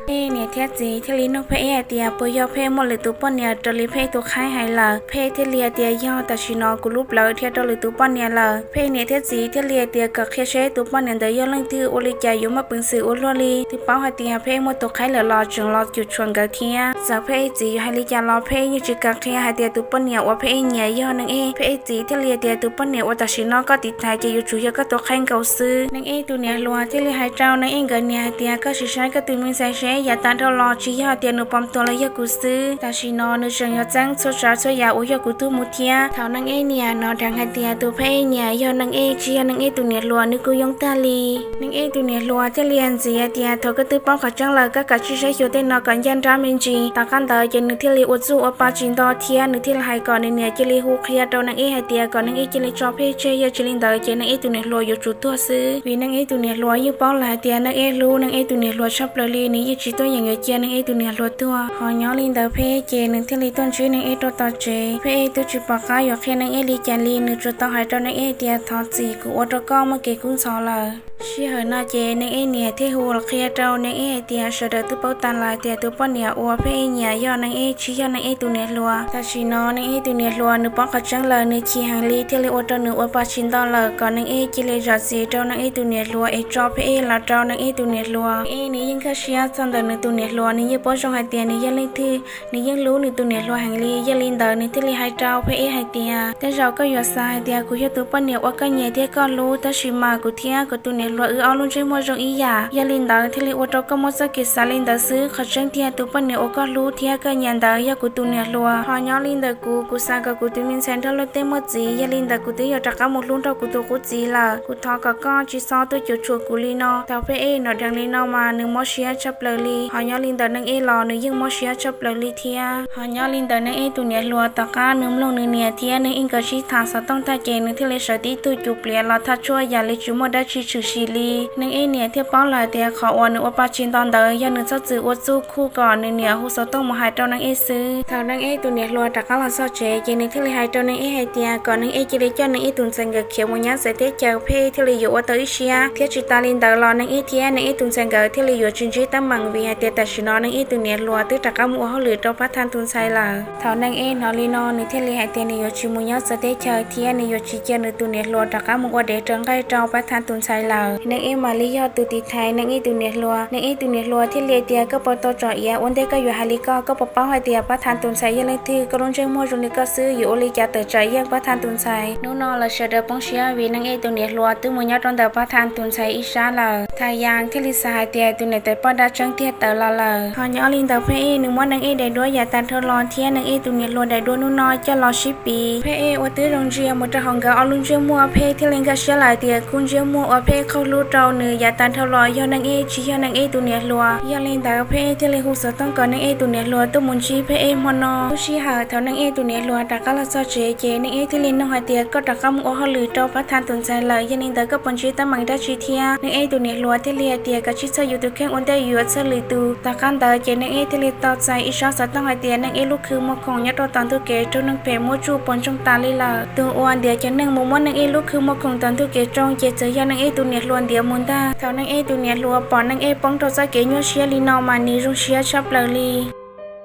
Pheej Ej niam thiab txiv thiaj li nug Pheej Ej hais tias, puas yog Pheej Ej muaj lwm tus poj niam raws li Pheej Ej tus qhaib hais lawm? Pheej Ej thiaj li hais tias, yog, tam sim no kuv lub plawv dhia rau lwm tus poj niam lawm. Pheej Ej niam thiab txiv thiaj li hais tias, kom qhia seb tus poj niam ntawd yog leej twg, ua li cas yuav muaj peev xwm ua luaj li. Twb paub hais tias Pheej Ej muaj tus qhaib lawm los tseem los cuam tshuam nkawd thiab. Txawm Pheej Ej txiv yuav hais li cas los Pheej Ej yeej tsis kam qhia hais tias tus poj niam uas Pheej Ej nyiam yog Neej Ej. Pheej Ej txiv thiaj li hais tias, tus poj niam uas tam sim no koj tiv thaiv ces yuav tsum yog koj tus qhaib nkaus xwb. Neej Ej tus niam hluas thiaj li hais rau Neej Ej nkawd niam hais tias, koj sim saib koj tus me ntxhais seb, yav tag dhau los tsis yog hais tias nws pom tuag los yog kuv xwb, tam sim no nws tseem yuav txeeb txhua tsav txhua yam uas yog kuv tug mus thiab. Thaum Neej Ej niam hnov dheev hais tias tus Pheej Ej nyiam yog Neej Ej tsis yog Neej Ej tus niam hluas, nws kuj yoo tag li. Neej Ej tus niam hluas thiaj li hais ntxiv hais tias, thaum koj twb paub qhov tseeb lawm, koj kav tsij saib xyuas tej no kom ncaj nrab me ntsis. Tom qab ntawd ces nws thiaj li ua txuj ua pa tsis nto thiab nws thiaj li hais kom nws niam cia li hu qhia rau Neej Ej hais tias kom Neej Ej cia li tso Pheej Ej tseg, yog tsis li ntawd ces Neej Ej tus niam hluas yuav tsum tuag xwb. Vim Neej Ej tus niam hluas yeej paub lawm hais tias Neej Ej hlub Neej Ej tus niam hluas tshaj plaws li, nws yeej tsis tuaj yeem yuav cia Neej Ej tus niam hluas tuag. Ho nyob li ntawd Pheej Ej ces nws thiaj li tuaj ntsib Neej Ej rau tom tsev. Pheej Ej twb tsis pom qab yuav qhia Neej Ej li cas li, nws tsuas tau hais rau Neej Ej tias, thov txim, kuv ua rau koj muaj kev kub ntxhov lawm. Sij hawm no ces Neej Ej niam thiaj hu los qhia rau Neej Ej hais tias, sawv daws twb paub tas lawm hais tias tus poj niam uas Pheej Ej nyiam yog Neej Ej tsis yog Neej Ej tus niam hluas. Tam sim no Neej Ej tus niam hluas nws paub qhov tseeb lawm, nws chim heev li thiaj li ua rau nws ua pa tsis nto lawm, kom Neej Ej cia li zam txim rau Neej Ej tus niam hluas es tso Pheej Ej los rau Neej Ej tus niam hluas. Pheej Ej nws yeej nkag siab txog ntawm nws tus niam hluas, nws yeej paub zoo hais tias nws yog leej twg, nws yeej hlub nws tus niam hluas heev li. Yog li ntawd nws thiaj li hais rau Pheej Ej hais tias, tej zaum koj yuav xav hais tias kuv yog tus poj niam uas koj nyiam thiab koj hlub, tab sis mas kuv thiab kuv tus niam hluas wb ob lub ntsej muag zoo ib yam. Yog li ntawd thiaj li ua rau koj muaj txoj kev xav li ntawd xwb, qhov tseeb tiag tus poj niam uas koj hlub thiab koj nyiam ntawd yog kuv tus niam hluas. Ho nyob li ntawm kuv, kuv xav kom kuv tus me ntxhais nrog luag tej muaj txiv, yog li ntawd kuv twb yuav rov qab mus hlub nrog kuv tus qub txiv lawm. Kuv thov kom koj tsis txhob tuaj cuam tshuam kuv li no. Thaum Pheej Ej hnov dheev li no mas nws mob siab tshaj plaws li, ho nyob li ntawm Neej Ej los nws yeej mob siab tshaj plaws li thiab. Ho nyob li ntawm Neej Ej tus niam hluas tom qab nws mloog nws niam thiab Neej Ej nkawd sib tham xov tooj tag ces nws thiaj li sawv tib tug cuv pliav los thaj tshuaj yam li tsis muaj dab tsi tshwm sim li. Neej Ej niam thiaj paub lawm tias qhov uas nws ua pa tsis nto ntawd yog nws txhob txwm ua txuj khuj kom nws niam hu xov tooj mus hais rau Neej Ej xwb. Thaum Neej Ej tus niam hluas rov qab los txog tsev ces nws thiaj li hais rau Neej Ej hais tias kom Neej Ej cia li coj Neej Ej tus ntxhais nkawd khiav mus nyob txawv teb chaws, Pheej Ej thiaj li yuav ua tau ib siab, thiab tsis tas li ntawd los Neej Ej thiab Neej Ej tus ntxhais nkawd thiaj li yuav tsis ntsib teeb meem, vim hais tias tam sim no Neej Ej tus niam hluas twb rov qab mus ua hauj lwm rau Pab Thaj tus ntxhais lawm. Thaum Neej Ej hnov li no nws thiaj li hais tias nws yuav tsis mus nyob txawv teb chaws thiab nws yuav tsis cia nws tus niam hluas rov qab mus ua dev raws nqaij rau Pab Thaj tus ntxhais lawm. Neej Ej mam li yog tus tiv thaiv Neej Ej tus niam hluas. Neej Ej tus niam hluas thiaj li hais tias koj puas tau tsom iav, ua ntej koj yuav hais li ko, koj puas paub hais tias Pab Thaj tus ntxhais yog leej twg? Koj lub ntsej muag zoo li koj xwb yuav ua li cas tawm tsam yeej Pab Thaj tus ntxhais. Hnub no lawv sawv daws poob siab vim Neej Ej tus niam hluas twb mus nyob rau ntawm Pab Thaj tus ntxhais ib sab lawm. Thaj Yas thiaj li xav hais tias tus niam tais poj dab tseeb tiag tawm los lawm. Ho nyob li ntawm Pheej Ej nws muab Neej Ej daim duab yav tag dhau los thiab Neej Ej tus niam hluas daim duab hnub no coj los sib piv. Pheej Ej ua twb zoo ntsia mus rau hauv nkawd ob lub ntsej muag, Pheej Ej thiaj li nkag siab lawm tias khub ntsej muag uas Pheej Ej qaug hlub rau nws yav tag dhau los yog Neej Ej tsis yog Neej Ej tus niam hluas. Yog li ntawd Pheej Ej thiaj li hu xov tooj kom Neej Ej tus niam hluas tuaj mus ntsib Pheej Ej hmo no. Lub sij hawm thaum Neej Ej tus niam hluas rov qab los txog tsev ces Neej Ej thiaj li nug hais tias koj rov qab mus ua hauj lwm rau Pab Thaj tus ntxhais lawm, yog li ntawd koj puas ntsib teeb meem dab tsi thiab? Neej Ej tus niam hluas thiaj li hais tias kav tsij txhawj yus tus kheej, ua ntej yuav txhawj lwm tus. Tom qab ntawd ces Neej Ej thiaj li tau txais ib zaj xov tooj hais tias Neej Ej lub khw muag khoom nyob rau tom ntug kev raug neeg phem muab tsuj puas ntsoog tas li lawm. Tus uas ntiav cov neeg mus muab Neej Ej lub khw muag khoom tom ntug kev tsoo ces txawm yog Neej Ej tus niam hluas ntiav mus ntag. Thaum Neej Ej tus niam hluas pom Neej Ej poob rau txoj kev nyuaj siab li no mas nws zoo siab tshaj plaws li.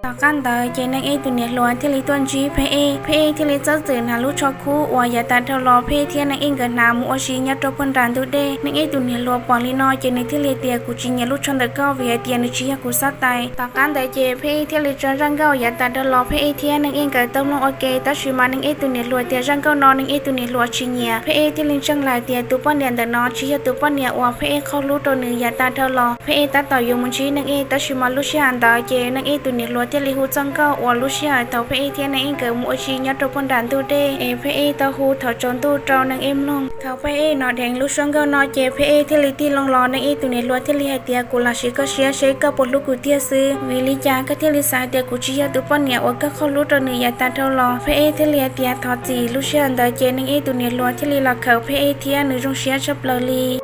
Tom qab ntawd ces Neej Ej tus niam hluas thiaj li tuaj ntsib Pheb Ej. Pheb Ej thiaj li txawj txwm hnav lub tsho khub uas yav tas dhau los Pheb Ej thiab Neej Ej nkawd hnav mus ua si nyob rau puag nram ntug dej. Neej Ej tus niam hluas pom li no ces nws thiaj li tias, kuv tsis nyiam lub tsho ntawm koj vim hais tias nws tsis yog kuv xab tais. Tom qab ntawd ces Pheb Ej thiaj li tso zaj nkauj yav tas dhau los Pheb Ej thiab Neej Ej nkawd tau mloog ua ke, tab sis mas Neej Ej tus niam hluas tias zaj nkauj no Neej Ej tus niam hluas tsis nyiam. Pheb Ej thiaj li ntseeg lawm hais tias tus poj niam ntawm no tsis yog tus poj niam uas Pheb Ej qaug hlub rau nws yav tas dhau los. Pheb Ej tab tom yuav mus ntsib Neej Ej, tab sis mas lub sij hawm ntawd ces Neej Ej tus niam hluas thiaj li hu txoj nkauj uas lub sij hawm thaum Pheb Ej thiab Neej Ej nkawd mus ua si nyob rau puag nram ntug dej es Pheb Ej tau hu thaum tsaus ntuj rau Neej Ej mloog. Thaum Pheb Ej hnov dheev lub suab nkauj no ces Pheb Ej thiaj li tig loo los. Neej Ej tus niam hluas thiaj li hais tias, kuv lam siv koj siab seb koj puas hlub kuv tiag xwb, vim li cas koj thiaj li xav hais tias kuv tsis yog tus poj niam uas koj qaug hlub rau nws yav tas dhau los? Pheb Ej thiaj li hais tias, thov txim. Lub sij hawm ntawd ces Neej Ej tus niam hluas thiaj li los khawm Pheb Ej thiab nws zoo siab tshaj plaws li.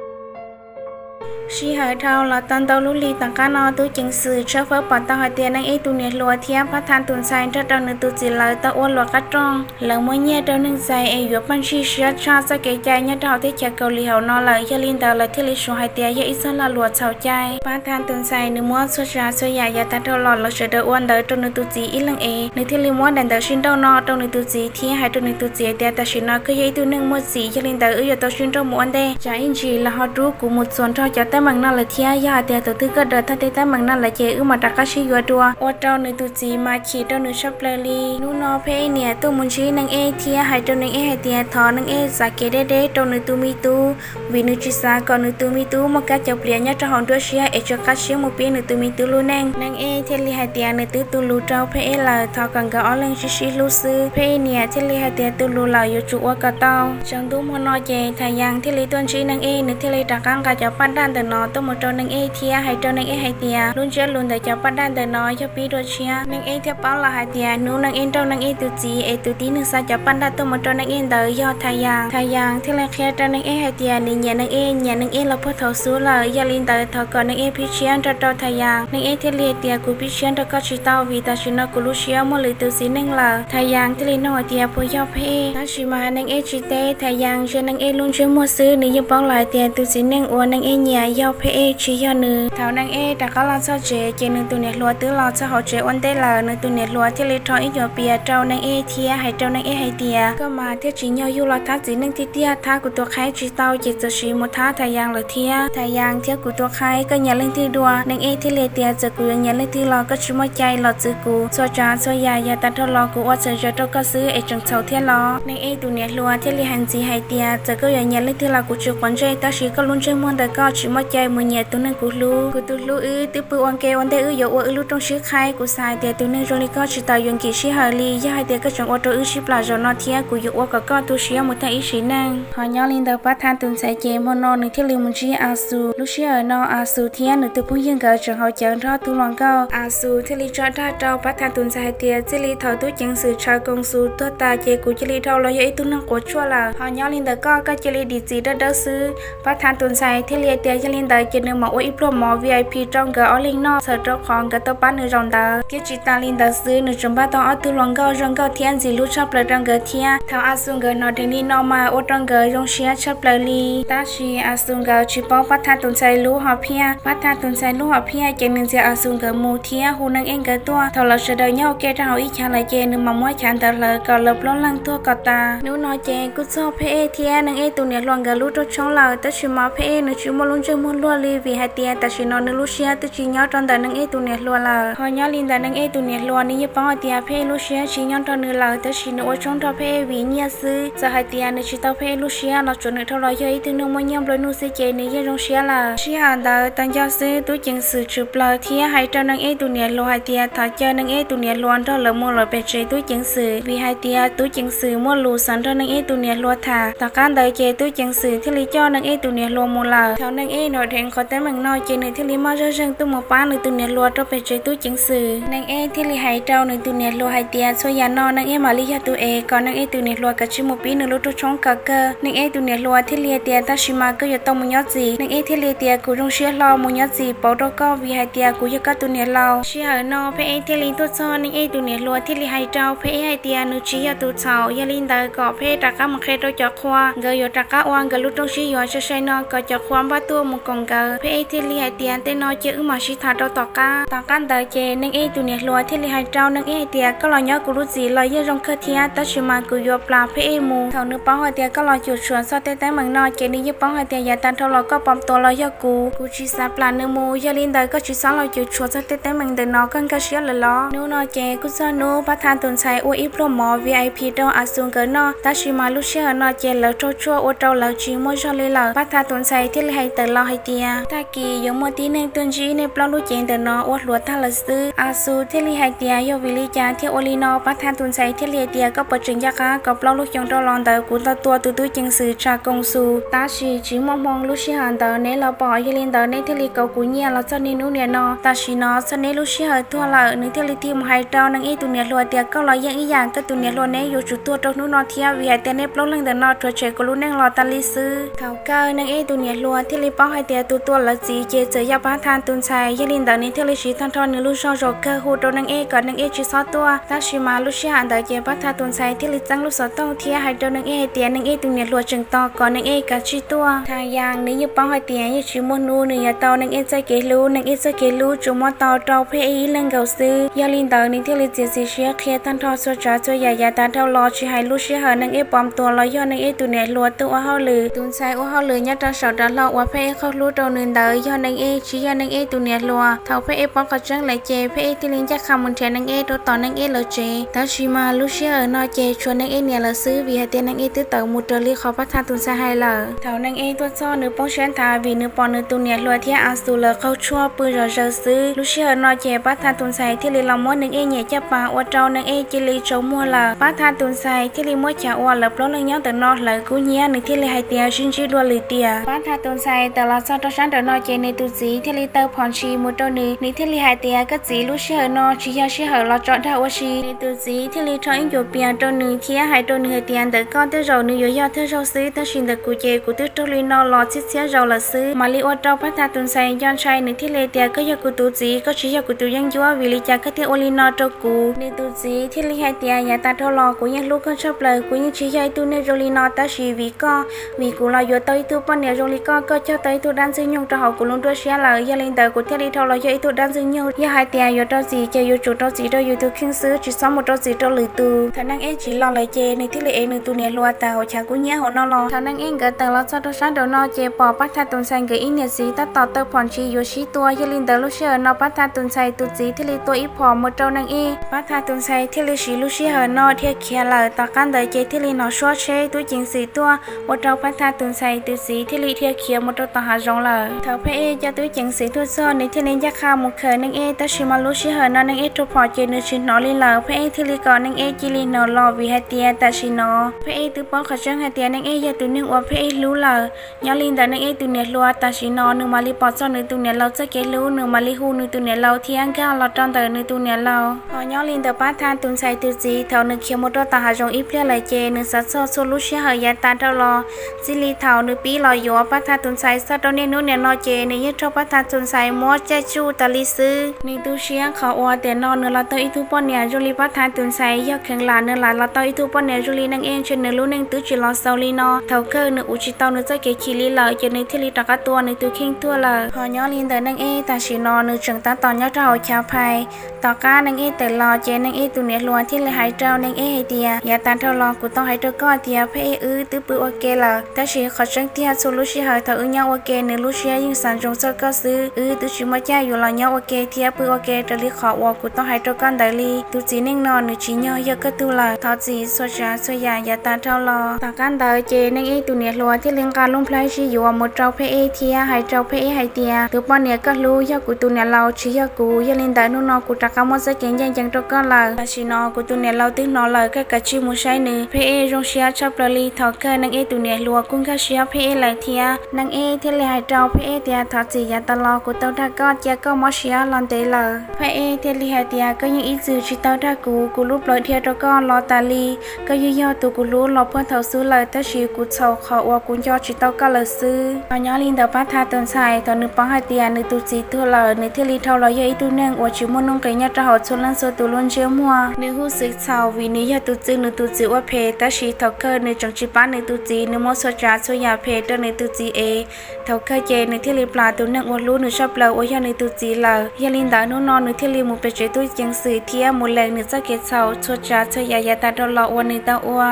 Sij hawm dhau los tau ntau lub hli tom qab no, tub ceev xwm tshawb fawb pom tau hais tias Neej Ej tus niam hluas thiab Pab Thaj tus ntxhais nrog rau nws tus txiv lawv tau ua luam qab rooj. Lawv muab nyiaj rau neeg txais es yuav pab ntsig siab tshaj txoj kev cai nyob rau hauv teb chaws Kaus Lim hauv no lawm, yog li ntawd lawv thiaj li suav hais tias yog ib txoj lag luam txhaum cai. Pab Thaj tus ntxhais nws muab txhua tsav txhua yam yav tas dhau los lawv sawv daws ua ntawd rau nws tus txiv ib leeg es nws thiaj li muab daim ntawv sib nrauj no rau nws tus txiv thiab hais rau nws tus txiv hais tias tam sim no koj yog ib tug neeg muaj txim, yog li ntawd wb yuav tau sib nrauj mus ua ntej. Tsam ib ntsis los ho rub kuv mus txuas nrog cov teeb meem no lawm thiab, yog hais tias thaum twg koj daws tag tej teeb meem no lawm ces wb mam rov qab sib yuav dua. Ua rau nws tus txiv mas chim rau nws tshaj plaws li. Hnub no Pheb Ej niam tuaj mus ntsib Neej Ej thiab hais rau Neej Ej hais tias thov Neej Ej txav kev deb deb rau nws tus me tub, vim nws tsis xav kom nws tus me tub muaj kab cov pliav nyob rau hauv nruab siab es tsov qab siab mus piav nws tus me tub lub neej. Neej Ej thiaj li hais tias nws twb tu lus rau Pheb Ej lawm, thov kom nkawd ob leeg sib sib hlub xwb. Pheb Ej niam thiaj li hais tias tu lus lawm yuav tsum ua kom tau. Tsaus ntuj hmo no ces Thaj Yas thiaj li tuaj ntsib Neej Ej, nws thiaj li rov qab nqa cov paj daj ntawm no tuaj mus rau Neej Ej thiab hais rau Neej Ej hais tias lub ntsiab lus ntawm cov paj daj ntawm no yog pib dua tshiab. Neej Ej thiaj paub lawm hais tias hnub Neej Ej nrauj Neej Ej tus txiv es tus tib neeg xa cov paj daj tuaj mus rau Neej Ej ntawd yog Thaj Yas. Thaj Yas thiaj li qhia rau Neej Ej hais tias nws nyiam Neej Ej, nyiam Neej Ej los puag thaum xub lawm, yog li ntawd thov kom Neej Ej phib tshiab nrog rau Thaj Yas. Neej Ej thiaj li hais tias kuv phib tshiab nrog koj tsis tau vim tam sim no kuv lub siab muaj lwm tus txiv neej lawm. Thaj Yas thiaj li nug hais tias puas yog Pheb Ej, tab sis mas Neej Ej tsis teb, Thaj Yas ntsia Neej Ej lub ntsiab muag xwb nws yeej paub lawm hais tias tus txiv neej uas Neej Ej nyiam yog Pheb Ej tsis yog nws. Thaum Neej Ej rov qab los txog tsev ces nws tus niam hluas twb los txog hauv tsev ua ntej lawm. Nws tus niam hluas thiaj li rho ib nyuag pias rau Neej Ej thiab hais rau Neej Ej hais tias koj mas thiaj tsim nyog yug los thab txiv neej tiag tiag, thab kuv tus qhaib tsis tau ces txawm siv mus thab Thaj Yas lawm thiab. Thaj Yas thiab kuv tus qhaib koj nyiam leej twg dua? Neej Ej thiaj li hais tias txawm kuv yuav nyiam leej twg los koj tsis muaj cai los txwv kuv, txhua tsav txhua yam yav tas dhau los kuv ua txhawm zog rau koj xwb es tseem txhaum thiab los? Neej Ej tus niam hluas thiaj li hais ntxiv hais tias txawm koj yuav nyiam leej twg los kuv tsis quav ntsej, tab sis koj lub ntsej muag ntawm koj tsis muaj cai mus nyiam tus neeg kuv hlub. Kuv tus hlub, wb twb pw ua ke ua ntej wb yuav ua wb lub rooj sib qhaib, kuv xav hais tias tus neeg zoo li koj tsis tau yuav nkim sij hawm li, yog hais tias koj tseem ua rau wb sib plam zaum no thiab kuv yuav ua kom koj tu siab mus tag ib sim neej. Ho nyob li ntawd Pab Thaj tus ntxhais ces hmo no nws thiaj li mus ntsib A Xus. Lub sij hawm no A Xus thiab nws tus phooj ywg nkawd tseem hauv cawv nrog tug hluas nkauj. A Xus thiaj li tso dag rau Pab Thaj tus ntxhais hais tias txij li thaum tub ceev xwm Tshav Koom Xus tuag tas ces kuv cia li dhau los yog ib tug neeg quav tsuaj lawm. Ho nyob li ntawd koj, koj cia li dim txim dawb dawb xwb. Pab Thaj tus ntxhais thiaj li hais tias yog li ntawd ces nws mam ua ib pluag mov V I P rau nkawd ob leeg noj, txhawm rau qhov nkawd tau pab nws zaum ntawd. Thiab tsis tas li ntawd xwb, nws tseem npaj tau ob tug hluas nkauj zoo nkauj thiab ntxim hlub tshaj plaws rau nkawd thiab. Thaum A Xus nkawd hnov dheev li no mas ua rau nkawd zoo siab tshaj plaws li. Tab sis A Xus nkawd tsis paub Pab Thaj tus ntxhais lub hom phiaj. Pab Thaj tus ntxhais lub hom phiaj ces nws ntxias A Xus nkawd mus thiab hu Neej Ej nkawd tuaj. Thaum lawv sawv daws nyob ua ke rau hauv ib chav lawm ces nws mam muab chav ntawd hlawv kom lawv plaub leeg tuag kom tas. Hnub no ces kuj txog Pheb Ej thiab Neej Ej tus niam hluas nkawd lub rooj tshoob lawm, tab sis mas Pheb Ej nws tsis muaj lub ntsej muag luag li vim hais tias tam sim no nws lub siab twb tsis nyob rau ntawm Neej Ej tus niam hluas lawm. Ho nyob li ntawd Neej Ej tus niam hluas nws yeej paub hais tias Pheb Ej lub siab tsis nyob rau nws lawm, tab sis nws ua tshoob nrog Pheb Ej vim nyiaj xwb. Txawm hais tias nws tsis tau Pheb Ej lub siab los tsuav nws dhau los yog ib tug neeg muaj nyiaj nplua nuj xwb ces nws yeej zoo siab lawm. Sij hawm ntawd tag nco xwb tub ceev xwm tshwm plaws thiab hais rau Neej Ej tus niam hluas hais tias thov caw Neej Ej tus niam hluas nrog lawv mus lawm pem tsev tub ceev xwm, vim hais tias tub ceev xwm muaj lus xav nrog Neej Ej tus niam hluas tham. Tom qab ntawd ces tub ceev xwm thiaj li coj Neej Ej tus niam hluas mus lawm. Thaum Neej Ej Thaum dheev qhov teeb meem no ces nws thiaj li maj zog zeeg tuaj mus pab nws tus niam hluas rau pem tsev tub ceev xwm. Neej Ej thiaj li hais rau nws tus niam hluas hais tias txhua yam no Neej Ej mam li yog tus ev, kom Neej Ej tus niam hluas kav tsij mus pib nws lub rooj tshoob kom kawg. Neej Ej tus niam hluas thiaj li hais tias tab sis mas koj yuav tau mus nyob txim. Neej Ej thiaj li tias kuv zoo siab hlo mus nyob txim pauv rau koj vim hais tias kuv yog koj tus niam laus. Sij hawm no Pheb Ej thiaj li tuaj txog, Neej Ej tus niam hluas thiaj li hais rau Pheb Ej hais tias nws tsis yog tus txhaum, yog li ntawd kom Pheb Ej rov qab mus qhia rau cov qhua, nkawd yuav rov qab ua nkawd lub rooj sib yuav sai sai no kom cov qhua npaj tuaj mus koom nkawd. Pheb Ej thiaj li hais tias tej no ces wb mam sib tham rau tom qab. Tom qab ntawd ces Neej Ej tus niam hluas thiaj li hais rau Neej Ej hais tias koj los nyob kuv lub txim los yeej zoo kawg thiab, tab sis mas kuv yuav plam Pheb Ej mus. Thaum nws paub hais tias koj los cuam tshuam txog tej teeb meem no ces nws yeej paub hais tias yav tag dhau los koj pom tua los yog kuv, kuv tsis xav plam nws mus. Yog li ntawd koj tsis txhob los cuam tshuam txog tej teeb meem ntawm no, koj nkag siab lawm los? Hnub no ces kuj txog hnub Pab Thaj tus ntxhais ua ib pluag mov V I P rau As Xus nkawd noj, tab sis mas lub sij hawm no ces lawv raug tshuaj ua rau lawv tsis muaj zog li lawm. Pab Thaj tus ntxhais thiaj li hais tawm los hais tias tag kis yuav muaj tib neeg tuaj ntsib nej plaub lub cev ntawm no ua hluav tag lawm xwb. As Xus thiaj li hais tias yog vim li cas thiaj ua li no. Pab Thaj tus ntxhais thiaj li hais tias koj puas tseem nco qab kaum plaub lub xyoo rau los ntawd kuv tau tua tus tub ceev xwm Tsa Koom Xus, tab sis tsis muaj hmoo lub sij hawm ntawd neb los pom, yog li ntawd neb thiaj li kaum kuv nyiaj los txog niaj hnub niam no. Tam sim no txog neb lub sij hawm tuag lawm. Nws thiaj li tig mus hais rau Neej Ej tus niam hluas tias koj los yeej ib yam, koj tus niam hluas neb yuav tsum tuag rau hnub no thiab, vim hais tias neb plaub leeg ntawm no rhuav tshem kuv lub neej los tas li xwb. Thaum kawg Neej Ej tus niam hluas thiaj li paub hais tias tus tua lawv txiv ces txawm yog Pab Thaj tus ntxhais, yog li ntawd nws thiaj li siv tag nrho nws lub zog zaum kawg hu rau Neej Ej kom Neej Ej tsis txhob tuaj. Tab sis mas lub sij hawm ntawd ces Pab Thaj tus ntxhais thiaj li txeeb lub xov tooj thiab hais rau Neej Ej hais tias Neej Ej tus niam hluas tseem tos kom Neej Ej kav tsij tuaj. Thaj Yas nws yeej paub hais tias yeej tsis muaj hnub nws yuav tau Neej Ej txoj kev hlub, Neej Ej txoj kev hlub tsuas muaj tau rau Pheb Ej ib leeg nkaus xwb. Yog li ntawd nws thiaj li txiav txim siab qhia tag nrho txhua tsav txhua yam yav tas dhau los, tsis hais lub sij hawm Neej Ej pom tua los yog Neej Ej tus niam hluas tuaj ua hauj lwm, tus ntxhais ua hauj lwm nyob rau saum dav hlau uas Pheb Ej qhaub hlub rau nws ntawd yog Neej Ej, tsis yog Neej Ej tus niam hluas. Thaum Pheb Ej paub qhov tseeb lawm ces Pheb Ej thiaj li ncaj qha mus nrhiav Neej Ej rau tom Neej Ej lawv tsev, tab sis mas lub sij hawm no ces tshuav Neej Ej niam lawm xwb, vim hais tias Neej Ej twb tawm mus raws li qhov Pab Thaj tus ntxhais hais lawm. Thaum Neej Ej tuaj txog nws poob siab nthav vim nws pom nws tus niam hluas thiab As Xus lawv qaug tshuaj pw zom zaws xwb. Lub sij hawm no ces Pab Thaj tus ntxhais thiaj li los muab Neej Ej nyem caj pas ua rau Neej Ej cia li tsaus muag lawm. Pab Thaj tus ntxhais thiaj li muab chav uas lawv plaub leeg nyob ntawm no hlawv kub hnyiab, nws thiaj li hais tias sib ntsib dua lwm tiam. Pab Thaj tus ntxhais tawm los txog rau sab nraum no ces nws tus txiv thiaj li taw phom ntshis mus rau nws, nws thiaj li hais tias koj txiv, lub sij hawm no tsis yog sij hawm los tso dag ua si. Nws tus txiv thiaj li rho ib ncuav pias rau nws thiab hais rau nws hais tias ntawm koj tej zaum nws yuav yog thawj zaug xwb, tab sis ntawm kuv ces kuv twb raug li no los txhiab txhiab zaus lawm xwb. Mam li ua rau Pab Thaj tus ntxhais nco ntshai, nws thiaj li hais tias koj yog kuv tus txiv, koj tsis yog kuv tus yeeb ncuab, vim li cas koj thiaj ua li no rau kuv? Nws tus txiv thiaj li hais tias yav tas dhau los kuv yeej hlub koj tshaj plaws, kuv yeej tsis yog ib tug neeg zoo li no, tab sis vim koj, vim kuv los yuav tau ib tug poj niam zoo li koj, koj cog tau ib tug dab ntxwg nyoog rau hauv kuv lub nruab siab lawm. Yog li ntawd kuv thiaj li dhau los yog ib tug dab ntxwg nyoog. Yog hais tias yuav rau txim ces yuav tsum rau txim rau yus tus kheej xwb, tsis txhob mus rau txim rau lwm tus. Thaum Neej Ej tsiv los lawm ces nws thiaj li ev nws tus niam hluas tawm hauv chav kub hnyiab hauv no los. Thaum Neej Ej nkawd tawm los txog rau sab nraum no ces pom Pab Thaj tus ntxhais nkawd ib niam txiv tab tom taw phom ntshis yuav sib tua. Yog li ntawd lub sij hawm no Pab Thaj tus ntxhais tus txiv thiaj li tua ib phom mus rau Neej Ej. Pab Thaj tus ntxhais thiaj li siv lub sij hawm no dhia khiav lawm. Tom qab ntawd ces thiaj li hnov suab tsheb tub ceev xwm tuaj, ua rau Pab Thaj tus ntxhais tus txiv thiaj li dhia khiav mus rau tom hav zoov lawm. Thaum Pheb Ej coj tub ceev xwm tuaj txog, nws thiaj li ncaj qha mus khaws Neej Ej, tab sis mas lub sij hawm no Neej Ej raug phom ces nws tsis hnov li lawm. Pheb Ej thiaj li kom Neej Ej cia li hnov los, vim hais tias tam sim no Pheb Ej twb paub qhov tseeb hais tias Neej Ej yog tus neeg uas Pheb Ej hlub lawm. Nyob li ntawm Neej Ej tus niam hluas, tam sim no nws mam li pom txog nws tus niam laus txoj kev hlub, nws mam li hu nws tus niam laus thiab nkag los rau ntawm nws tus niam laus. Ho nyob li ntawm Pab Thaj tus ntxhais tus txiv, thaum nws khiav mus rau tom hav zoov ib pliag lawm ces nws xav txog txhua lub sij hawm yav tas dhau los. Txij li thaum nws pib los yuav Pab Thaj tus ntxhais txog rau niaj hnub niam no ces nws yeej raug Pab Thaj tus ntxhais muab caij tsuj tas li xwb. Nws tu siab qhov uas tiam no nws los tau ib tug poj niam zoo li Pab Thaj tus ntxhais, yog kheev lam nws lam los tau ib tug poj niam zoo li Neej Ej ntshe nws lub neej twb tsis los xaus li no. Thaum kawg nws ua tsis tau nws txoj kev chim li lawm ces nws thiaj li rov qab tua nws tus kheej tuag lawm. Ho nyob li ntawm Neej Ej, tam sim no nws tseem tab tom nyob rau hauv chav phais. Tom qab Neej Ej tawm los ces Neej Ej tus niam hluas thiaj li hais rau Neej Ej hais tias yav tas dhau los kuv tau hais rau koj tias Pheb Ej wb twb pw ua ke lawm, tab sis qhov tseeb tiag txhua lub sij hawm thaum wb nyob ua ke nws lub siab yeej xav ntsoov txog koj xwb. Wb twb tsis muaj caij yuav los nyob ua ke thiab pw ua ke raws li qhov uas kuv tau hais rau koj ntawd li. Tus txiv neej no nws tsis nyog yog koj tug lawm. Thov txim txhua tsav txhua yam yav tas dhau los. Tom qab ntawd ces Neej Ej tus niam hluas thiaj li nqa lub nplhaib sib yuav mus rau Pheb Ej thiab hais rau Pheb Ej hais tias tus poj niam koj hlub yog kuv tus niam laus, tsis yog kuv. Yog li ntawd hnub no kuv rov qab muab txoj kev ncaj ncees rau koj lawm. Tam sim no kuv tus niam laus twb hnov lawm, koj kav tsij mus saib nws. Pheb Ej zoo siab tshaj plaws li. Thaum kawg Neej Ej tus niam hluas kuj nkag siab Pheb Ej lawm thiab. Neej Ej thiaj li Hais rau Phaj Ej tias thov txim yav tas los kuv tau dag koj cia koj mob siab los ntev lawm. Phaj Ej thiaj li hais tias koj yeej ib txwm tsis tau dag kuv, kuv lub plawv dhia rau koj los tas li, koj yeej yog tus kuv hlub los puag thaum xub lawm, tab sis kuv txhaum qhov uas kuv nco tsis tau koj lawm xwb. Nyob li ntawd pab tha tus ntxhais thaum nws paub hais tias nws tus txiv tuag lawm, nws thiaj li dhau los yog ib tug neeg uas tsis muaj nuj nqis nyob rau hauv txhua leej txhua tus lub ntsiab muag. Nws huj xwm txhaum vim nws yog tus txwv nws tus txiv ua phem, tab sis thaum kawg nws tseem tsis pab nws tus txiv, nws muab txhua tsav txhua yam phem rau nws tus txiv es thaum kawg ces nws thiaj li plam tus neeg uas hlub nws tshaj plaws uas yog nws tus txiv lawm. Yog li ntawd hnub no nws thiaj li mus pem tsev tub ceev xwm thiab mus lees nws txoj kev txhaum txhua tsav txhua yam yav tas dhau los uas nws tau ua.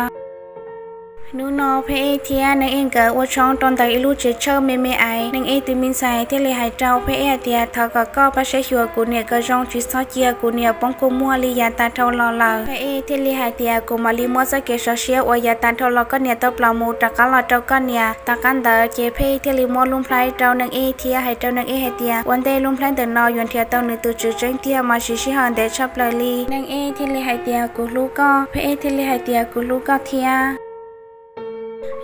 Hnub no Phaj Ej thiab Neej Ej nkawd ua tshoob rau ntawm ib lub tsev tshawj me me aiv. Neej Ej tus me ntxhais thiaj li hais rau Phaj Ej hais tias thov kom koj pab saib xyuas kuv niam kom zoo, tsis txhob cia kuv niam poob kua muag li yav tas dhau los lawm. Phaj Ej thiaj li hais tias kuv mam li muab txoj kev sov siab uas yav tas dhau los koj niam tau plam mus rov qab los rau koj niam. Tom qab ntawd ces Phaj Ej thiaj li muab lub nplhaib rau Neej Ej thiab hais rau Neej Ej hais tias ua ntej lub nplhaib ntawm no yuav nrhiav tau nws tus tswv tseeb tiag, mas siv sij hawm ntev tshaj plaws li. Neej Ej thiaj li hais tias kuv hlub koj. Phaj Ej thiaj li hais tias kuv hlub koj thiab.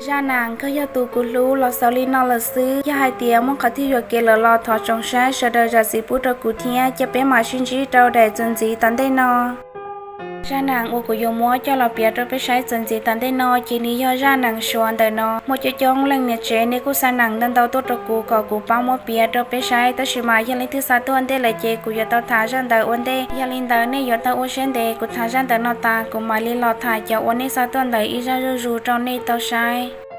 Zaj Nam, koj yog tus kuv hlub los xaus li no lawm xwb. Yog hais tias muaj qhov twg yuam kev lawm los thov tsoom saib sawv daws zam txim pub rau kuv thiab, cia peb mam sib ntsib rau daim txuas ntxiv tom ntej no. Zaj Nam uas kuv yuav muab coj los piav rau peb saib txuas ntxiv tom ntej no ces nws yog zaj Nam Suav ntawm no. Muaj coob coob leej niam tsev nej kuj xa Nam ntau ntau tuaj rau kuv kom kuv pab muab piav rau peb saib, tab sis mas yog leej twg xa tuaj ntej lawm ces kuv yuav tau tham zaj ntawd ua ntej. Yog li ntawd nej yuav tau ua siab ntev, kuv tham zaj ntawm no tas kuv mam li los tham cov uas nej xa tuaj ntawd ib zaj zuj zus rau nej tau saib.